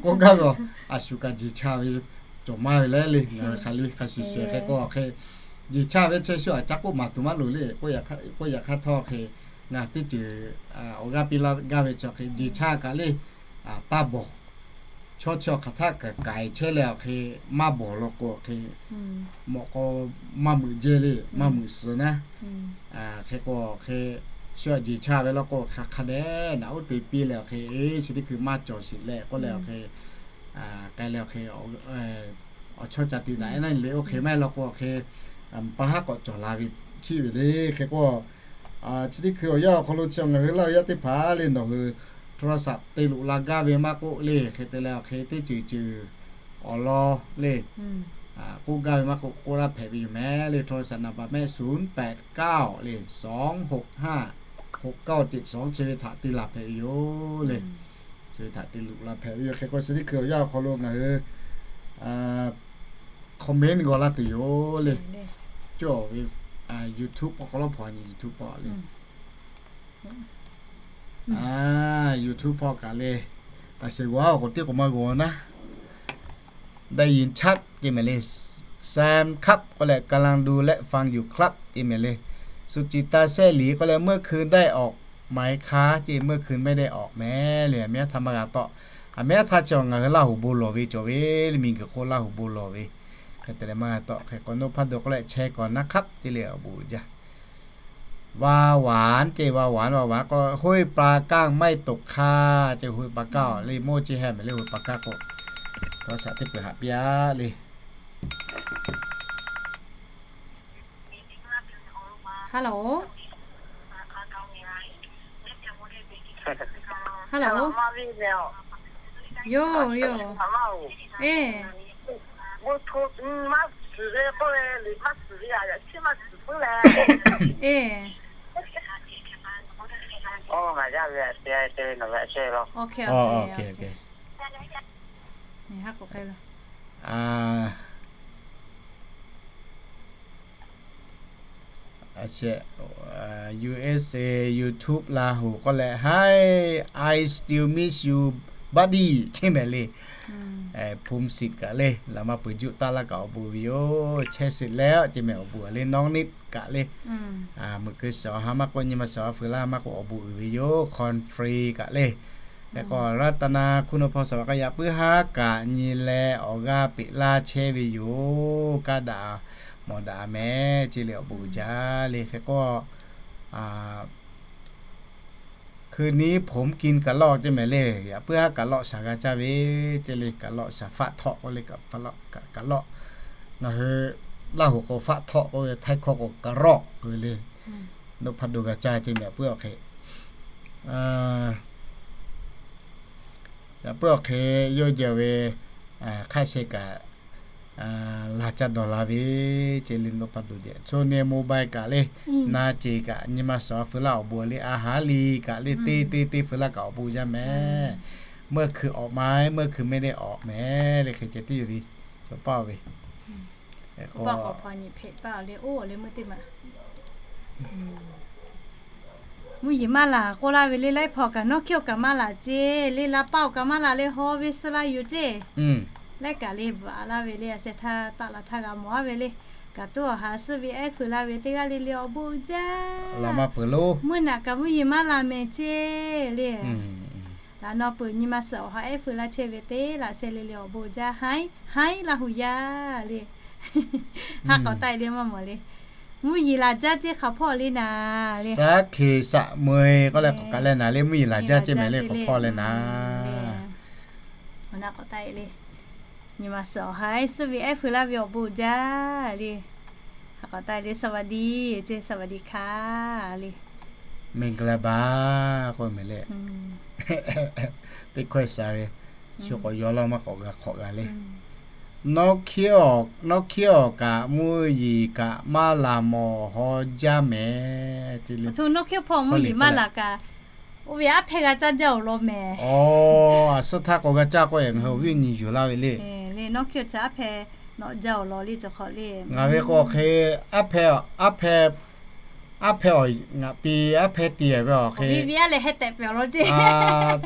K'oˆ gaˇ ve a shu kaꞈ jeˬ cha ve cawˬ maˇ ve leh le ngaˬ hui hk'aˬ le hk'a shuˍ shuˍ hk'e k'o hk'e jeˬ cha ve chi shu aꞈ ca k'oˆ maˍ tuˬ maˇ loˍ le. K'oˆ yaꞈ hk'aˇ htawˇ hk'e ngaˬ teˇ ceuˬ awˬ g'aˇ piˇ laˇ gaˇ ve chi hk'e jeˬ cha kaꞈ le taˇ bawˬ. Chaw chi awˬ hk'aˬ htaˆ kaꞈ k'ai chehˇ leh awˬ hk'e maˇ bawˬ law k'o hk'e mawꞈ k'aw maˇ meuꞈ jehˇ le maˇ meuꞈ suh naˉ. Hk'e k'o hk'e shu aꞈ jeˬ cha ve law k'o hk'aˬ hk'a dehꞈ naꞈ uˉ te piˇ leh awˬ hk'e chi teˇ hkui maˇ cawˬ sheˍ leh k'oˆ leh awˬ hk'e k'ai leh awˬ hk'e awˬ chawˇ ca te daꞈ e naˉ le. Oˇ hk'e maˇ heˆ law k'o awˬ hk'e pa haˉ k'awꞈ cawˬ la ve hkiˆ ve le. Hk'e k'o chi teˇ hkui awˬ yaˇ awˬ hk'aw lo chi ngaˬ hui laˇ ve yaˇ teˇ hpaˍ le nawˬ hui โทรศัพท์ te loꞈ la gaˇ ve maˇ k'oˆ le hk'e te leh awˬ hk'e teˇ ceuˬ ceuˬ awˬ lawn le k'oˆ gaˇ ve maˇ k'oˆ k'oˆ laˇ hpehꞈ ve yoˬ mehˍ le. โทรศัพท์ นัมเบอร์ mehˆ ศูนย์แปดเก้า le สองหกห้า หกเก้าเจ็ดสอง chi ve htaꞈ te laˬ hpehꞈ ve yoˬ le. Chi ve htaꞈ te loꞈ la hpehꞈ ve yoˬ. Hk'e k'o chi teˇ hkui awˬ yaˇ awˬ hk'aw lo ngaˬ hui comment g'aw laˇ tuˬ yoˬ le. Cawˬ ve YouTube awˬ hk'aw lo hpaw nyi YouTube hpaw le. YouTube hpaw kaꞈ le. A sheˍ g'aw a k'o teˇ k'o maˇ g'aw naˉ. ได้ยินชัด ce mehˍ le. แซมครับ k'oˆ leh กำลังดูและฟังอยู่ครับ ce mehˍ le. สุจิตตา แซ่หลี k'oˆ leh เมื่อคืนได้ออกไหมคะ ce เมื่อคืนไม่ได้ออก mehˍ le. A mehˉ htaˇ maˇ g'a tawˆ. A mehˉ htaˇ chi ngaˬ hui Laˇ huˍ bon lawˬ ve cawˬ ve le. Miˬguiˬ hk'oˆ Laˇ huˍ bon lawˬ ve hk'e te leh maˇ g'a tawˆ. Hk'e k'o นพดล k'oˆ leh แชร์ก่อนนะครับ ce le awˬ bon jaˇ. Wa waˍ ce wa waˍ wa waˍ k'o ห้วยปลาก้างไม่ตกค่ะ ce ห้วยปลาก้าง le โม่ ce heh mehˍ le ห้วยปลาก้าง k'o. Tawˇ shaꞈ teˇ peuˬ haꞈ piˇ a le. Hello. Hello. Yoˬ, yoˬ. Eˬ. Eˬ. U S A YouTube Laˇ huˍ k'oˆ leh, Hi, I still miss you, buddy, ce mehˍ le. Phone sit kaꞈ le, laꞈ ma peuˬ juˆ taˇ laˇ kaꞈ awˬ bon ve yoˬ. Chehˇ sheˍ leh ce mehˍ awˬ bon le, น้องนิด kaꞈ le. Meuꞈ keu shiˍ awˬ ha maˇ k'oˆ, nyi ma shiˍ awˬ ha feu laˇ maˇ k'oˆ awˬ bon uiˍ ve yoˬ. Corn Free kaꞈ le. Hk'e k'o, รัตนาคุณ awˬ hpawˇ saˍ vaꞈ k'a yaꞈ puiˉ haˉ kaꞈ nyi leh awˬ g'aˇ peꞈ laˇ chehˇ ve yoˬ. Kaˇ daꞈ mawˬ daꞈ mehˍ ceˇ le, awˬ bon uiˍ jaˇ le. Hk'e k'o, คืนนี้ผมกินกะลอก ceˇ mehˍ le. Yaꞈ puiˉ haˉ กะลอก shaˍ g'a caˇ ve ceˇ le. กะลอก shaˍ faˆ htawˆ k'oˆ le, kaꞈ lawˆ. Ngaˬ hui Laˇ huˍ k'o faˆ htawˆ k'oˆ ve, Htaiˇ hkawˇ k'o กะลอก k'oˆ ve le. Nawˬ hpaˇ do g'a caˇ ceˇ mehˍ, yaꞈ puiˉ awˬ hk'e Yaꞈ puiˉ awˬ hk'e yawˇ jehˬ ve hk'aˆ sheh kaꞈ laˬ caˇ dawˬ la ve ceˇ le. Nawˬ hpaˇ do jehˬ, โทร ne mobile kaꞈ le, na ceˬ kaꞈ nyi ma suhˍ feu laˇ awˬ bon le, a haˉ liˬ kaꞈ le, teˇ teˇ teˇ feu laˇ kaꞈ awˬ bon jaˇ mehˍ. Meuˇ hkui awꞈ ma, meuˇ hkui ไม่ได้ออก mehˍ le. Hk'e ceh teˇ yoˬ le, cawˬ paˇ ve. Mvuhˇ yeˬ maˇ laˬ k'oˆ laˇ ve le, laiˉ hpaw kaꞈ nawˉ hkiˇ awˬ kaꞈ maˇ laˬ ceˇ le, laˇ paˆ awˬ kaꞈ maˇ laˬ le, haw ve suh laˇ yoˬ ceˇ. Laiˉ kaꞈ le bvuhꞈ laˇ ve le, a sheh htaˇ taˆ la htaˇ g'a mawˬ a ve le. Kaꞈ tuˉ awˬ ha suhˉ ve ehˉ feu laˇ ve teˇ g'aˇ le le awˬ bon jaˇ. Mvuhˇ naꞈ kaꞈ mvuhˇ yeˬ maˇ laˬ mehˍ ceˇ le. Laꞈ naw peuˬ nyi ma suhˍ awˬ ha ehˉ feu laˇ chehˇ ve teˇ laꞈ sheh le le awˬ bon jaˇ. Haiˉ haiˉ Laˇ huˍ yaˇ le. Ha k'awꞈ taˆ e le maˇ mawˬ le. Mvuhˇ yeˬ laˬ jaˇ ceˇ hk'aˬ hpawˇ le naˍ le. Saˉ hkeˍ saꞈ meuˍ k'oˆ leh k'awꞈ kaˬ leh naˍ le, mvuhˇ yeˬ laˬ jaˇ ceˇ mehˍ le, hk'aˬ hpawˇ le naˍ. Awˬ na k'awꞈ taˆ e le. Nyi ma suhˍ awˬ ha ehˉ suhˉ ve ehˉ feu laˇ ve awˬ bon jaˇ le. Ha k'awꞈ taˆ e le, สวัสดี ceˇ, สวัสดีค่ะ le. မင်္ဂလာပါ k'oˆ mehˍ le. Teˇ hkawehˇ sha ve, shu k'awꞈ yaw laˇ maˇ k'awꞈ g'a hk'awꞈ g'a le. Nawˉ hkiˇ awˬ kaꞈ mvuhˇ yeˬ kaꞈ maˇ laˬ mawˬ haw jaˇ mehˍ. Nawˉ hkiˇ hpawˇ mvuhˇ yeˬ maˇ laˬ kaꞈ, oˇ ve aˉ hpehˇ g'a caˇ jaˇ awˬ lawn mehˍ. Aˬ suhˉ htaˇ k'awꞈ g'a caˇ k'o, ngaˬ hui awˬ viˉ nyi yuˬ laˇ ve le. Nawˉ hkiˇ awˬ chaw aˉ hpehˇ nawꞈ jaˇ awˬ lawn le, cawˬ hk'awꞈ le. Ngaˬ ve k'o hk'e, aˉ hpehˇ, aˉ hpehˇ awˬ ngaˬ pi aˉ hpehˇ te ve awˬ hk'e,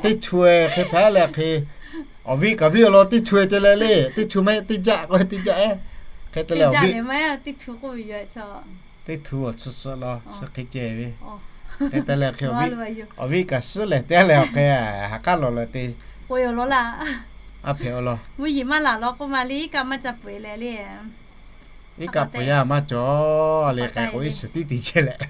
teˇ chu-e hk'e hpehꞈ leh hk'e, awˬ viˉ kaꞈ viˉ awˬ lawn teˇ chu-e te leh le, teˇ chu maˇ heˆ teˇ jaˆ k'o teˇ jaˆ ehˉ hk'e te leh, teˇ chu k'oˆ ve yoˬ. Teˇ chu awˬ tsuhˇ suhˆ law suhˆ hk'e ceh ve. Hk'e te leh hk'e, awˬ viˉ kaꞈ suhˉ lehˬ te leh awˬ hk'e, ha k'aˉ lawˬ leh te, aˉ hpehˇ awˬ lawn, mvuhˇ yeˬ maˇ laˬ law k'oˆ ma le, iˉ kaˆ maˇ ca peuˬ leh le. Iˉ kaˆ peuˬ yaˇ maˇ cawˬ le, k'ai k'o iˉ suhˍ tiˉ te chehˇ leh.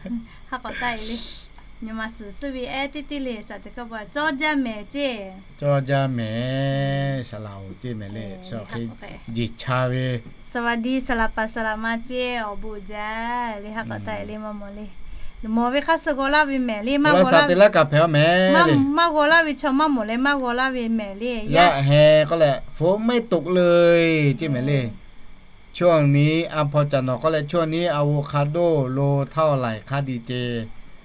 Nyi ma suhˍ suhˉ ve ehˉ teˇ teˇ le, saˍ cawˬ kaˇ pa cawˇ jaˇ mehˍ ceˇ. Cawˇ jaˇ mehˍ, saˍ laꞈ-oˬ ceˇ mehˍ le, chi awˬ hk'e jeˬ cha ve. สวัสดี saˍ laꞈ paˍ saˍ laꞈ ma ceˇ, awˬ bon jaˇ le, ha k'awꞈ taˆ e le maˇ mawˬ le. Mawˬ ve hk'aˇ suh g'aw laˇ ve mehˍ le, maˇ g'aw laˇ ve, maˇ g'aw laˇ ve chaw maˇ mawˬ leh maˇ g'aw laˇ ve mehˍ le. Yaˇ heh k'oˆ leh ฝนไม่ตกเลย ceˇ mehˍ le. ช่วงนี้ a hpaw caꞈ nawˬ k'oˆ leh, ช่วงนี้ อะโวคาโด โลเท่าไหร่ คะ ดีเจ?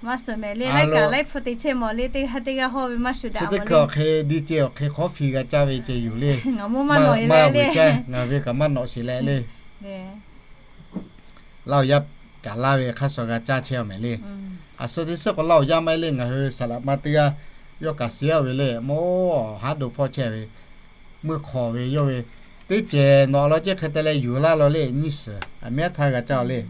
Maˇ suhˍ mehˍ le, laiˉ kaꞈ laiˉ hpu te chehˇ mawˬ le, teˇ g'aˇ teˇ g'aˇ hawˇ ve maˇ shuˍ daꞈ mawˬ le. Hk'e awˬ hk'e ดีเจ awˬ hk'e คอฟฟี g'a caˇ ve ceh yoˬ le. Ngaˬ mawˇ maˇ nawꞈ e le le, ngaˬ ve kaꞈ maˇ nawꞈ sheˍ leh le. Laˇ-oˬ yaˇ caˍ laˇ ve hk'aˇ suh g'a caˇ chehˇ a mehˍ le. A suh teˇ suhˉ k'o Laˇ-oˬ yaˇ maˇ heˆ le, ngaˬ hui saˍ laꞈ ma teˇ g'aˇ yawˇ kaꞈ shiˍ a ve le, mawˇ haˉ do hpawˇ chehˇ ve, meuˇ hk'awꞈ ve yawˇ ve, teˇ cehˬ nawꞈ law ceˇ hk'e te leh yuˬ laˇ law le, nyiˇ suhˍ a miˉ htaˇ g'a caˇ le.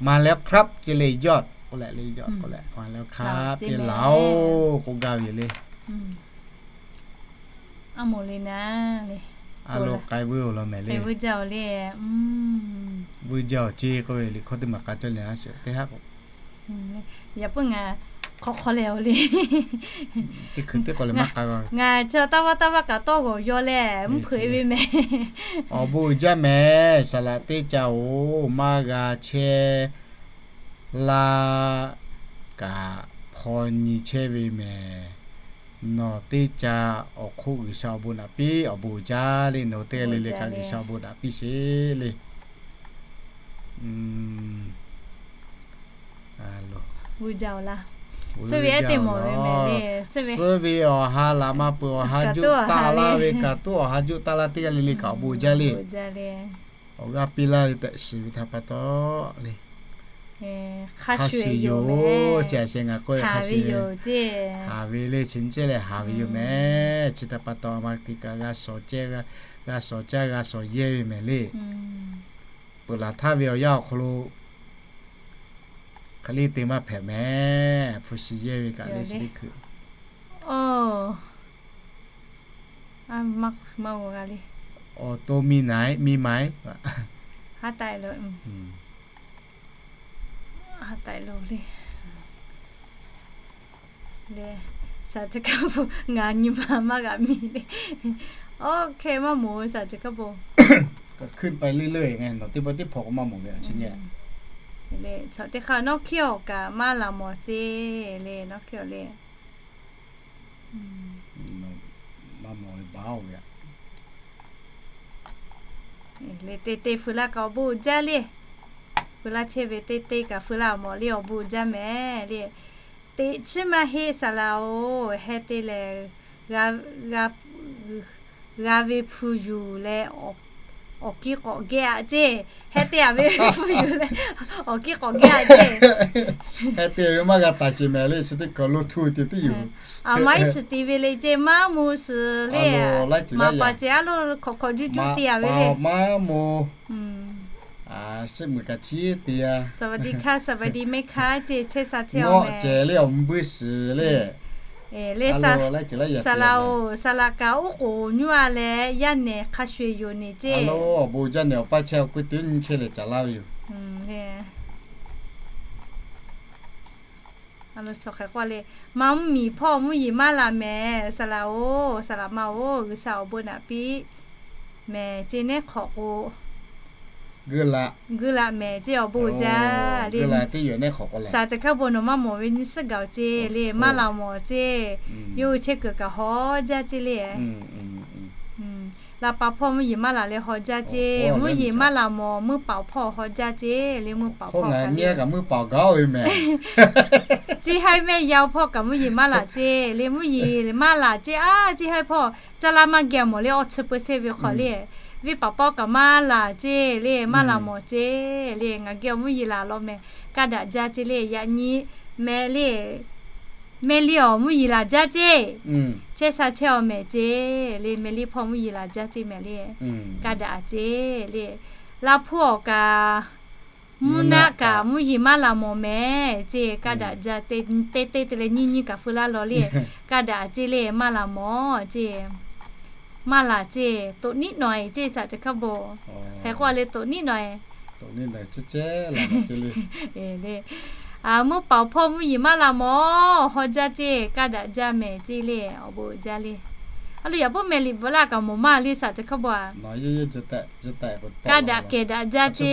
มาแล้วครับ ceˇ le, ยอด k'oˆ leh le, ยอด k'oˆ leh มาแล้วครับ ceˇ, laˬ-oˬ k'oˆ gaˇ ve le. A moˍ le naˍ le. A lo k'ai vuiˇ-oˬ law mehˍ le. Vuiˇ jaˇ-oˬ le. Vuiˇ jaˇ-oˬ ceˇ k'oˆ ve liꞈ hkawˇ teˇ maˬ k'a cawˇ le a sheˍ teˇ haˉ k'o. Yaꞈ puiˉ ngaˬ hk'aw hk'aw leh-oˬ le. Teˇ hkui teˇ k'awꞈ le maˇ k'a g'a. Ngaˬ chi taˇ vaˇ taˇ vaˇ kaꞈ tawˇ g'awˬ yaw leh mvuhˇ hpeuꞈ e ve mehˍ. Awˬ bon uiˍ jaˇ mehˍ, saˍ laꞈ teˇ ca-oˬ, maˇ g'a chehˇ laˇ kaꞈ hpaw nyi chehˇ ve mehˍ. Nawˬ teˇ ca awˬ hk'oˆ G'uiˬsha awˬ bon naꞈ piˇ, awˬ bon uiˍ jaˇ le, nawˬ teˇ g'aˇ le le kaꞈ G'uiˬsha awˬ bon naꞈ piˇ sheˍ le. Suhˉ ve awˬ ha laꞈ ma peuˬ awˬ ha juˆ taˆ laˇ ve kaꞈ, tuˉ awˬ ha juˆ taˆ laˇ teˇ g'aˇ le le kaꞈ awˬ bon uiˍ jaˇ le. Awˬ g'aˇ piˇ laˇ ve tehꞈ shiˍ ve htaꞈ pa taw le. Hk'a shuˍ yoˬ, chi a sheh ngaˬ k'oˆ ve hk'a shuˍ yoˬ. Haˍ ve le, chi nyi ceˇ leh haˍ ve yoˬ mehˍ. Chi htaꞈ pa taw a ma te kaꞈ g'a shawˍ caˇ, g'a shawˍ caˇ g'a shawˍ yehˇ ve mehˍ le. Peuˬ laˬ htaˇ ve awˬ yanˇ awˬ hk'aw lo hk'aˬ le te maˇ hpehꞈ mehˍ. Hpu shi yehˇ ve kaꞈ le chi teˇ hkui Maˇ g'a le. Awˬ to mi naiˉ mi maiˉ. Haˉ taiˍ lo, haˉ taiˍ lo le. Le, saˍ ceuˬ kaˇ bon ngaˬ nyi ma maˇ g'a miˬ le. Oˇ hk'e maˇ moˍ saˍ ceuˬ kaˇ bon. Kaꞈ hkuiˇ pa le le ngaˬ nawˬ teˇ pawˆ teˇ hpawꞈ k'o maˇ mawˬ ve a chi nyi. Le, chaw teˇ hk'aˇ nawˉ hkiˇ awˬ kaꞈ maˇ laˬ mawˬ ceˇ le, nawˉ hkiˇ awˬ le. Maˇ mawˬ ve baˬ oˬ ve. Le, teˇ teˇ feu laˇ kaꞈ awˬ bon jaˇ le. Feu laˇ chehˇ ve teˇ teˇ kaꞈ feu laˇ mawˬ le, awˬ bon jaˇ mehˍ le. Teꞈ chiˉ maˇ heˆ saˍ laꞈ oˬ, heh te lehˬ g'a ve hpu yuˬ leh awˬ kiˇ k'awꞈ geh aꞈ ceˇ. Heh te a ve hpu yuˬ leh awˬ kiˇ k'awꞈ geh aꞈ ceˇ. Heh te ve maˇ g'a taˍ sheˍ mehˍ le, chi teˇ kaˬ lo htu te tiˉ yoˬ. Aˬ ma iˉ shiˍ ti ve le ceˇ, maˇ mawˬ shiˍ le. Maˍ paˍ ceh aˉ lo hk'awꞈ hk'awꞈ juˇ juˇ te a ve le. Maˇ mawˬ. Shiˉ meuꞈ kaꞈ chiˉ te a. สวัสดีค่ะ สวัสดีไหมคะ ceˇ chehˇ sha chehˇ a mehˍ. Ceh le awˬ mvuhˇ shiˍ le. Saˍ laꞈ oˬ, saˍ laꞈ kaꞈ oˉ k'oˍ nyuˇ a leh yaˇ nehˬ hk'a shuˍ yoˬ neˬ ceˇ. Awˬ bon jaˇ nehˬ awˬ paˇ chehˇ awˬ k'oˆ teˇ nyi chehˇ leh caˍ laˇ ve yoˬ. Maˇ mvuhˇ miˬ hpawˇ mvuhˇ yeˬ maˇ laˬ mehˍ saˍ laꞈ oˬ, saˍ laꞈ ma oˬ, G'uiˬsha awˬ bon naꞈ piˇ mehˍ ceˇ, neˉ hk'awꞈ k'o g'uiˇ laꞈ mehˍ ceˇ, awˬ bon jaˇ le. Saˍ ceuˬ kaˇ bon nawˬ maˇ mawˬ ve nyi suhˉ gaˬ ceˇ le, maˇ laˬ mawˬ ceˇ. Yawˇ hui chehˇ kuiˬ kaꞈ haw jaˇ ceˇ le. Laꞈ pa hpawˇ mvuhˇ yeˬ maˇ laˬ leh haw jaˇ ceˇ. Mvuhˇ yeˬ maˇ laˬ mawˬ meuˇ paoˍ hpawˇ haw jaˇ ceˇ le, meuˇ paoˍ hpawˇ kaꞈ meuˇ paoˍ gaˇ oˬ ve mehˍ. Ciˇ haiˇ mehˆ yaˇ hpawˇ kaꞈ mvuhˇ yeˬ maˇ laˬ ceˇ le, mvuhˇ yeˬ maˇ laˬ ceˇ a, ciˇ haiˇ hpawˇ caˇ laˇ maˇ geh mawˬ le, awˇ chi peu seˇ ve hk'awꞈ le. Venˇ paˍ pawˆ kaꞈ maˇ laˬ ceˇ le, maˇ laˬ mawˬ ceˇ le. Ngaˬ geh awˬ mvuhˇ yeˬ laˬ law mehˍ, kaˇ daꞈ jaˇ ceˇ le. Yaꞈ nyi mehˍ le. Mehˍ liˇ awˬ mvuhˇ yeˬ laˬ jaˇ ceˇ. Chehˇ sha chehˇ awˬ mehˍ ceˇ le, mehˍ liˇ hpawˇ mvuhˇ yeˬ laˬ jaˇ ceˇ mehˍ le. Kaˇ daꞈ ceˇ le. Laˇ hpuˇ awˬ kaꞈ mvuhˇ naˆ kaꞈ mvuhˇ yeˬ maˇ laˬ mawˬ mehˍ ceˇ, kaˇ daꞈ jaˇ. Teˇ teˇ te leh nyiˇ nyiˇ kaꞈ feu laˇ law le. Kaˇ daꞈ ceˇ le, maˇ laˬ mawˬ ceˇ. Maˇ laˬ ceˇ, toꞈ niˉ nawˬ e ceˇ saˍ ceuˬ kaˇ bon. Hk'e k'oˆ a le, toꞈ niˉ nawˬ e. Meuˇ paoˍ hpawˇ mvuhˇ yeˬ maˇ laˬ mawˬ, haw jaˇ ceˇ, kaˇ daꞈ jaˇ mehˍ ceˇ le, awˬ bon jaˇ le. A lo yaꞈ puiˉ mehˍ liꞈ bvuhꞈ laˇ kaꞈ mawˬ maˇ le saˍ ceuˬ kaˇ bon a. Kaˇ daꞈ kehˬ daꞈ jaˇ ceˇ.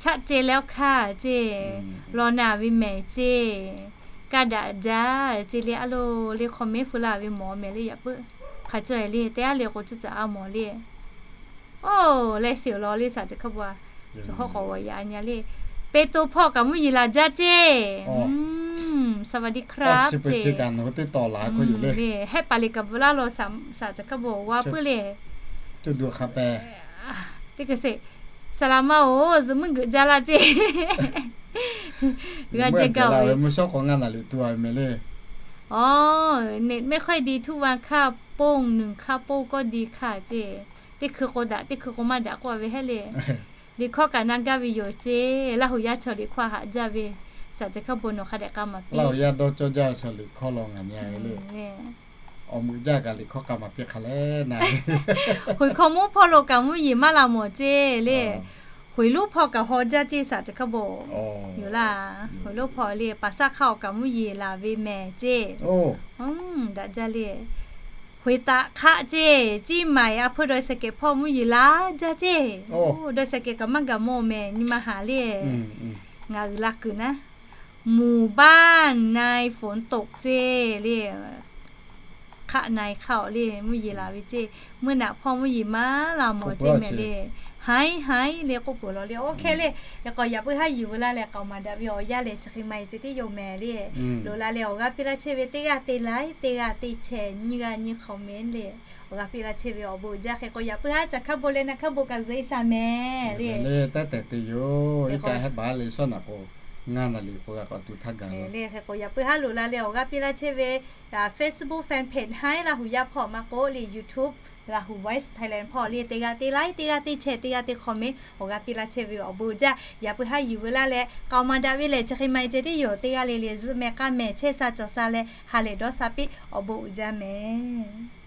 Chaˆ ceh leh awˬ hk'aˇ ceˇ, law na ve mehˍ ceˇ. Kaˇ daꞈ jaˇ ceˇ le, a lo le hk'awꞈ mehˉ feu laˇ ve mawˬ mehˍ le yaꞈ puiˉ. Hk'a cawˬ e le, teˇ g'aˇ le k'o cuˇ caꞈ a mawˬ le. Oˇ, leh shiˍ awˬ lawn le saˍ ceuˬ kaˇ bon a. Cawˬ hawˉ k'awꞈ g'awˬ yaꞈ nyi le. Peˍtruˆ hpawˇ kaꞈ mvuhˇ yeˬ laˬ jaˇ ceˇ. Saˍ laꞈ ma oˬ, hehˆ paˍ liꞈ kaꞈ bvuhꞈ laˇ law saˍ ceuˬ kaˇ bon g'a puiˉ le. Teˇ hkui se, saˍ laꞈ ma oˬ, zuhꞈ meuˇ geuꞈ jaˇ laˇ ceˇ. G'a jehˇ gaˇ ve mvuhˇ shawˉ k'awꞈ ngaˇ naˍ liꞈ tu a ve mehˍ le. อ๋อ เน็ตไม่ค่อยดี ทุกวันค่ะ โป้งหนึ่งค่ะ โป้งก็ดีค่ะ ceˇ. Teˇ hkui k'o daꞈ, teˇ hkui k'o maˇ daꞈ k'oˆ a ve hehˉ le. Liꞈ hkawˇ kaꞈ na gaˇ ve yoˬ ceˇ. Laˇ huˍ yaˇ chaw liꞈ hkawˇ haꞈ jaˇ ve saˍ ceuˬ kaˇ bon nawˬ hk'a dehꞈ k'a maˍ piˇ. Laˇ huˍ yaˇ dawˇ cawˇ jaˇ ve chaw liꞈ hkawˇ law ngaˬ nyi a ve le. Awˬ meuꞈ jaˇ kaꞈ liꞈ hkawˇ k'a maˍ piˇ hk'a leh na. Hoiˍ hkawˇ mvuhˇ hpawˇ lo kaꞈ mvuhˇ yeˬ maˇ laˬ mawˬ ceˇ le. Hoiˍ lonˉ hpawˇ kaꞈ haw jaˇ ceˇ saˍ ceuˬ kaˇ bon. Yoˬ laˇ, hoiˍ lonˉ hpawˇ le, paˍ saˉ hk'aˇ awˬ kaꞈ mvuhˇ yeˬ laˬ ve mehˍ ceˇ. Daꞈ jaˇ le. Hoiˍ taꞈ hk'aˆ ceˇ, ciˇ maiˍ a hpeuˇ dawˇ sehˍ kehˍ hpawˇ mvuhˇ yeˬ laˬ jaˇ ceˇ. Dawˇ sehˍ kehˍ kaꞈ maˇ gaˬ mawˬ mehˍ, nyi ma haˍ le. Ngaˬ uiˍ la kuiˬ naˉ, หมู่บ้านในฝนตก ceˇ le. Hk'aˆ na e hk'aˆ awˬ le mvuhˇ yeˬ laˬ ve ceˇ. Meuˇ naꞈ hpawˇ mvuhˇ yeˬ maˇ laˬ mawˬ ceˇ mehˍ le. Haiˉ haiˉ le k'oˆ peuˬ law le. Oˇ hk'e le, yaꞈ k'aw yaꞈ puiˉ haˉ yuˬ veu laˇ leh k'aoˍ maˍ daꞈ ve awˬ yanˇ lehˬ chi hk'e maˇ e ceˇ teˇ yoˬ mehˍ le. Loꞈ la leh awˬ g'aˇ piˇ laˇ chehˇ ve teˇ g'aˇ te like, teˇ g'aˇ te share, nyiˇ g'aˇ nyiˇ comment le. Awˬ g'aˇ piˇ laˇ chehˇ ve awˬ bon jaˇ. Hk'e k'o yaꞈ puiˉ haˉ caˬ hkaˉ bon leh naˬ hkaˉ bon kaꞈ zuhꞈ e shaˍ mehˍ le. Teˇ tehˬ te yoˬ. Iˉ kaˆ hehˉ baˬ le shawˉ naꞈ k'o, ngaˇ naˍ liꞈ k'o g'a k'awꞈ tu htaˇ gaˬ le. Hk'e k'o yaꞈ puiˉ haˉ loꞈ la leh awˬ g'aˇ piˇ laˇ chehˇ ve Facebook fan page haˉ Laˇ huˍ yaˇ hpawˇ maˇ k'oˆ le YouTube Laˇ huˍ Voice Thailand hpawˇ le teˇ g'aˇ te like, teˇ g'aˇ te share, teˇ g'aˇ te comment awˬ g'aˇ piˇ laˇ chehˇ ve awˬ bon jaˇ. Yaꞈ puiˉ haˉ yuˬ veu laˇ leh k'aoˍ maˍ daꞈ ve lehˬ chi hk'e maˇ e ceˇ teˇ yoˬ. Teˇ g'aˇ le le zuhꞈ mehˍ k'a mehˍ chehˇ sha cawˬ sha leh ha lehˬ dawˇ sha piˇ awˬ bon uiˍ jaˇ mehˍ.